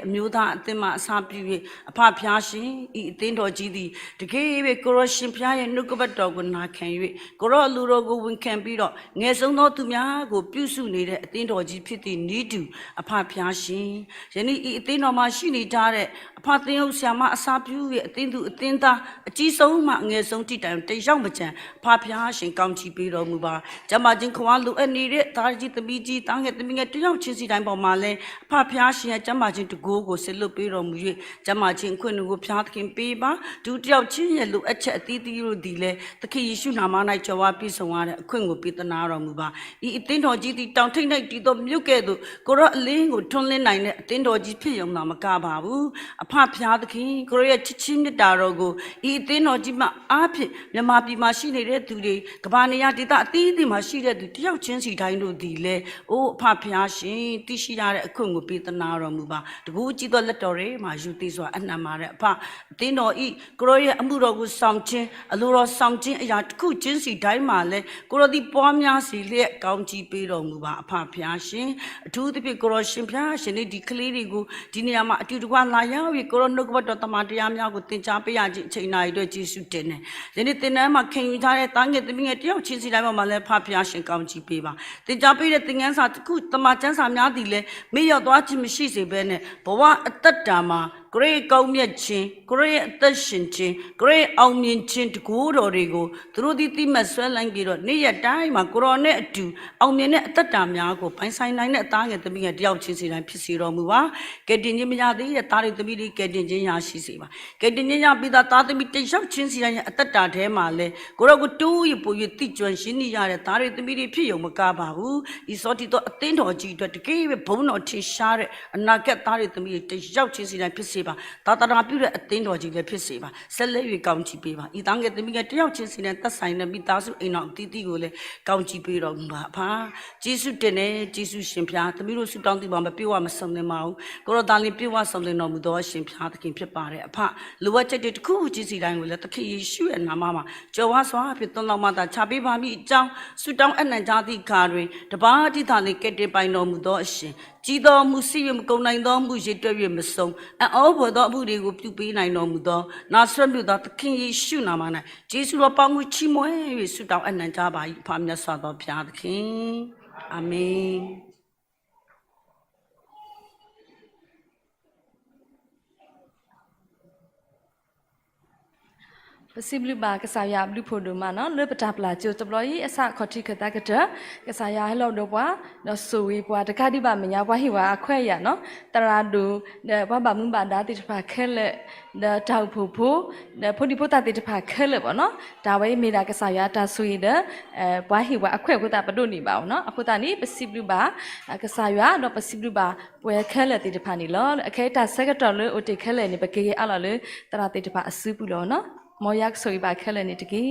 အမျိုးသားအသစ်မှအစပြု၍ အဖဖျားရှင် အသင်းတော်ကြီးသည် တကယ်ပဲ ကိုယ်တော်ရှင်ဘုရားရဲ့နှုတ်ကပတ်တော်ကိုနာခံ၍ ကိုယ်တော်အလိုတော်ကိုဝန်ခံပြီးတော့ ငယ်ဆုံးသောသူများကိုပြုစုနေတဲ့အသင်းတော်ကြီးဖြစ်သည့်နည်းတူ အဖဖျားရှင် ယနေ့ဤအသင်းတော်မှာရှိနေကြတဲ့ အဖသင်းအုပ်ဆရာမအစပြုရဲ့အသင်းသူအသင်းသား အကြီးဆုံးမှအငယ်ဆုံးထိတိုင်တယောက်မကျန် အဖဖျားရှင်ကောင်းချီးပေးတော်မူပါ။ ကျန်းမာခြင်းခွန်အားလိုအပ်နေတဲ့သားကြီးသမီးကြီး သားငယ်သမီးငယ်တယောက်ချင်းစီတိုင်းပေါ်မှာလည်း အဖဖျားရှင်ရဲ့ကျန်းမာခြင်းတန်ခိုးကို စေလွှတ်ပေးတော်မူ၍ ကျန်းမာခြင်းအခွင့်ကို ဘုရားသခင်ပေးပါ။ ဒုတိယချင်းရဲ့လိုအပ်ချက်အသီးသီးတို့သည်လည်း သခင်ယေရှုနာမ၌ကြွယ်ဝပြည့်စုံရတဲ့အခွင့်ကို ပေးသနားတော်မူပါ။ ဤအသင်းတော်ကြီးသည် တောင်ထိပ်၌တည်သောမြို့ကဲ့သို့ ကိုယ်တော်အလင်းကိုထွန်းလင်းနိုင်တဲ့အသင်းတော်ကြီးဖြစ်ရုံသာမကပါဘူး။ အဖဖျားသခင် ကိုယ်တော်ရဲ့ချစ်ခြင်းမေတ္တာတော်ကို ဤအသင်းတော်ကြီးမှအားဖြင့် မြန်မာပြည်မှာရှိနေတဲ့သူတွေ ကမ္ဘာနေရာဒေသအသီးသီးမှာရှိတဲ့သူ တယောက်ချင်းစီတိုင်းတို့သည်လည်း အိုး အဖဖျားရှင် သိရှိရတဲ့အခွင့်ကို ပေးသနားတော်မူပါ။ တကူးကြီးသောလက်တော်ထဲမှာ ရိုသေစွာအနံၣ်မာတဲ့အဖ အသင်းတော်၏ကိုယ်တော်ရဲ့အမှုတော်ကိုဆောင်ခြင်း အလိုတော်ဆောင်ခြင်းအရာတစ်ခုချင်းစီတိုင်းမှာလည်း ကိုယ်တော်သည်ပွားများစေလျက်ကောင်းချီးပေးတော်မူပါ အဖဖျားရှင်။ အထူးသဖြင့် ကိုယ်တော်ရှင်ဘုရားရှင် ဒီကလေးတွေကို ဒီနေရာမှာအတူတကွလာရောက်၍ ကိုယ်တော်နှုတ်ကပတ်တော်သမ္မာတရားများကိုသင်ကြားပေးရခြင်းအချိန်နာရီအတွက်ကျေးဇူးတင်တယ်။ ယနေ့သင်တန်းမှာခံယူထားတဲ့သားငယ်သမီးငယ်တယောက်ချင်းစီတိုင်းပေါ်မှာလည်း အဖဖျားရှင်ကောင်းချီးပေးပါ။ သင်ကြားပေးတဲ့သင်ခန်းစာတစ်ခု သမ္မာကျမ်းစာများသည်လည်း မေ့လျော့သွားခြင်းမရှိစေဘဲနဲ့ ဘဝအသက်တာမှာ ကိုယ်တော်ရဲ့ကောင်းမြတ်ခြင်း၊ ကိုယ်တော်ရဲ့အသက်ရှင်ခြင်း၊ ကိုယ်တော်ရဲ့အောင်မြင်ခြင်းတန်ခိုးတော်တွေကို သူတို့သည်သိမှတ်စွဲလမ်းပြီးတော့ နေ့ရက်တိုင်းမှာကိုယ်တော်နဲ့အတူ အောင်မြင်တဲ့အသက်တာများကို ပိုင်ဆိုင်နိုင်တဲ့သားငယ်သမီးငယ်တယောက်ချင်းစီတိုင်းဖြစ်စေတော်မူပါ။ ကယ်တင်ခြင်းမရသေးတဲ့သားတွေသမီးတွေကယ်တင်ခြင်းရရှိစေပါ။ ကယ်တင်ခြင်းရပြီးသားသားသမီးတယောက်ချင်းစီတိုင်းရဲ့အသက်တာထဲမှာလည်း ကိုယ်တော်ကိုတိုး၍ပို၍သိကျွမ်းရင်းနှီးရတဲ့သားတွေသမီးတွေဖြစ်ရုံမကပါဘူး။ အံၤစောတည်သောအသင်းတော်ကြီးအတွက် တကယ်ပဲဘုန်းတော်ထင်ရှားတဲ့အနာဂတ်သားတွေသမီးတွေတယောက်ချင်းစီတိုင်းဖြစ်စေပါ။ သာသနာပြုတဲ့အသင်းတော်ကြီးလည်းဖြစ်စေပါ။ ဆက်လက်၍ကောင်းချီးပေးပါ။ အံၤသားငယ်သမီးငယ်တယောက်ချင်းစီတိုင်း သက်ဆိုင်တဲ့မိသားစုအိမ်ထောင်အသီးသီးကိုလည်း ကောင်းချီးပေးတော်မူပါ အဖ။ ကျေးဇူးတင်တယ်၊ ကျေးဇူးရှင်ဘုရား။ သမီးတို့ဆုတောင်းသီးမှာ မပြည့်ဝမစုံလင်ပါဘူး။ ကိုယ်တော်သာလျှင်ပြည့်ဝစုံလင်တော်မူသောအရှင်ဘုရားသခင်ဖြစ်ပါတယ် အဖ။ လိုအပ်ချက်တွေတစ်ခုချင်းစီတိုင်းကိုလည်း သခင်ယေရှုရဲ့နာမမှာ ကြွယ်ဝစွာဖြင့် သွန်လောင်းမသာချပေးပါမည်အကြောင်း ဆုတောင်းအနံ့ကြသည့်အခါတွင် တပါးတည်းသာလျှင် ကယ်တင်ပိုင်တော်မူသောအရှင်၊ ကြီးသောအမှု၊ စစ်၍မကုန်နိုင်သောအမှု၊ ရေတွက်၍မစုံ၊ အံ့ဩဖွယ်သောအမှုတွေကို ပြုပေးနိုင်တော်မူသော နာဇရပ်မြို့သားသခင်ယေရှုနာမ၌ ကျေးဇူးတော်ပေါင်းကိုချီးမွမ်း၍ ဆုတောင်းအနံ့ကြပါ၏၊ အဖမြတ်စွာသောဘုရားသခင်။ အာမင်။ ပစံးဘျုးဘၣ်ကစၢ်ယွၤအဘျုးဖးဒိၣ်မးနီၤ, လၢပတၢ်ပျၢ်ကၠိတဘျီအံၤ အဆၢအခီၣ်ထံးခၢၣ်သးကတၢၢ် ကစၢ်ယွၤဟဲလီၤဒီးပှၤ ဒီးဆိၣ်ဂ့ၤပှၤတကးဒံးဘၣ်မဲာ်ညါ ပှၤဟ့ၣ်ဝဲအခွဲးအယာ်နီၤ, သရၣ်ဒိၣ် ဒီးပှၤဘၣ်မူဘၣ်ဒါသ့ၣ်တဖၣ်ခဲလၢာ်, ဒီးတၢ်အိၣ်ဖှိၣ်ဖိ, ဒီးဖိဒံဖိသၣ်သ့ၣ်တဖၣ်ခဲလၢာ်ဘၣ်နီၤ, တၢ်ဝဲအံၤမ့ၢ်ဒၣ်ကစၢ်ယွၤအတၢ်ဆိၣ်ဂ့ၤဒီး ပှၤဟ့ၣ်ဝဲအခွဲးအဖိသၣ်ပဒိၣ်န့ၣ်ဘၣ်နီၤ, အဃိသတးန့ၣ် ပစံးဘျုးဘၣ် ကစၢ်ယွၤ ဒီးပစံးဘျုးဘၣ်ပှၤခဲလၢာ်သ့ၣ်တဖၣ်န့ၣ်လီၤ. အခဲအံၤတၢ်ဆၢကတီၢ်လၢအိၣ်တ့ၢ်ခဲလၢာ်န့ၣ် ပက့ၤဂဲၤအါလီၤလၢ သရၣ်သ့ၣ်တဖၣ်အစုပူၤလီၤနီၤ, မ်ယွၤကဆိၣ်ဂ့ၤဘၣ်ခဲလၢာ်န့ၣ်တက့ၢ်.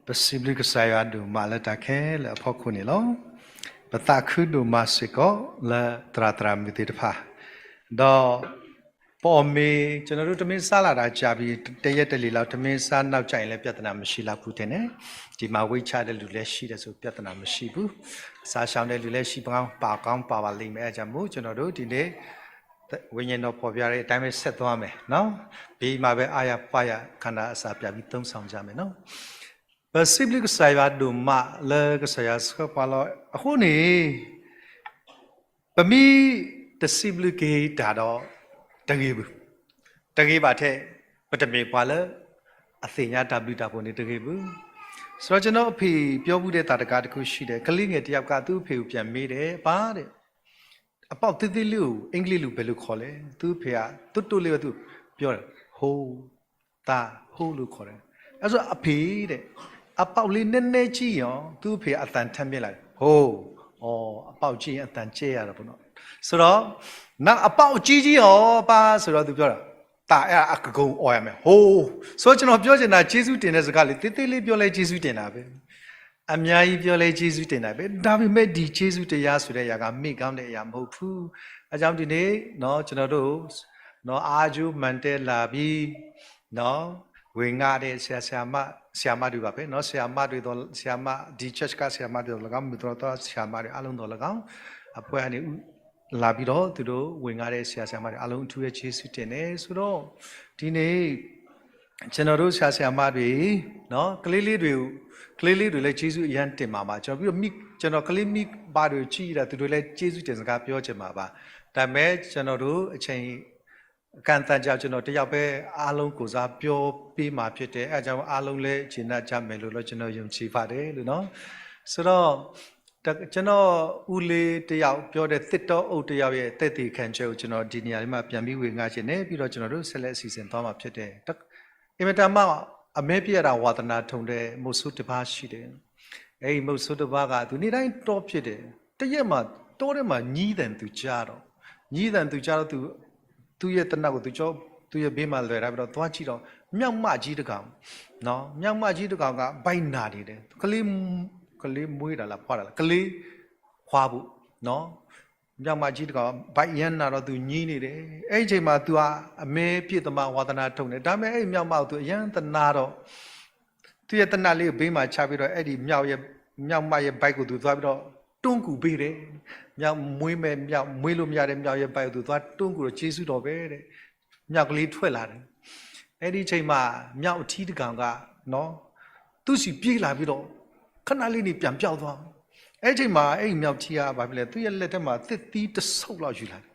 ပစံးဘျုးကစၢ်ယွၤဒိၣ်မးလၢတၢ်ခဲလၢာ်အဖီခိၣ်န့ၣ်လီၤ. ပသးခုဒိၣ်မးစ့ၢ်ကီးလၢသရၣ်သရၣ်မုၣ်သ့ၣ်တဖၣ်, ဒီး ပအီၣ်မ့ၤ ကျွန်တော်တို့ ထမင်းစားလာတာကြာပြီ, တရက်တလေလောက် ထမင်းစား နောက်ကျရင်လည်း ပြဿနာမရှိလောက်ဘူးထင်တယ်. ဒီမှာ ဝိတ်ချတဲ့လူလည်းရှိတယ်ဆို ပြဿနာမရှိဘူး. စားဆောင်တဲ့လူလည်းရှိကောင်း ပါကောင်းပါပါလိမ့်မယ်. အဲဒါကြောင့်မို့ ကျွန်တော်တို့ ဒီနေ့ ဝိညာဉ်တော်ဖော်ပြတဲ့အတိုင်းပဲ ဆက်သွားမယ်နော်. ပြီးမှပဲ အားရပါးရ ခန္ဓာအစာပြန်ပြီး သုံးဆောင်ကြမယ်နော်. ပစံးဘျုးကစၢ်ယွၤဒိၣ်မးလၢကစၢ်ယွၤဆှၢပှၤလီၤ. အဃိန့ၣ် ပမ့ၢ်တစံးဘျုးက့ၤတၢ်ဒီး တဂ့ၤဘူး, တဂ့ၤဘၣ်ထဲ ပတမ့ၢ်ပှၤလၢ အသ့ၣ်ညါတၢ်ဘျုးတၢ်ဖှိၣ်န့ၣ်တဂ့ၤဘူး. ဆိုတော့ ကျွန်တော်အဖေပြောဘူးတဲ့ သာဓကတစ်ခုရှိတယ်. ကလေးငယ်တစ်ယောက်က သူ့အဖေကိုပြန်မေးတယ်, ပါတဲ့, အပေါက်သေးသေးလေးကို အင်္ဂလိပ်လိုဘယ်လိုခေါ်လဲ? သူ့အဖေက တိုးတိုးလေးပဲ သူပြောတယ်, ဟိုး, သး, ဟိုးလို့ခေါ်တယ်. အဲဆိုအဖေတဲ့, အပေါက်လေးနည်းနည်းကြီးရော, သူ့အဖေအသံထပ်မြင့်လာတယ်, ဟိုး, အော်, အပေါက်ကြီးရင်အသံကျဲရတာပေါ့နော်. ဆိုတော့ နောက်အပေါက်ကြီးကြီးရော, ပါဆိုတော့ သူပြောတာ, သး, အဲ့ဒါအကကုံအော်ရမယ်, ဟိုး. ဆိုတော့ ကျွန်တော်ပြောချင်တာ ကျေးဇူးတင်တဲ့စကားလေး သေးသေးလေးပြောလဲ ကျေးဇူးတင်တာပဲ. အများကြီးပြောလဲကျေးဇူးတင်တာပဲ ဒါပေမဲ့ဒီကျေးဇူးတရားဆိုတဲ့အရာက မေ့ကောင်းတဲ့အရာမဟုတ်ဘူး အဲဒါကြောင့်ဒီနေ့နော်ကျွန်တော်တို့နော်အားကျိုးမန်တဲလာပြီးနော်ဝင်ငါတဲ့ဆရာဆရာမဆရာမတွေပါပဲနော်ဆရာမတွေတော့ဆရာမဒီ church ကဆရာမတွေတော့လကောက်မြို့တော်တော့ဆရာမတွေအားလုံးတော့လကောက်အဖွဲ့ကနေလာပြီးတော့သူတို့ဝင်ငါတဲ့ဆရာဆရာမတွေအားလုံးအထူးပဲကျေးဇူးတင်တယ်ဆိုတော့ဒီနေ့ကျွန်တော်တို့ဆရာဆရာမတွေနော်ကလေးလေးတွေကလေးလေးတွေလည်းကျေးဇူးအရမ်းတင်မှာပါကျွန်တော်ပြီးတော့မိကျွန်တော်ကလေးမိဘတွေကိုကြည့်ရတာသူတို့လည်းကျေးဇူးတင်စကားပြောချင်မှာပါဒါပေမဲ့ကျွန်တော်တို့အချိန်ကန့်သတ်ကြောင့်ကျွန်တော်တယောက်ပဲအားလုံးကိုစားပြောပေးမှာဖြစ်တယ်အဲဒါကြောင့်အားလုံးလည်းကျေနပ်ကြမယ်လို့တော့ကျွန်တော်ယုံကြည်ပါတယ်လို့နော်ဆိုတော့ကျွန်တော်ဦးလေးတယောက်ပြောတဲ့သစ်တောအုပ်တယောက်ရဲ့သက်သေခံချက်ကိုကျွန်တော်ဒီနေရာလေးမှာပြန်ပြီးဝေငှချင်တယ်ပြီးတော့ကျွန်တော်တို့ဆက်လက်အစီအစဉ်သွားမှာဖြစ်တယ်အင်မတန်မှအမဲပြရတာဝါသနာထုံတဲ့မုတ်ဆိုးတစ်ပါးရှိတယ်အဲ့ဒီမုတ်ဆိုးတစ်ပါးကသူနေတိုင်းတောဖြစ်တယ်တရက်မှာတောထဲမှာညီးသံသူကြားတော့ညီးသံသူကြားတော့သူသူ့ရဲ့တနတ်ကိုသူကြောသူ့ရဲ့ဘေးမှာလွယ်ထားပြီးတော့သွားကြည့်တော့မြောက်မကြီးတစ်ကောင်နော်မြောက်မကြီးတစ်ကောင်ကဘိုက်နာနေတယ်ကလေးကလေးမွေးတာလားဖွားတာလားကလေးခွာဖို့နော်မြောက်မကြီးတစ်ကောင်ဘိုက်ရမ်းနာတော့သူညီးနေတယ်အဲ့ဒီအချိန်မှာသူကအမဲပြစ်သမားဝါသနာထုံတယ်ဒါပေမဲ့အဲ့ဒီမြောက်မကိုသူအရမ်းသနာတော့သူ့ရဲ့တနတ်လေးကိုဘေးမှာချပြီးတော့အဲ့ဒီမြောက်ရဲ့မြောက်မရဲ့ဘိုက်ကိုသူသွားပြီးတော့တွန်းကူပေးတယ်မြောက်မွေးမဲ့မြောက်မွေးလို့မရတဲ့မြောက်ရဲ့ဘိုက်ကိုသူသွားတွန်းကူတော့ကျေးဇူးတော်ပဲတဲ့မြောက်ကလေးထွက်လာတယ်အဲ့ဒီအချိန်မှာမြောက်အထီးတကောင်ကနော်သူ့ဆီပြေးလာပြီးတော့ခဏလေးနေပြန်ပြောက်သွားအဲ့ဒီအချိန်မှာအဲ့ဒီမြောက်ထီးကဘာဖြစ်လဲသူ့ရဲ့လက်ထဲမှာသစ်သီးတစ်ဆုပ်လောက်ယူလာတယ်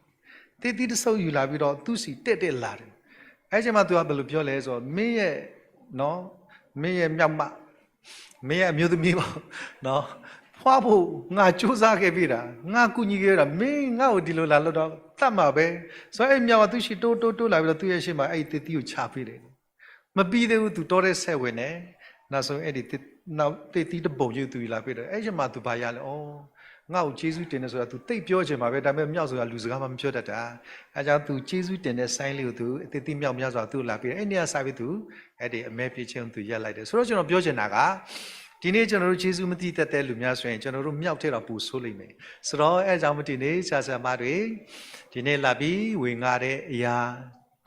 သစ်သီးတစ်ဆုပ်ယူလာပြီးတော့သူ့ဆီတဲတဲလာတယ်အဲ့ဒီအချိန်မှာသူကဘယ်လိုပြောလဲဆိုတော့မင်းရဲ့နော်မင်းရဲ့မြောက်မမင်းရဲ့အမျိုးသမီးပေါ့နော်ဖွားဖို့ငါစူးစမ်းခဲ့ပြီတာငါကူညီခဲ့တာမင်းငါ့ကိုဒီလိုလာလို့တော့တတ်မှာပဲဆိုတော့အဲ့မြောက်ကသူ့ရှိတိုးတိုးတိုးလာပြီးတော့သူ့ရဲ့ရှေ့မှာအဲ့ဒီသစ်သီးကိုချပေးတယ်မပြီးသေးဘူးသူတောထဲဆက်ဝင်တယ်နောက်ဆုံးအဲ့ဒီနောက်သစ်သီးတစ်ပုံကြီးသူယူလာပေးတယ်အဲ့ကျမှသူဘာရလဲဩငါ့ကိုကျေးဇူးတင်တယ်ဆိုတာသူသိပ်ပြောချင်မှာပဲဒါပေမဲ့မြောက်ဆိုတာလူစကားမှမပြောတတ်တာအဲကြောင့်သူကျေးဇူးတင်တဲ့ဆိုင်လေးကိုသူအသစ်သီးမြောက်များစွာသူ့ကိုလာပေးတယ်အဲ့နေ့ကစပြီးသူအဲ့ဒီအမဲပေးခြင်းကိုသူရပ်လိုက်တယ်ဆိုတော့ကျွန်တော်ပြောချင်တာကဒီနေ့ကျွန်တော်တို့ကျေးဇူးမသိတတ်တဲ့လူများဆိုရင်ကျွန်တော်တို့မြောက်ထဲတော့ပိုဆိုးလိမ့်မယ်ဆိုတော့အဲကြောင့်မဒီနေ့ဆရာဆရာမတွေဒီနေ့လာပြီးဝေငှတဲ့အရ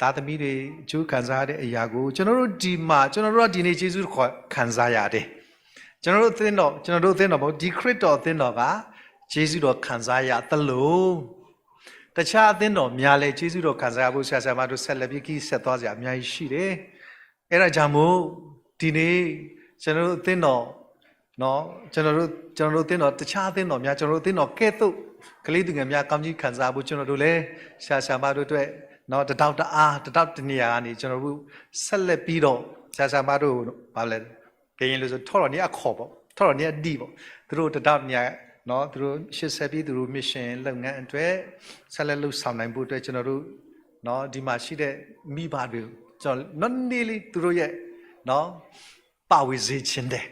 ာသားသမီးတွေအကျိုးခံစားရတဲ့အရာကိုကျွန်တော်တို့ဒီမှာကျွန်တော်တို့ကဒီနေ့ကျေးဇူးတော်ခံစားရတယ်ကျွန်တော်တို့အသင်းတော်ကျွန်တော်တို့အသင်းတော်ပေါ့ဒီခရစ်တော်အသင်းတော်ကကျေးဇူးတော်ခံစားရသလိုတခြားအသင်းတော်များလည်းကျေးဇူးတော်ခံစားရဖို့ဆရာဆရာမတို့ဆက်လက်ပြီးကြီးဆက်သွားစရာအများကြီးရှိတယ်အဲ့ဒါကြောင့်မို့ဒီနေ့ကျွန်တော်တို့အသင်းတော်နော်ကျွန်တော်တို့ကျွန်တော်တို့အသင်းတော်တခြားအသင်းတော်များကျွန်တော်တို့အသင်းတော်ကဲ့သို့ကလေးသူငယ်များကောင်းကြီးခံစားဖို့ကျွန်တော်တို့လည်းဆရာဆရာမတို့အတွက်နော်တထောက်တအားတထောက်တနေရာကနေကျွန်တော်တို့ဆက်လက်ပြီးတော့ဆရာဆရာမတို့ဘာလဲကရင်လိုဆိုထော်တော်နေအခီၣ်ပေါ့ထော်တော်နေအဒံပေါ့သူတို့တထောက်တနေရာနော်သူတို့ရှေ့ဆက်ပြီးသူတို့ mission လုပ်ငန်းအတွက်ဆက်လက်လုပ်ဆောင်နိုင်ဖို့အတွက်ကျွန်တော်တို့နော်ဒီမှာရှိတဲ့မိဘတွေကိုကျွန်တော်နော်နေလေးသူတို့ရဲ့နော်ပါဝင်စေချင်တယ်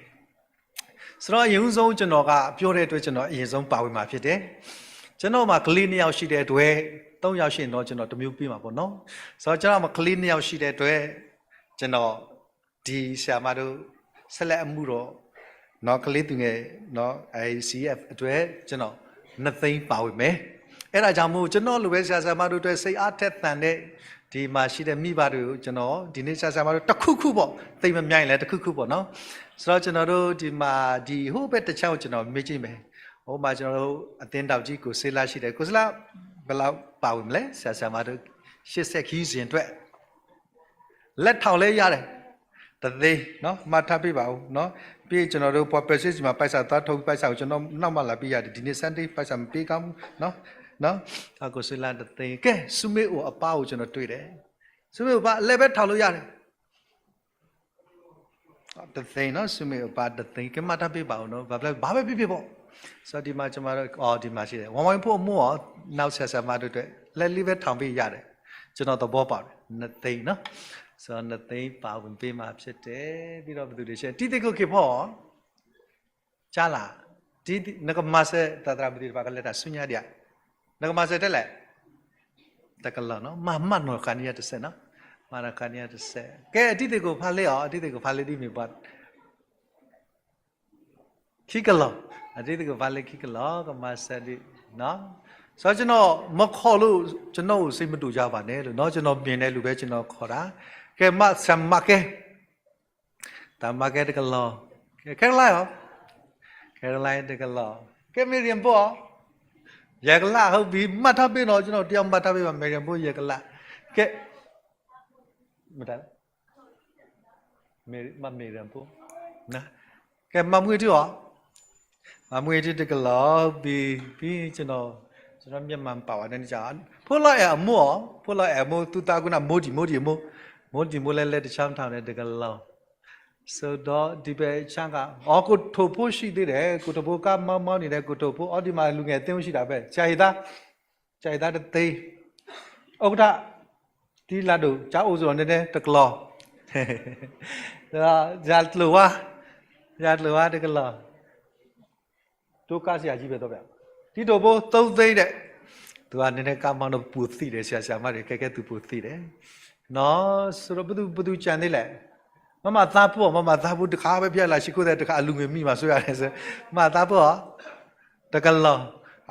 ဆိုတော့အရင်ဦးဆုံးကျွန်တော်ကပြောတဲ့အတွက်ကျွန်တော်အရင်ဆုံးပါဝင်မှာဖြစ်တယ်ကျွန်တော်မှာကလေးနှစ်ယောက်ရှိတဲ့အတွက်သုံးယောက်ရှိရင်တော့ကျွန်တော်တစ်မျိုးပေးမှာပေါ့နော်ဆိုတော့ကျွန်တော်မှာကလေးနှစ်ယောက်ရှိတဲ့အတွက်ကျွန်တော်ဒီဆရာမတို့ဆက်လက်အမှုတော်နော်ကလေးသူငယ်နော် ICF အတွက်ကျွန်တော်နှစ်သိန်းပါဝင်မယ်အဲ့ဒါကြောင့်မို့ကျွန်တော်လိုပဲဆရာဆရာမတို့အတွက်စိတ်အားထက်သန်တဲ့ဒီမှာရှိတဲ့မိဘတွေကိုကျွန်တော်ဒီနေ့ဆရာဆရာမတို့တစ်ခုခုပေါ့သိပ်မများရင်လည်းတစ်ခုခုပေါ့နော်ဆိုတော့ကျွန်တော်တို့ဒီမှာဒီဟိုဘက်တစ်ချောင်းကိုကျွန်တော်မေးကြည့်မယ်ဟိုမှာကျွန်တော်တို့အသင်းတော်ကြီးကိုစေးလာရှိတယ်ကိုစေးလာဘယ်လောက်ပါဝင်မလဲဆရာဆရာမတို့ရှေ့ဆက်ခီးစဉ်အတွက်လက်ထောက်လဲရတယ်တသိန်းနော်မှတ်ထားပေးပါဦးနော်ပြီးကျွန်တော်တို့ပေါ်ပယ်စစ်စီမှာပိုက်ဆံသွားထုတ်ပြီးပိုက်ဆံကိုကျွန်တော်နောက်မှလာပေးရတယ်ဒီနေ့ Sunday ပိုက်ဆံမပေးကောင်းဘူးနော်နော်အကိုစလာတသိန်းကဲစုမေးအိုအပါကိုကျွန်တော်တွေ့တယ်စုမေးအိုပါလဲပဲထောက်လို့ရတယ်တသိန်းနော်စုမေးအိုပါတသိန်းကဲမှတ်ထားပေးပါဦးနော်ဘာဖြစ်ဘာပဲဖြစ်ဖြစ်ပေါ့ဆိုတော့ဒီမှာကျွန်တော်တို့အော်ဒီမှာရှိတယ်ဝမ်ဝမ်ဖို့အမို့အော်နောက်ဆက်ဆက်မှတို့အတွက်လက်လေးပဲထောင်ပေးရတယ်ကျွန်တော်သဘောပေါက်တယ်နှစ်သိန်းနော်ဆိုတော့နှစ်သိန်းပါဝင်ပေးမှာဖြစ်တယ်ပြီးတော့ဘယ်သူတွေရှိတီးသိကိုခေဖော်ကြားလားဒီနကမဆဲတသရမတိတပါကလဲတာဆုညာဒီနကမဆဲတဲလဲတကလနော်မမနော်ခါနီယတဆဲနော်မနော်ခါနီယတဆဲကဲအတီးသိကိုဖားလေးအော်အတီးသိကိုဖားလေးဒီမီဘတ် Thank you ခံကလီၤ, အဒ်သိးကဘၣ်လၢခံကလီၤ ကမၤစၢၤဒ်, ဆိုတော့ ကျွန်တော် မခေါ်လို့ ကျွန်တော့်ကို စိတ်မတူကြပါနဲ့လို့နော်, ကျွန်တော် မြင်တဲ့လူပဲ ကျွန်တော် ခေါ်တာ, ကဲ မဆမ်မကဲ, တၢ်မၤကဲတကလီၤ, ကဲ Caroline ရော, Caroline တကလီၤ, ကဲ Miriam ဖိ ရော, ယဲကလး ဟုတ်ပြီ, မှတ်ထားပေးနော်, ကျွန်တော် တယောက် မှတ်ထားပေးပါ, Miriam ဖိ ယဲကလး, ကဲ မတၤလဲၣ် မမေရန်ဖိ, ကဲ မမွေးထူး ရော, မမွေးထူး တကလီၤ, ပြီး ပြီး ကျွန်တော် ကျွန်တော် မျက်မှန်ပါပါတယ် ကြာ, ဖိလီၤအဲၣ်အမိၢ် ရော, ဖိလီၤအဲၣ်အမိၢ် သူသား ခုန မိုးတီ မိုးတီ အမိၢ်, မိုးတီ မိုး လဲ လဲ တခြားထောင်နဲ့ တကလီၤ, ဆိုတော့ ဒီဘက်ခြမ်းက အော် ကိုထိုပ်ဖိ ရှိသေးတယ်, ကိုထိုပ်ဖိ ကားမောင်းမောင်းနေတဲ့ ကိုထိုပ်ဖိ, အော် ဒီမှာ လူငယ်အသင်းရှိတာပဲ, ဆရာဟေသား, ဆရာဟေသား တသိန်း, ဥက္ကဋ္ဌ တီလာဒို ကျားအိုးစွန် နည်းနည်း တကလီၤ, ရာကျိုဝါ, ရာကျိုဝါ တကလီၤ, ဒိကါ ဆရာကြီးပဲတော့ဗျာ, တီးတိုပ်ဖိ သုံးသိန်း တဲ့, သူက နည်းနည်း ကားမောင်းတော့ ပိုသိတယ်, ဆရာ ဆရာမတွေ ခဲခဲ သူပိုသိတယ်နော်, ဆိုတော့ ဘယ်သူ ဘယ်သူ ကျန်သေးလဲ, မမသားဖိ, မမသားဖိ တခါပဲ ဖျက်လာရှိ ခိုးတဲ့ တခါ အလူငွေ မိမှာ စိုးရတယ်ဆို, မသားဖိ ရော, တကလီၤ,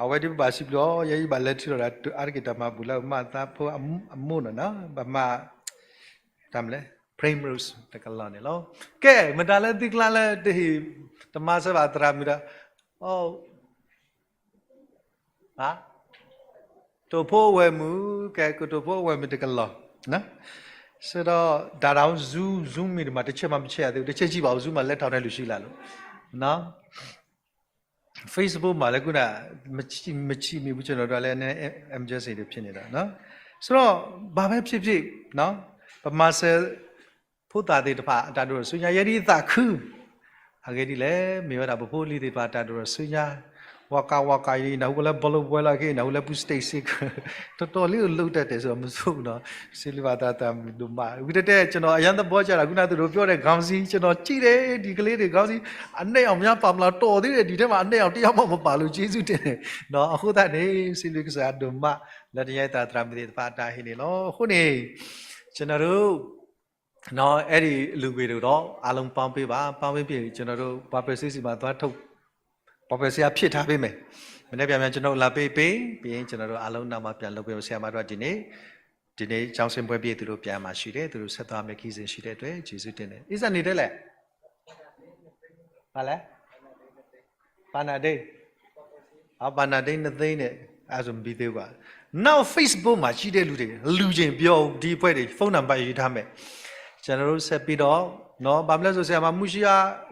အဝဲဒ်ပဘၣ်စံးဘျုးအီၤ, ယဲယဘၣ်လဲၤထုးထီၣ်ဒီး အါတက့ၢ်တၢ်မၤဘူၣ်လၢ မသားဖိ အမိၢ်နီၤနီၤ, ဘၣ်မၤ တၢ်မလဲၣ် Primrose တကလီၤန့ၣ်လီၤ, ကဲ မတၤလၢသုကျါလၢတဟ့ၣ် တမၤစၢၤဘၣ်သရၣ်မုၣ်ဒီး, ကတိုပ်ဖိအဝဲၢ်မုၣ်, ကဲ ကတိုပ်ဖိအဝဲၢ်မုၣ် တကလီၤ, ဆိုတော့ ဒါတောင် Zoom, Zoom meeting မှာ တစ်ချက်မှ မချက်ရသေးဘူး, တစ်ချက်ကြည့်ပါဦး, Zoom မှာ လက်ထောင်တဲ့လူရှိလားလို့နော်, Facebook မှာလည်း ခုန မကြည့်မိဘူး, ကျွန်တော်တို့လည်း နည်းနည်း emergency တွေ ဖြစ်နေတာနော်, ဆိုတော့ ဘာပဲဖြစ်ဖြစ်နော်, ပမၤစၢၤ ဖိသၣ်သ့ၣ်တဖၣ် အတၢ်ဒိၣ်ထီၣ်ဆူညါ ယဲဒ်အသးခု အဂ့ၢ်ဒ်လဲၣ်, မ့ၢ်ဝဲဒၣ်ပဖိလံၤသ့ၣ်တဖၣ် အတၢ်ဒိၣ်ထီၣ်ဆူညါ, ဝါကးဝါကးအံၤ နၢ်ဟူလၢ ဘီလိပွဲလီၤက့ၤ, နၢ်ဟူလၢ ပူ stage စ့ၢ်ကီး, တတီၤလံ အလိၣ်တဲာ်တဲာ် ဆိုးမုာ်ဆိကမိၣ်နီၤ, စံးဘျုးဘၣ်သရၣ်မုၣ်ဒိၣ်မး, ဝံၤတဲတဲ ကျွန်တော် အရမ်းသဘောကျတာ, ခုန သူတို့ပြောတဲ့ ခေါင်းစည်း, ကျွန်တော်ကြည့်တယ်, ဒီကလေးတွေ ခေါင်းစည်း အနက်ရောင်များ ပါမလား, တော်သေးတယ်, ဒီထဲမှာ အနက်ရောင် တစ်ယောက်မှ မပါလို့ ကျေးဇူးတင်တယ်နော်, အဃိသတးန့ၣ် စံးဘျုးကစၢ်ယွၤဒိၣ်မး လၢတယါအံၤ သရၣ်မုၣ်သ့ၣ်တဖၣ် အတၢ်ဟ့ၣ်န့ၣ်လီၤ, အဃိန့ၣ် ကျွန်တော်တို့ နော် အဲ့ဒီအလှူငွေတွေကိုတော့ အားလုံးပေါင်းပေးပါ, ပေါင်းပေးပြီး ကျွန်တော်တို့ ပှၤပၢၤစ့စံးမး သွားထုတ်, ပှၤပၢၤစ့အဖြစ်ထားပေးမယ်, မနေ့ပြန်ပြန် ကျွန်တော်လာပေးပေး, ပြီးရင် ကျွန်တော်တို့ အားလုံးနောက်မှ ပြန်လုပ်ပေးမယ်, ဆရာမတို့က ဒီနေ့, ဒီနေ့ ကျောင်းဆင်းပွဲပြီး သူတို့ပြန်မှာရှိတယ်, သူတို့ ဆက်သွားမယ့်ခရီးစဉ်ရှိတဲ့အတွက် ကျေးဇူးတင်တယ်, အီစၣ် နေတယ်လဲၣ်, ဘာလဲ, ဘဏ္ဍာဒိတ်, အဘဏ္ဍာဒိတ် နှစ်သိန်း နဲ့ အဲ့ဒါဆို မပြီးသေးဘူးကွာ, နောက် Facebook မှာရှိတဲ့လူတွေ လူချင်းပြော, ဒီအဖွဲ့တွေ ဖုန်းနံပါတ် ရေးထားမယ်, ကျွန်တော်တို့ ဆက်ပြီးတော့နော်, ဘာမလဲဆို ဆရာမ မုရှိယ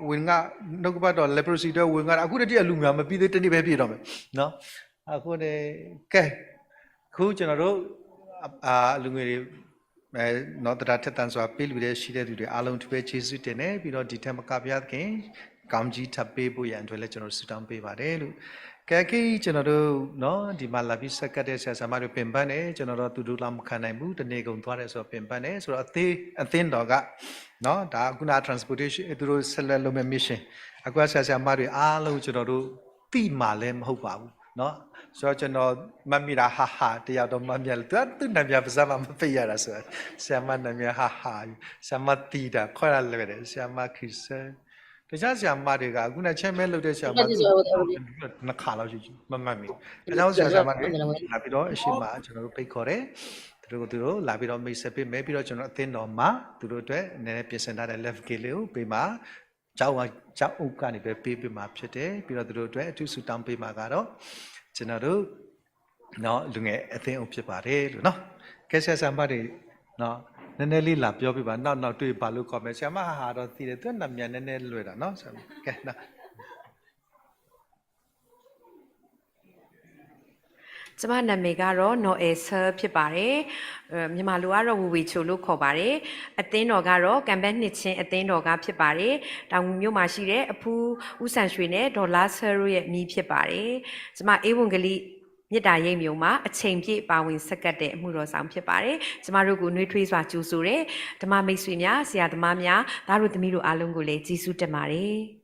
ဝင်ငါ နှုတ်ကပတ်တော် leprosy အတွက် ဝင်ငါ အခုတည်းအလူငွေ မပြီးသေး တစ်နေ့ပဲ ပြည့်တော့မယ်နော်, အခုတည်း, ကဲ, အခု ကျွန်တော်တို့ အ, အလူငွေတွေ အဲ, နော်, သရၣ်ထက်သန်စွာ ပေးလှူတဲ့ ရှိတဲ့သူတွေ အားလုံး အထူးပဲ ကျေးဇူးတင်တယ်, ပြီးတော့ ဒီထက်မက ဘုရားသခင် ကောင်းကြီးထပ်ပေးဖို့ရန်အတွက်လည်း ကျွန်တော်တို့ ဆုတောင်းပေးပါတယ်လို့, ကဲ, ကဲ, ကျွန်တော်တို့နော်, ဒီမှာလာပြီး ဆက်ကပ်တဲ့ ဆရာဆရာမတွေ ပင်ပန်းတယ်, ကျွန်တော်တို့ သူတို့ လက်မခံနိုင်ဘူး, တနေကုန်သွားတယ်ဆိုတော့ ပင်ပန်းတယ်, ဆိုတော့ အသင်း, အသင်းတော်ကနော်, ဒါ ခုန transportation သူတို့ ဆက်လက်လုပ်မဲ့ mission, အခုက ဆရာဆရာမတွေ အားလုံး ကျွန်တော်တို့ သိမှာလည်း မဟုတ်ပါဘူးနော်, ဆိုတော့ ကျွန်တော် မှတ်မိတာ ဟာဟာ တစ်ယောက်တော့ မှတ်မိတယ်, သူက သူ့နာမည် ပါးစပ်မှာ မပိတ်ရတာဆိုတော့, ဆရာမနာမည် ဟာဟာ, ဆရာမ သီတာ ခွဲတာ လွယ်တယ်, ဆရာမ ခရစ်စဲ, တခြားဆရာမတွေက အခုန chairman လုပ်တဲ့ ဆရာမ နှစ်ခါလောက်ရှိ, မမှတ်မိဘူး, ဒါကြောင့် ဆရာဆရာမတွေ လာပြီးတော့ အရှေ့မှာ ကျွန်တော်တို့ ဖိတ်ခေါ်တယ်, သူတို့ သူတို့ လာပြီးတော့ မိတ်ဆက်ပေးမယ်, ပြီးတော့ ကျွန်တော် အသင်းတော်မှာ သူတို့အတွက် နည်းနည်း ပြင်ဆင်ထားတဲ့ love gift လေးကို ပေးမှာ, ကျောင်းကနေပဲ ပေးပေးမှာ ဖြစ်တယ်, ပြီးတော့ သူတို့အတွက် အထူးဆုတောင်းပေးမှာကတော့ ကျွန်တော်တို့ နော်, လူငယ်အသင်းအုပ် ဖြစ်ပါတယ်လို့နော်, ကဲ, ဆရာဆရာမတွေနော်, နည်းနည်းလေး လာပြောပေးပါ, နောက်နောက်တွေ့ ဘာလို့ခေါ်မလဲ, ဆရာမ ဟာဟာ တော့ သိတယ်, သူ့နာမည် နည်းနည်း လွယ်တာနော်, ကဲနော်. ကျမနာမည်ကတော့ နော်အဲဆၢ ဖြစ်ပါတယ်။ အဲ, မြန်မာလိုကတော့ ဝေဝေချိုလို့ ခေါ်ပါတယ်။ အသင်းတော်ကတော့ ကံဘဲနှစ်ခြင်းအသင်းတော်က ဖြစ်ပါတယ်။ တောင်ငူမြို့မှာရှိတဲ့ အဖူဦးစံရွှေနဲ့ ဒေါ်လါဆၢတို့ရဲ့ မြေးဖြစ်ပါတယ်။ ကျမ ဧဝံဂေလိမေတ္တာရိပ်မြုံမှာ အချိန်ပြည့်ပါဝင်ဆက်ကပ်တဲ့ အမှုတော်ဆောင် ဖြစ်ပါတယ်။ ကျမတို့ကို နွေးထွေးစွာ ကြိုဆိုတယ်။ ဓမ္မမိတ်ဆွေများ၊ ဆရာသမားများ၊ သားတို့သမီးတို့ အားလုံးကိုလည်း ကျေးဇူးတင်ပါတယ်။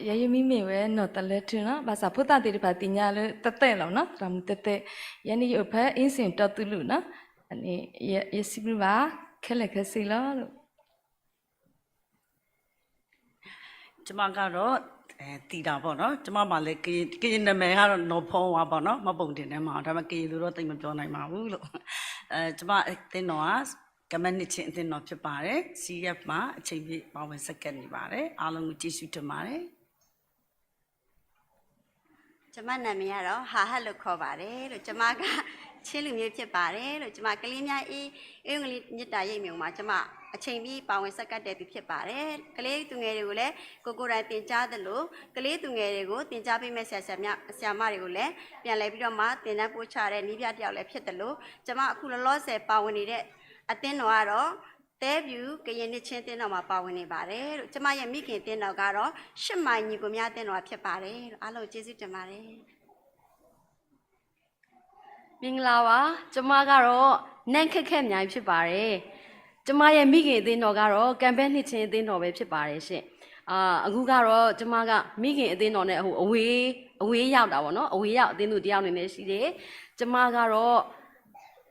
ယဲယမံၤမ့ၢ်ဝဲ နီၢ်သလၢထုနီၤ, ဘၣ်ဆၣ်ဖိသၣ်သ့ၣ်တဖၣ်သ့ၣ်ညါလၢသၢသၢလီၤနီၤ, သရၣ်မုၣ်သၢသၢ, ယဲန့ၣ်ယအိၣ်ဖဲ အင်းစိန် တီသူလုနီၤ, ယစံးဘျုးဘၣ် ခဲလၢာ်ခဲဆ့လီၤ. ကျမကတော့ အဲ သီတာပေါ့နော်။ ကျမမှာလည်း ကရင် ကရင်နာမည်ကတော့ နော်ဖောဝါပေါ့နော်။ မှတ်ပုံတင်ထဲမှာ။ ဒါပေမဲ့ ကရင်လိုတော့ သိပ်မပြောနိုင်ပါဘူးလို့။ အဲ ကျမအသင်းတော်က ကမန်းနှစ်ချင်းအသင်းတော်ဖြစ်ပါတယ်။ စီးယပ်မှာ အချိန်ပြည့်ပါဝင်ဆက်ကပ်နေပါတယ်။ အားလုံးကို ကျေးဇူးတင်ပါတယ်။ ကျမနာမည်ကတော့ ဟၣ်ဟၣ်လို့ခေါ်ပါတယ်လို့။ ကျမက ချင်းလူမျိုးဖြစ်ပါတယ်လို့။ ကျမ ကလေးများအင်း အင်္ဂလိပ်မေတ္တာရိပ်မြို့မှာ ကျမ အချိန်ပြည့်ပါဝင်ဆက်ကပ်တဲ့သူဖြစ်ပါတယ်။ ကလေးသူငယ်တွေကိုလည်း ကိုယ်ကိုယ်တိုင်သင်ကြားသလို ကလေးသူငယ်တွေကို သင်ကြားပေးမဲ့ဆရာဆရာမ ဆရာမတွေကိုလည်း ပြန်လည်ပြီးတော့မှ သင်တန်းပို့ချတဲ့နည်းပြတစ်ယောက်လည်းဖြစ်သလို ကျမ အခုလောလောဆယ်ပါဝင်နေတဲ့ အသင်းတော်ကတော့ သဲဖြူကရင်နှစ်ချင်းအသင်းတော်မှာပါဝင်နေပါတယ်လို့။ ကျမရဲ့မိခင်အသင်းတော်ကတော့ ရှစ်မိုင်ညီကိုများအသင်းတော်ဖြစ်ပါတယ်လို့။ အားလုံးကိုကျေးဇူးတင်ပါတယ်။ မင်္ဂလာပါ။ ကျမကတော့ နန်းခက်ခက်မြိုင်ဖြစ်ပါတယ်။ ကျမရဲ့မိခင်အသင်းတော်ကတော့ ကမ်းဘဲနှစ်ချင်းအသင်းတော်ပဲဖြစ်ပါတယ်ရှင်။ အာ၊ အခုကတော့ ကျမက မိခင်အသင်းတော်နဲ့ ဟို အဝေး၊ အဝေးရောက်တာပေါ့နော်။ အဝေးရောက်အသင်းသူတစ်ယောက်အနေနဲ့ရှိတယ်။ ကျမကတော့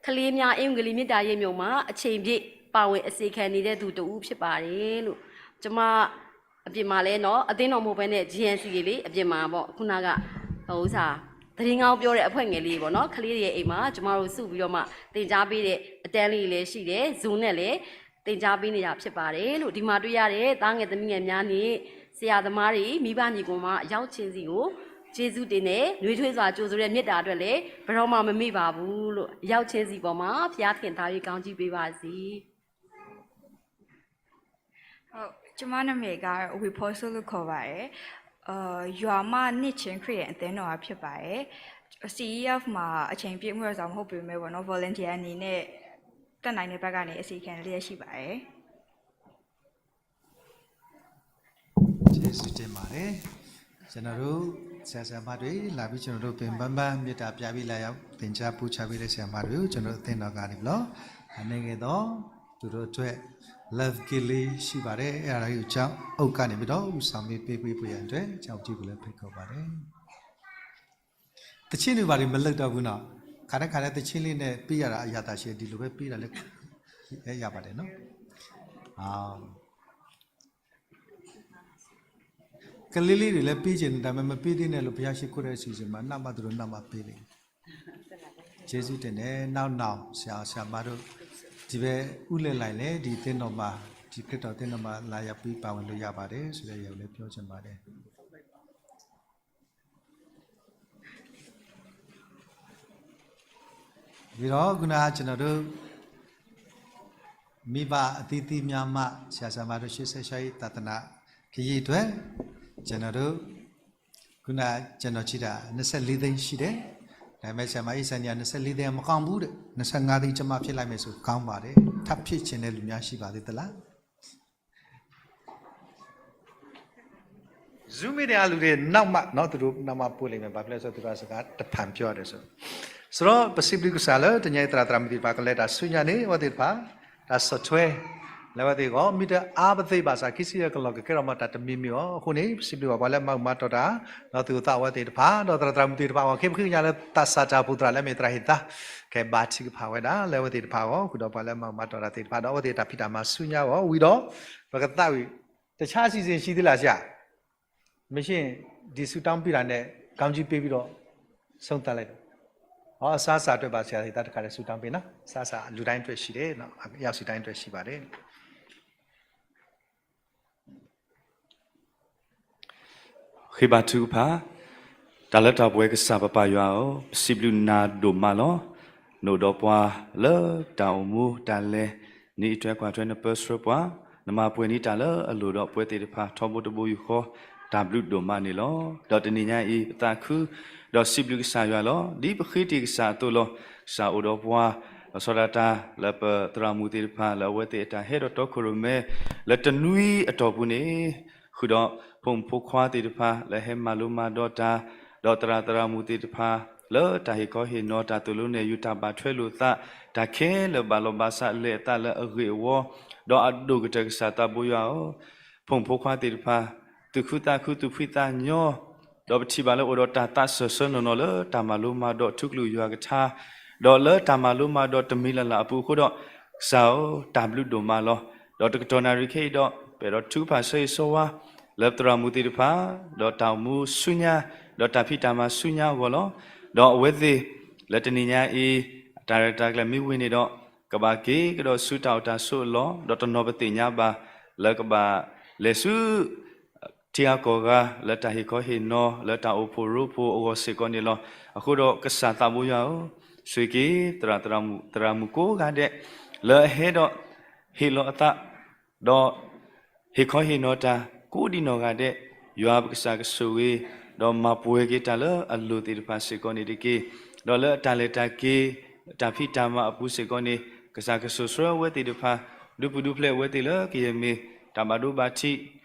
ကလေးများအင်္ဂလိပ်မေတ္တာရိပ်မြို့မှာ အချိန်ပြည့်ပါဝင်အစေခံနေတဲ့သူတစ်ဦးဖြစ်ပါတယ်လို့။ ကျမ အပြင်မှာလဲနော် အသင်းတော်မဟုတ်ဘဲနဲ့ GNC လေ အပြင်မှာပေါ့။ ခုနက ဟိုဥစ္စာ သတင်းကောင်းပြောတဲ့အဖွဲ့ငယ်လေးပေါ့နော်။ ကလေးတွေရဲ့အိမ်မှာ ကျမတို့စုပြီးတော့မှ သင်ကြားပေးတဲ့အတန်းလေးတွေလည်းရှိတယ်။ Zoom နဲ့လည်း သင်ကြားပေးနေတာဖြစ်ပါတယ်လို့။ ဒီမှာတွေ့ရတဲ့သားငယ်သမီးငယ်များနဲ့ ဆရာသမားတွေ၊ မိဘညီကိုမှအရောက်ချင်းစီကို ကျေးဇူးတင်တယ်။ နွေးထွေးစွာကြိုဆိုတဲ့မေတ္တာအတွက်လည်း ဘယ်တော့မှမမေ့ပါဘူးလို့။ အရောက်ချင်းစီပေါ်မှာ ဘုရားသခင်သာ၍ ကောင်းချီးပေးပါစေ။ ဟုတ်၊ ကျမနာမည်က ဝေဖော်စိုးလို့ခေါ်ပါတယ်။ အာ၊ ရွာမနှစ်ချင်းခရစ်ယာန်အသင်းတော်ကဖြစ်ပါတယ်။ CEF မှာအချိန်ပြည့်မွေးစွာမဟုတ်ပေမဲ့ပေါ့နော်၊ volunteer အနေနဲ့ တတ်နိုင်တဲ့ဘက်ကနေ အစီအခံလျက်ရှိပါတယ်။ ကျေးဇူးတင်ပါတယ်။ ကျွန်တော်တို့ဆရာဆရာမတွေလာပြီး ကျွန်တော်တို့ပင်ပန်းပန်းမေတ္တာပြပြီးလာရောက်သင်ကြားပို့ချပေးတဲ့ဆရာမတွေကို ကျွန်တော်တို့အသင်းတော်ကနေပြီးတော့ အနည်းငယ်သောသူတို့အတွက် love gift လေးရှိပါတယ်။ အဲ့ဒါကိုကျောင်းအုပ်ကနေပြီးတော့ ဦးဆောင်ပေးပေးဖို့ရန်အတွက် ကျောင်းအုပ်ကြီးကိုလည်းဖိတ်ခေါ်ပါတယ်။ သီချင်းတွေဘာတွေမလုပ်တော့ဘူးနော်။ ခါတိုင်းခါတိုင်းသီချင်းလေးနဲ့ပေးရတာ အရသာရှိတယ်။ ဒီလိုပဲပေးတာလည်းရပါတယ်နော်။ အာ၊ ကလေးလေးတွေလည်းပေးချင်တယ်။ ဒါပေမဲ့ မပေးသေးနဲ့လို့ ဘုရားရှိခိုးတဲ့အစီအစဉ်မှာ နောက်မှသူတို့နောက်မှပေးလိမ့်မယ်။ ကျေးဇူးတင်တယ်။ နောက်နောင်ဆရာဆရာမတို့ ဒီပဲဦးလဲလာရင်လည်း ဒီအသင်းတော်မှာ ဒီခရစ်တော်အသင်းတော်မှာ လာရောက်ပြီးပါဝင်လို့ရပါတယ်ဆိုတဲ့အရာကိုလည်းပြောချင်ပါတယ်။ ပြီးတော့ ခုနက ကျွန်တော်တို့ မိဘအသီးသီးများမှ ဆရာဆရာမတို့ ရှေ့ဆက်ဆံရေးသာသနာခရီးအတွက် ကျွန်တော်တို့ ခုနက ကျွန်တော်ကြည့်တာ နှစ်ဆယ့်လေးသိန်းရှိတယ်။ ဒါပေမဲ့ ဆရာမ အီဆန်နီက နှစ်ဆယ့်လေးသိန်းက မကောင်းဘူးတဲ့။ နှစ်ဆယ့်ငါးသိန်း ကျွန်မ ဖြစ်လိုက်မယ်ဆို ကောင်းပါတယ်။ ထပ်ဖြစ်ချင်တဲ့လူများ ရှိပါသေးသလား။ Zoom meeting ကလူတွေနောက်မှနော် သူတို့နောက်မှပို့လိမ့်မယ်။ ဘာဖြစ်လဲဆိုတော့ သူတို့ကစကားတဖန်ပြောတယ်ဆို။ ဆိုတော့ ပစံးဘျုးကစၢ်လၢတနံၤအံၤ သရၣ်သရၣ်မုၣ်သ့ၣ်တဖၣ် ကလဲၤတၢ်ဆူညါန့ၣ် အဝဲသ့ၣ်တဖၣ် တၢ်ဆီၣ်ထွဲ လၢအဝဲသ့ၣ်အဂီၢ် မ့ၢ်တအါပသ့ဘၣ်ဆၣ် ခံဆံယဲၢ်ကလီၢ် ကကဲထီၣ်မး တၢ်တမံၤမံၤအီၤ. အဃိန့ၣ် ပစံးဘျုးဘၣ်ပှၤလၢမၤမၤတီၢ်တၢ် ဒီးသူၣ်အိၣ်သးအိၣ်ဝဲသ့ၣ်တဖၣ် ဒီးသရၣ်သရၣ်မုၣ်သ့ၣ်တဖၣ်အဂီၢ် ခဲပဃ့ကညးလၢသးစၢ်တၢ်အိၣ်ဖှိၣ်သရၣ်လၢအမ့ၢ်သရၣ်ဟ့ၣ်သါ ကဲဘါထုကဖၣ်ဝဲဒၣ်လၢအဝဲသ့ၣ်တဖၣ်အဂီၢ် ဃုာ်ဒီးပှၤလၢမၤမၤ တီၢ်တၢ်သ့ၣ်တဖၣ်ဒီး အဝဲသ့ၣ်တၢ်ဖံးတၢ်မၤဆူညါအဂီၢ် ဝံၤဒီး ပကသးဝံၣ် တခြားအစီအစဉ်ရှိသေးလားဆရာ? မရှိရင် ဒီဆုတောင်းပေးတာနဲ့ ကောင်းချီးပေးပြီးတော့ ဆုံးသတ်လိုက်တော့ ဟော အစားအစာအတွက်ပါ ဆရာဒေသတခါလည်း ဆုတောင်းပေးနော်။ အစားအစာ လူတိုင်းအတွက်ရှိတယ်နော်။ ရောက်စီတိုင်းအတွက်ရှိပါတယ်။ ဃ့ဘါထုကဖၣ်. တၢ်လၢတၢ်ပှဲၤကစၢ်ပပၢ်ယွၤဧၢ, ပစံးဘျုးနၤဒိၣ်မးလီၤ. နအိၣ်ဒီးပှၤလၢတၢ်အိၣ်မူတၢ်လဲၤနံၤအတြဲၤကွၢ်ထွဲ နပၢဆှၢပှၤ, နမၤပှဲၤန့ၢ်တၢ်လၢအလိၣ်ဒီးပဝဲသ့ၣ်တဖၣ် ထီဘိတဘိယူၢ်ဃီ တၢ်ဘျုးဒိၣ်မးန့ၣ်လီၤ. ဒီးတနံၤညါအံၤ ပသးခု ဒီးစံးဘျုးကစၢ်ယွၤလီၤ. ဒ်ပဃ့တ့ၢ်ကစၢ်အသိးလီၤ. ကစၢ်အိၣ်ဒီးပှၤ လီၤဆီဒၣ်တၢ်လၢပသရၣ်မုၣ်သ့ၣ်တဖၣ် လၢအဝဲသ့ၣ်အတၢ်ဟဲဒီးတီခိၣ်ရိၣ်မဲ လၢတနွံအတီၢ်ပူၤန့ၣ် ဃုာ်ဒီးဖိမုၣ်ဖိခွါသ့ၣ်တဖၣ် လၢဟဲမၤလိမၤဒိးတၢ်, ဒီးသရၣ်သရၣ်မုၣ်သ့ၣ်တဖၣ် လၢတၢ်ဟ့ၣ်ခီဟ့ၣ်နီၤ တၢ်သိၣ်လိနဲၣ်ယုာ် တၢ်ဘၣ်ထွဲလိာ်သး, တၢ်ခဲလၢာ်ဘၣ်လီၤဘၣ်စး လဲၤအသးလၢအဂ့ၢ်အဝီ, ဒီးအဒိၣ်ကတၢၢ်ကစၢ်သးဘိယွၤဧၢ, ဖိမုၣ်ဖိခွါသ့ၣ်တဖၣ် သူၣ်ခုသးခု သူၣ်ဖှံသးညီ, ဒီးပထံၣ်ဘၣ်လၢအိၣ်ဒီးတၢ်သးစၢၢ်ဆၢနီၢ်နီၢ်လၢ တၢ်မၤလိမၤဒိးထူကလုၢ်ယွၤကထါ, ဒီးလၢတၢ်မၤလိမၤဒိးတမံၤလၢ်လၢ်အပူၤအဃိဒီး, ကစၢ်ဧၢ, တၢ်ဘျုးဒိၣ်မးလီၤ. ဒီးတကတီၢ်နၣ်ရံၣ်ခဲအံၤဒီး ပအဲၣ်ဒိးထုကဖၣ်ဆၢဂ့ၤဆၢဝါ လၢသရၣ်မုၣ်သ့ၣ်တဖၣ်, ဒီးတၢ်အိၣ်မူဆူညါ, ဒီးတၢ်ဖံးတၢ်မၤဆူညါအဂီၢ်လီၤ. ဒီးအဝဲသ့ၣ်လၢတနံၤညါအံၤ တၢ်ရဲၣ်တၢ်ကျဲၤမ့ၢ်ဝံၤန့ၣ်ဒီး, ကဘၣ်က့ၤကဒီးဆူတၢ်အိၣ်တၢ်ဆိးအလီၢ်, ဒီးတနီၤပသ့ၣ်ညါဘၣ် လၢကဘၣ်လဲၤဆူ ထံဂၤကီၢ်ဂၤ လၢတၢ်ဟ့ၣ်ခီဟ့ၣ်နီၤ လၢတၢ်အိၣ်ဖှိၣ်ရိဖှိၣ်အဂီၢ်စ့ၢ်ကီးန့ၣ်လီၤ. အဃိဒီးကစၢ်သးဘိယွၤဧၢ, ဆိၣ်ဂ့ၤက့ၤ သရၣ်မုၣ်ကိးဂၤဒဲး လၢအဟဲဒီး ဟ့ၣ်လီၤအသး ဒီး ဟ့ၣ်ခီဟ့ၣ်နီၤတၢ်ကိးဒံနီၢ်ဂၤဒဲး, ယွၤပကစၢ်ကဆိၣ်ဂ့ၤ, ဒီးမၤပှဲၤက့ၤတၢ်လၢအလိၣ်သ့ၣ်တဖၣ်စ့ၢ်ကီးန့ၣ်တက့ၢ်. ဒီးလၢအတၢ်လဲၤတၢ်က့ၤ တၢ်ဖံးတၢ်မၤအပူၤစ့ၢ်ကီးန့ၣ်, ကစၢ်ကဆိၣ်ဆှၢအဝဲသ့ၣ်တဖၣ်, ဒုးပူၤဒုးဖျဲးအဝဲသ့ၣ်လၢကယဲၢ်မ့ၢ်တၢ်ဘၣ်ဒိဘၣ်ထံး,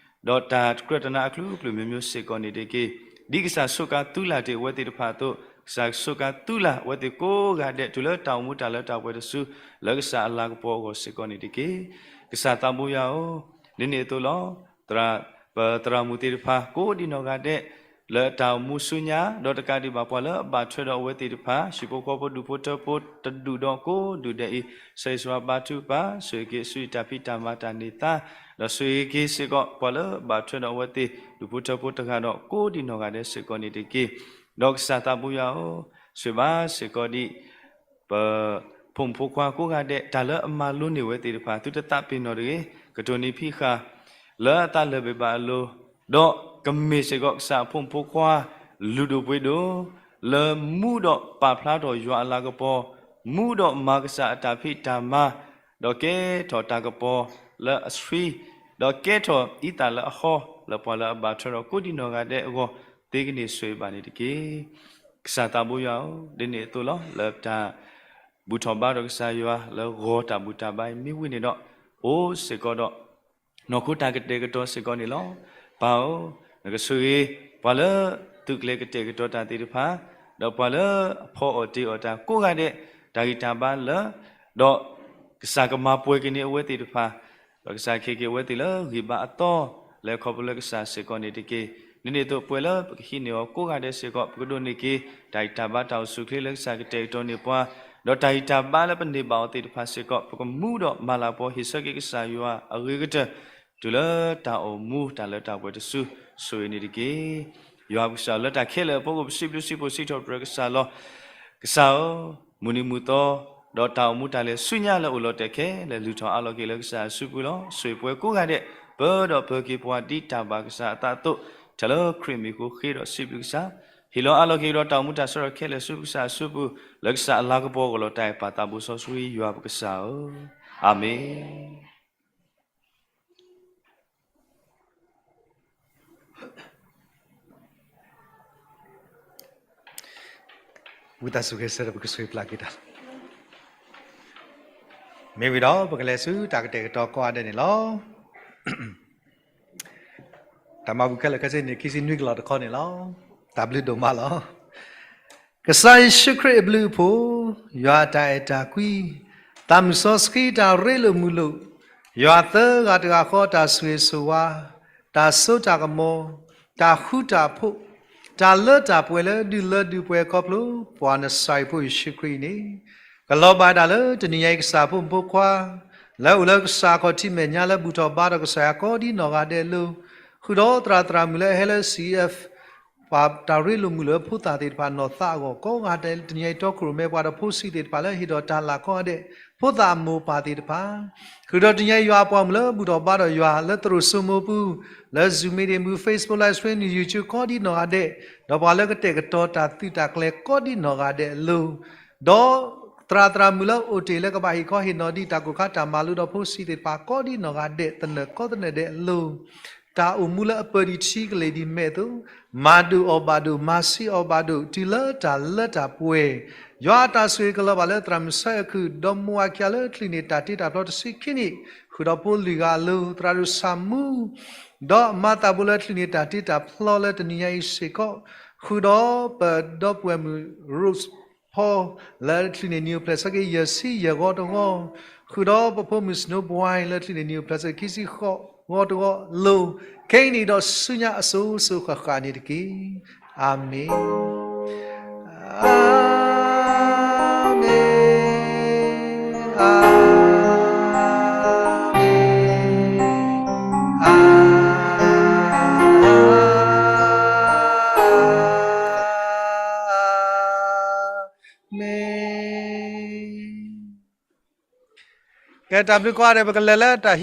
ဒီးတၢ်တကြၢးတနါအကလုာ်ကလုာ်မ့ၢ်မ့ၢ်စ့ၢ်ကီးန့ၣ်တက့ၢ်. ဒ်ကစၢ်စူးကါသုလၢ်တ့ၢ်အဝဲသ့ၣ်တဖၣ်အသိး, ကစၢ်စူးကါသုလၢ်အဝဲသ့ၣ်ကိးဂၤဒဲး တုၤလၢတၢ်အိၣ်မူတၢ်လၢတၢ်ပှဲၤတစု, လၢကစၢ်အလၤကပီၤအဂီၢ်စ့ၢ်ကီးန့ၣ်တက့ၢ်. ကစၢ်သးဘိယွၤဧၢ, ဒ်န့ၣ်အသိးလီၤ. ပသရၣ်မုၣ်သ့ၣ်တဖၣ် ကိးဒံနီၢ်ဂၤဒဲး လၢတၢ်အိၣ်မူဆူညါ, ဒီးတကးဒံးဘၣ်ပှၤလၢအဘၣ်ထွဲဒီးအဝဲသ့ၣ်တဖၣ်, ဟံၣ်ဖိဃီဖိဒူၣ်ဖိထၢဖိတဒူၣ်ဒီးကိးဒူၣ်ဒဲးအံၤ, ဆၢဂ့ၤဆၢဝါဘါထုကဖၣ်, ဆိၣ်ဂ့ၤက့ၤဆူယတၢ်ဖံးတၢ်မၤတၢ်န့ၢ်သါ, ဒီးဆိၣ်ဂ့ၤက့ၤစ့ၢ်ကီး ပှၤလၢအဘၣ်ထွဲဒီးအဝဲသ့ၣ် ဒူၣ်ဖိထၢဖိတဂၤဒီးကိးဒံနီၢ်ဂၤဒဲးစ့ၢ်ကီးန့ၣ်တက့ၢ်. ဒီးကစၢ်သးဘိယွၤဧၢ, ဆိၣ်ဂ့ၤဘၣ်စ့ၢ်ကီးဒံး ပဖိမုၣ်ဖိခွါကိးဂၤဒဲး, တၢ်လၢအမၤလိန့ၢ်ဝဲသ့ၣ်တဖၣ် သုတသးပ့ၤနီၣ်တဂ့ၤ, ကတိၤန့ၢ်ဖံးဃာ် လၢအသးလၢာ်ဘၣ်အလိၤ, ဒီးကမ့ၢ်စ့ၢ်ကီးကစၢ်အဖိမုၣ်ဖိခွါ လုၢ်ဒိၣ်ပှ့ၤဒိၣ်, လၢမူဒီးပာ်ဖျါထီၣ်ယွၤအလၤကပီၤ, မူဒီးမၤကစၢ်အတၢ်ဖံးတၢ်မၤ, ဒီးကဲထီၣ်တၢ်ကပီၤလၢအဆှံ, ဒီးကဲထီၣ်အံသၣ်လၢအဟီ, လၢပှၤလၢအဘၣ်ထွဲဒီးကိးဒံနီၢ်ဂၤဒဲးအဂီၢ်, သုကန့ၢ်ဆိၣ်ဂ့ၤဘၣ်န့ၣ်တက့ၢ်. ကစၢ်သးဘိယွၤဧၢ, ဒ်န့ၣ်အသိးလီၤ. လၢတၢ်ဘူၣ်ထီၣ်ဘါထီၣ်ကစၢ်ယွၤ လၢဂီၤတၢ်ဘူၣ်တၢ်ဘါအံၤမ့ၢ်ဝံၤန့ၣ်ဒီး, အိၣ်စ့ၢ်ကီးဒီး နီၢ်ခိတၢ်ကတဲာ်ကတီၤစ့ၢ်ကီးန့ၣ်လီၤ. ပၢ်ဧၢ, နကဆိၣ်ဂ့ၤ ပှၤလၢသုးကျဲၤကတဲာ်ကတီၤတၢ်သ့ၣ်တဖၣ်, ဒီးပှၤလၢအဖီအီၣ်တ့အီၣ်တၢ်ကိးဂၤဒဲး, တၢ်ဂံၢ်တၢ်ဘါလၢ ဒီးကစၢ်ကမၤပှဲၤက့ၤန့ၢ်အဝဲသ့ၣ်တဖၣ်, ဒီးကစၢ်ကဟ့ၣ်က့ၤအဝဲသ့ၣ်လၢဂံၢ်ဘါအသီ, လၢခီဖျိလၢကစၢ်စ့ၢ်ကီးန့ၣ်တက့ၢ်. ဒ်န့ၣ်အသိးပှဲၤလၢပကဟံးန့ၢ်အီၤကိးဂၤဒဲးစ့ၢ်ကီး, ပကဒိးန့ၢ်က့ၤ တၢ်ဂံၢ်တၢ်ဘါတၢ်အိၣ်ဆူၣ်အိၣ်ချ့လၢကစၢ်ကတဲာ်ကတီၤန့ၢ်ပှၤ, ဒီးတၢ်ဂံၢ်တၢ်ဘါလၢပန့ၢ်ဘၣ်အီၤသ့ၣ်တဖၣ်စ့ၢ်ကီး, ပကမူဒီးမၤလၤကပီၤဟ့ၣ်ဆၢက့ၤကစၢ်ယွၤအဂ့ၤကတၢၢ်, တုၤလၢတၢ်အိၣ်မူတၢ်လၢတၢ်ပှဲၤတစု, ဆိၣ်ဂ့ၤန့ၣ်တက့ၢ်. ယွၤပကစၢ်လၢတၢ်ခဲလၢာ်အဖီခိၣ် ပစံးဘျုးစံးဖှိၣ်စံးထီၣ်ပတြၢၤကစၢ်လီၤ. ကစၢ်ဧၢ, မုၢ်နံၤမုၢ်သီ, ဒီးတၢ်အိၣ်မူတၢ်လဲၤဆူညါလၢအိၣ်လီၤတဲာ်ခဲလၢာ် လုၢ်ထီၣ်အးလီၤက့ၤလၢကစၢ်အစုပူၤလီၤ. ဆိၣ်ဂ့ၤပှၤကိးဂၤဒဲး, ပၢဒီးပၢၤက့ၤပှၤဒ်တၢ်ဘၣ်ကစၢ်အသးအသိး, ထဲလၢခရံာ်မံၤအဃိဃ့ဒီးစံးဘျုးကစၢ်, ဟ့ၣ်လီၤအးလီၤက့ၤဒီးတၢ်အိၣ်မူတၢ်ဆၢထၢၣ်ခဲလၢာ်ဆူကစၢ်အစုပူၤ, လၢကစၢ်အလၤကပီၤအဂီၢ်လီၤ. တၢ်အဲၣ်ပၢ်သးဘိစီဆှံယွၤပကစၢ်ဧၢ, အၤမ့ၣ်. ဝံသးစူၤဂဲၤဆၢထၢၣ် ပကဆိၣ်ဂ့ၤပျၢ်က့ၤတၢ်လီၤ. မ့ၢ်ဝံၤဒီး ပကလဲၤဆူတၢ်ကတဲာ်ကတီၤကိးဂၤဒဲးန့ၣ်လီၤ. တၢ်မၤဘူၣ်ခဲလၢာ်ခဲဆ့န့ၣ် ခံဆံနွံကလီၢ်တခီန့ၣ်လီၤ. တၢ်ဘျုးဒိၣ်မးလီၤ. ကစၢ်ယ့ၣ်ၡူးခရံာ်အဘျုးအဖှိၣ်, ယွၤအတၢ်အဲၣ်တၢ်ကွံ, သးမုၢ်စီဆှံတၢ်ရ့လိာ်မုာ်လိာ်, ယွၤသၢဂၤတဂၤဃီတၢ်ဆိၣ်ဂ့ၤဆိၣ်ဝါ, တၢ်စိတၢ်ကမီၤ, တၢ်ဃူတၢ်ဖိး, တၢ်လၢတၢ်ပှဲၤလၢဒုးလၢဒုးပှဲၤခီဖျိ ပှၤနစၤရ့းဖိယ့ၣ်ၡူးခရံာ်အံၤန့ၣ်, ကလီၤဘၣ်ဒၣ်လၢတနံၤညါအံၤကစၢ်ဖိမုၣ်ဖိခွါ လၢအိၣ်လၢကစၢ်အခီၣ်ထံးမဲာ်ညါလၢဘူၣ်ထီၣ်ဘါထီၣ်ကစၢ်ယွၤကိးဒံနီၢ်ဂၤဒဲးအလိၤ, ဃုာ်ဒီးသရၣ်သရၣ်မုၣ်လၢအဟဲလၢ စံၣ်အ့ၣ်အ့ၣ် ပှၤတၢ်ရ့လိာ်မုာ်လိာ်လၢဖိသၣ်သ့ၣ်တဖၣ်နီၢ်သးအဂီၢ်ကိးဂၤဒဲး, တနံၤညါအံၤတီခိၣ်ရိၣ်မဲပှၤဒီးဖိဆံးသ့ၣ်တဖၣ်လၢဟ့ၣ်ဒီးတၢ်လၤကိးဂၤဒဲး, ဖိသၣ်အမိၢ်ပၢ်သ့ၣ်တဖၣ်, ဃုာ်ဒီးတနံၤညါအံၤယွၤအပှၤမုၣ်လၢဘူၣ်ထီၣ်ဘါထီၣ်ယွၤလၢသရိာ်စိမိပူၤ, လၢ Zoom meeting ပူၤ, Facebook live stream န့ၣ် YouTube ကိးဒံနီၢ်ဂၤဒဲး, ဒီးပှၤလၢကတဲာ်ကတီၤတၢ်သုးတၢ်ကျဲၤကိးဒံနီၢ်ဂၤဒဲးအလိၤ, ဒီးသရၣ်သရၣ်မုၣ်လၢအိၣ်တ့ၢ်လၢကဘၣ်ဟ့ၣ်ခီဟ့ၣ်နီၤဒံးတၢ်ကိၢ်ခါတၢ်မၤလိဒီးဖိဆံးသ့ၣ်တဖၣ်ကိးဒံနီၢ်ဂၤဒဲးသနၢၣ်ကိးသနၢၣ်ဒဲးအလိၤ, တၢ်အိၣ်မူလၢအပၢၤဒံးထံကလ့ၤဒံးမဲာ်အသိး, မၤဒိၣ်အီၣ်ဘၣ်ဒိၣ်, မၤဆံးအီၣ်ဘၣ်ဒိၣ်, တုၤလၢတၢ်လၢတၢ်ပှဲၤ, ယွၤအတၢ်ဆိၣ်ဂ့ၤကလီၤဘၣ်လၢသရၣ်မုၣ်ဆၢအကုၢ်, ဒီးမိၢ်အခံဂၤလၢချုးန့ၢ်တၢ်တ့တၢ်ဖျီတဆံခံနံၣ်, ဃုာ်ဒီးဖိလွံၢ်ဂၤအလိၤ, သရၣ်ဒိၣ်ဆၣ်မူ ဒီးမၤသးဘိလၢချုးန့ၢ်တၢ်တ့တၢ်ဖျီလၢတနံၤညါအံၤစ့ၢ်ကီး, ဃုာ်ဒီးပဒီပုၢ်ဝဲၢ်မုၣ် Rose Paul လၢချုးန့ၢ်နံၣ်အိၣ်ဖျဲၣ်ဆၢက့ၤယဲၢ်ဆံယဲၢ်ဂီၤတဂီၤ, ဃုာ်ဒီးပဖိမုၣ် Snow Boy လၢချုးန့ၢ်နံၣ်အိၣ်ဖျဲၣ်ဆၢက့ၤခံဆံဃိးဂီၤတဂီၤအလိၤ, ခဲအံၤန့ၣ်ဒီးဆူညါအစိၤစိၤဃၣ်ဃၣ်န့ၣ်တက့ၢ်. အၤမ့ၣ်. အၤမ့ၣ်, အၤမ့ၣ်, အၤ ကဲတၢ်ဘျုးကိးဂၤဒဲး ပကလဲၤလၢတၢ်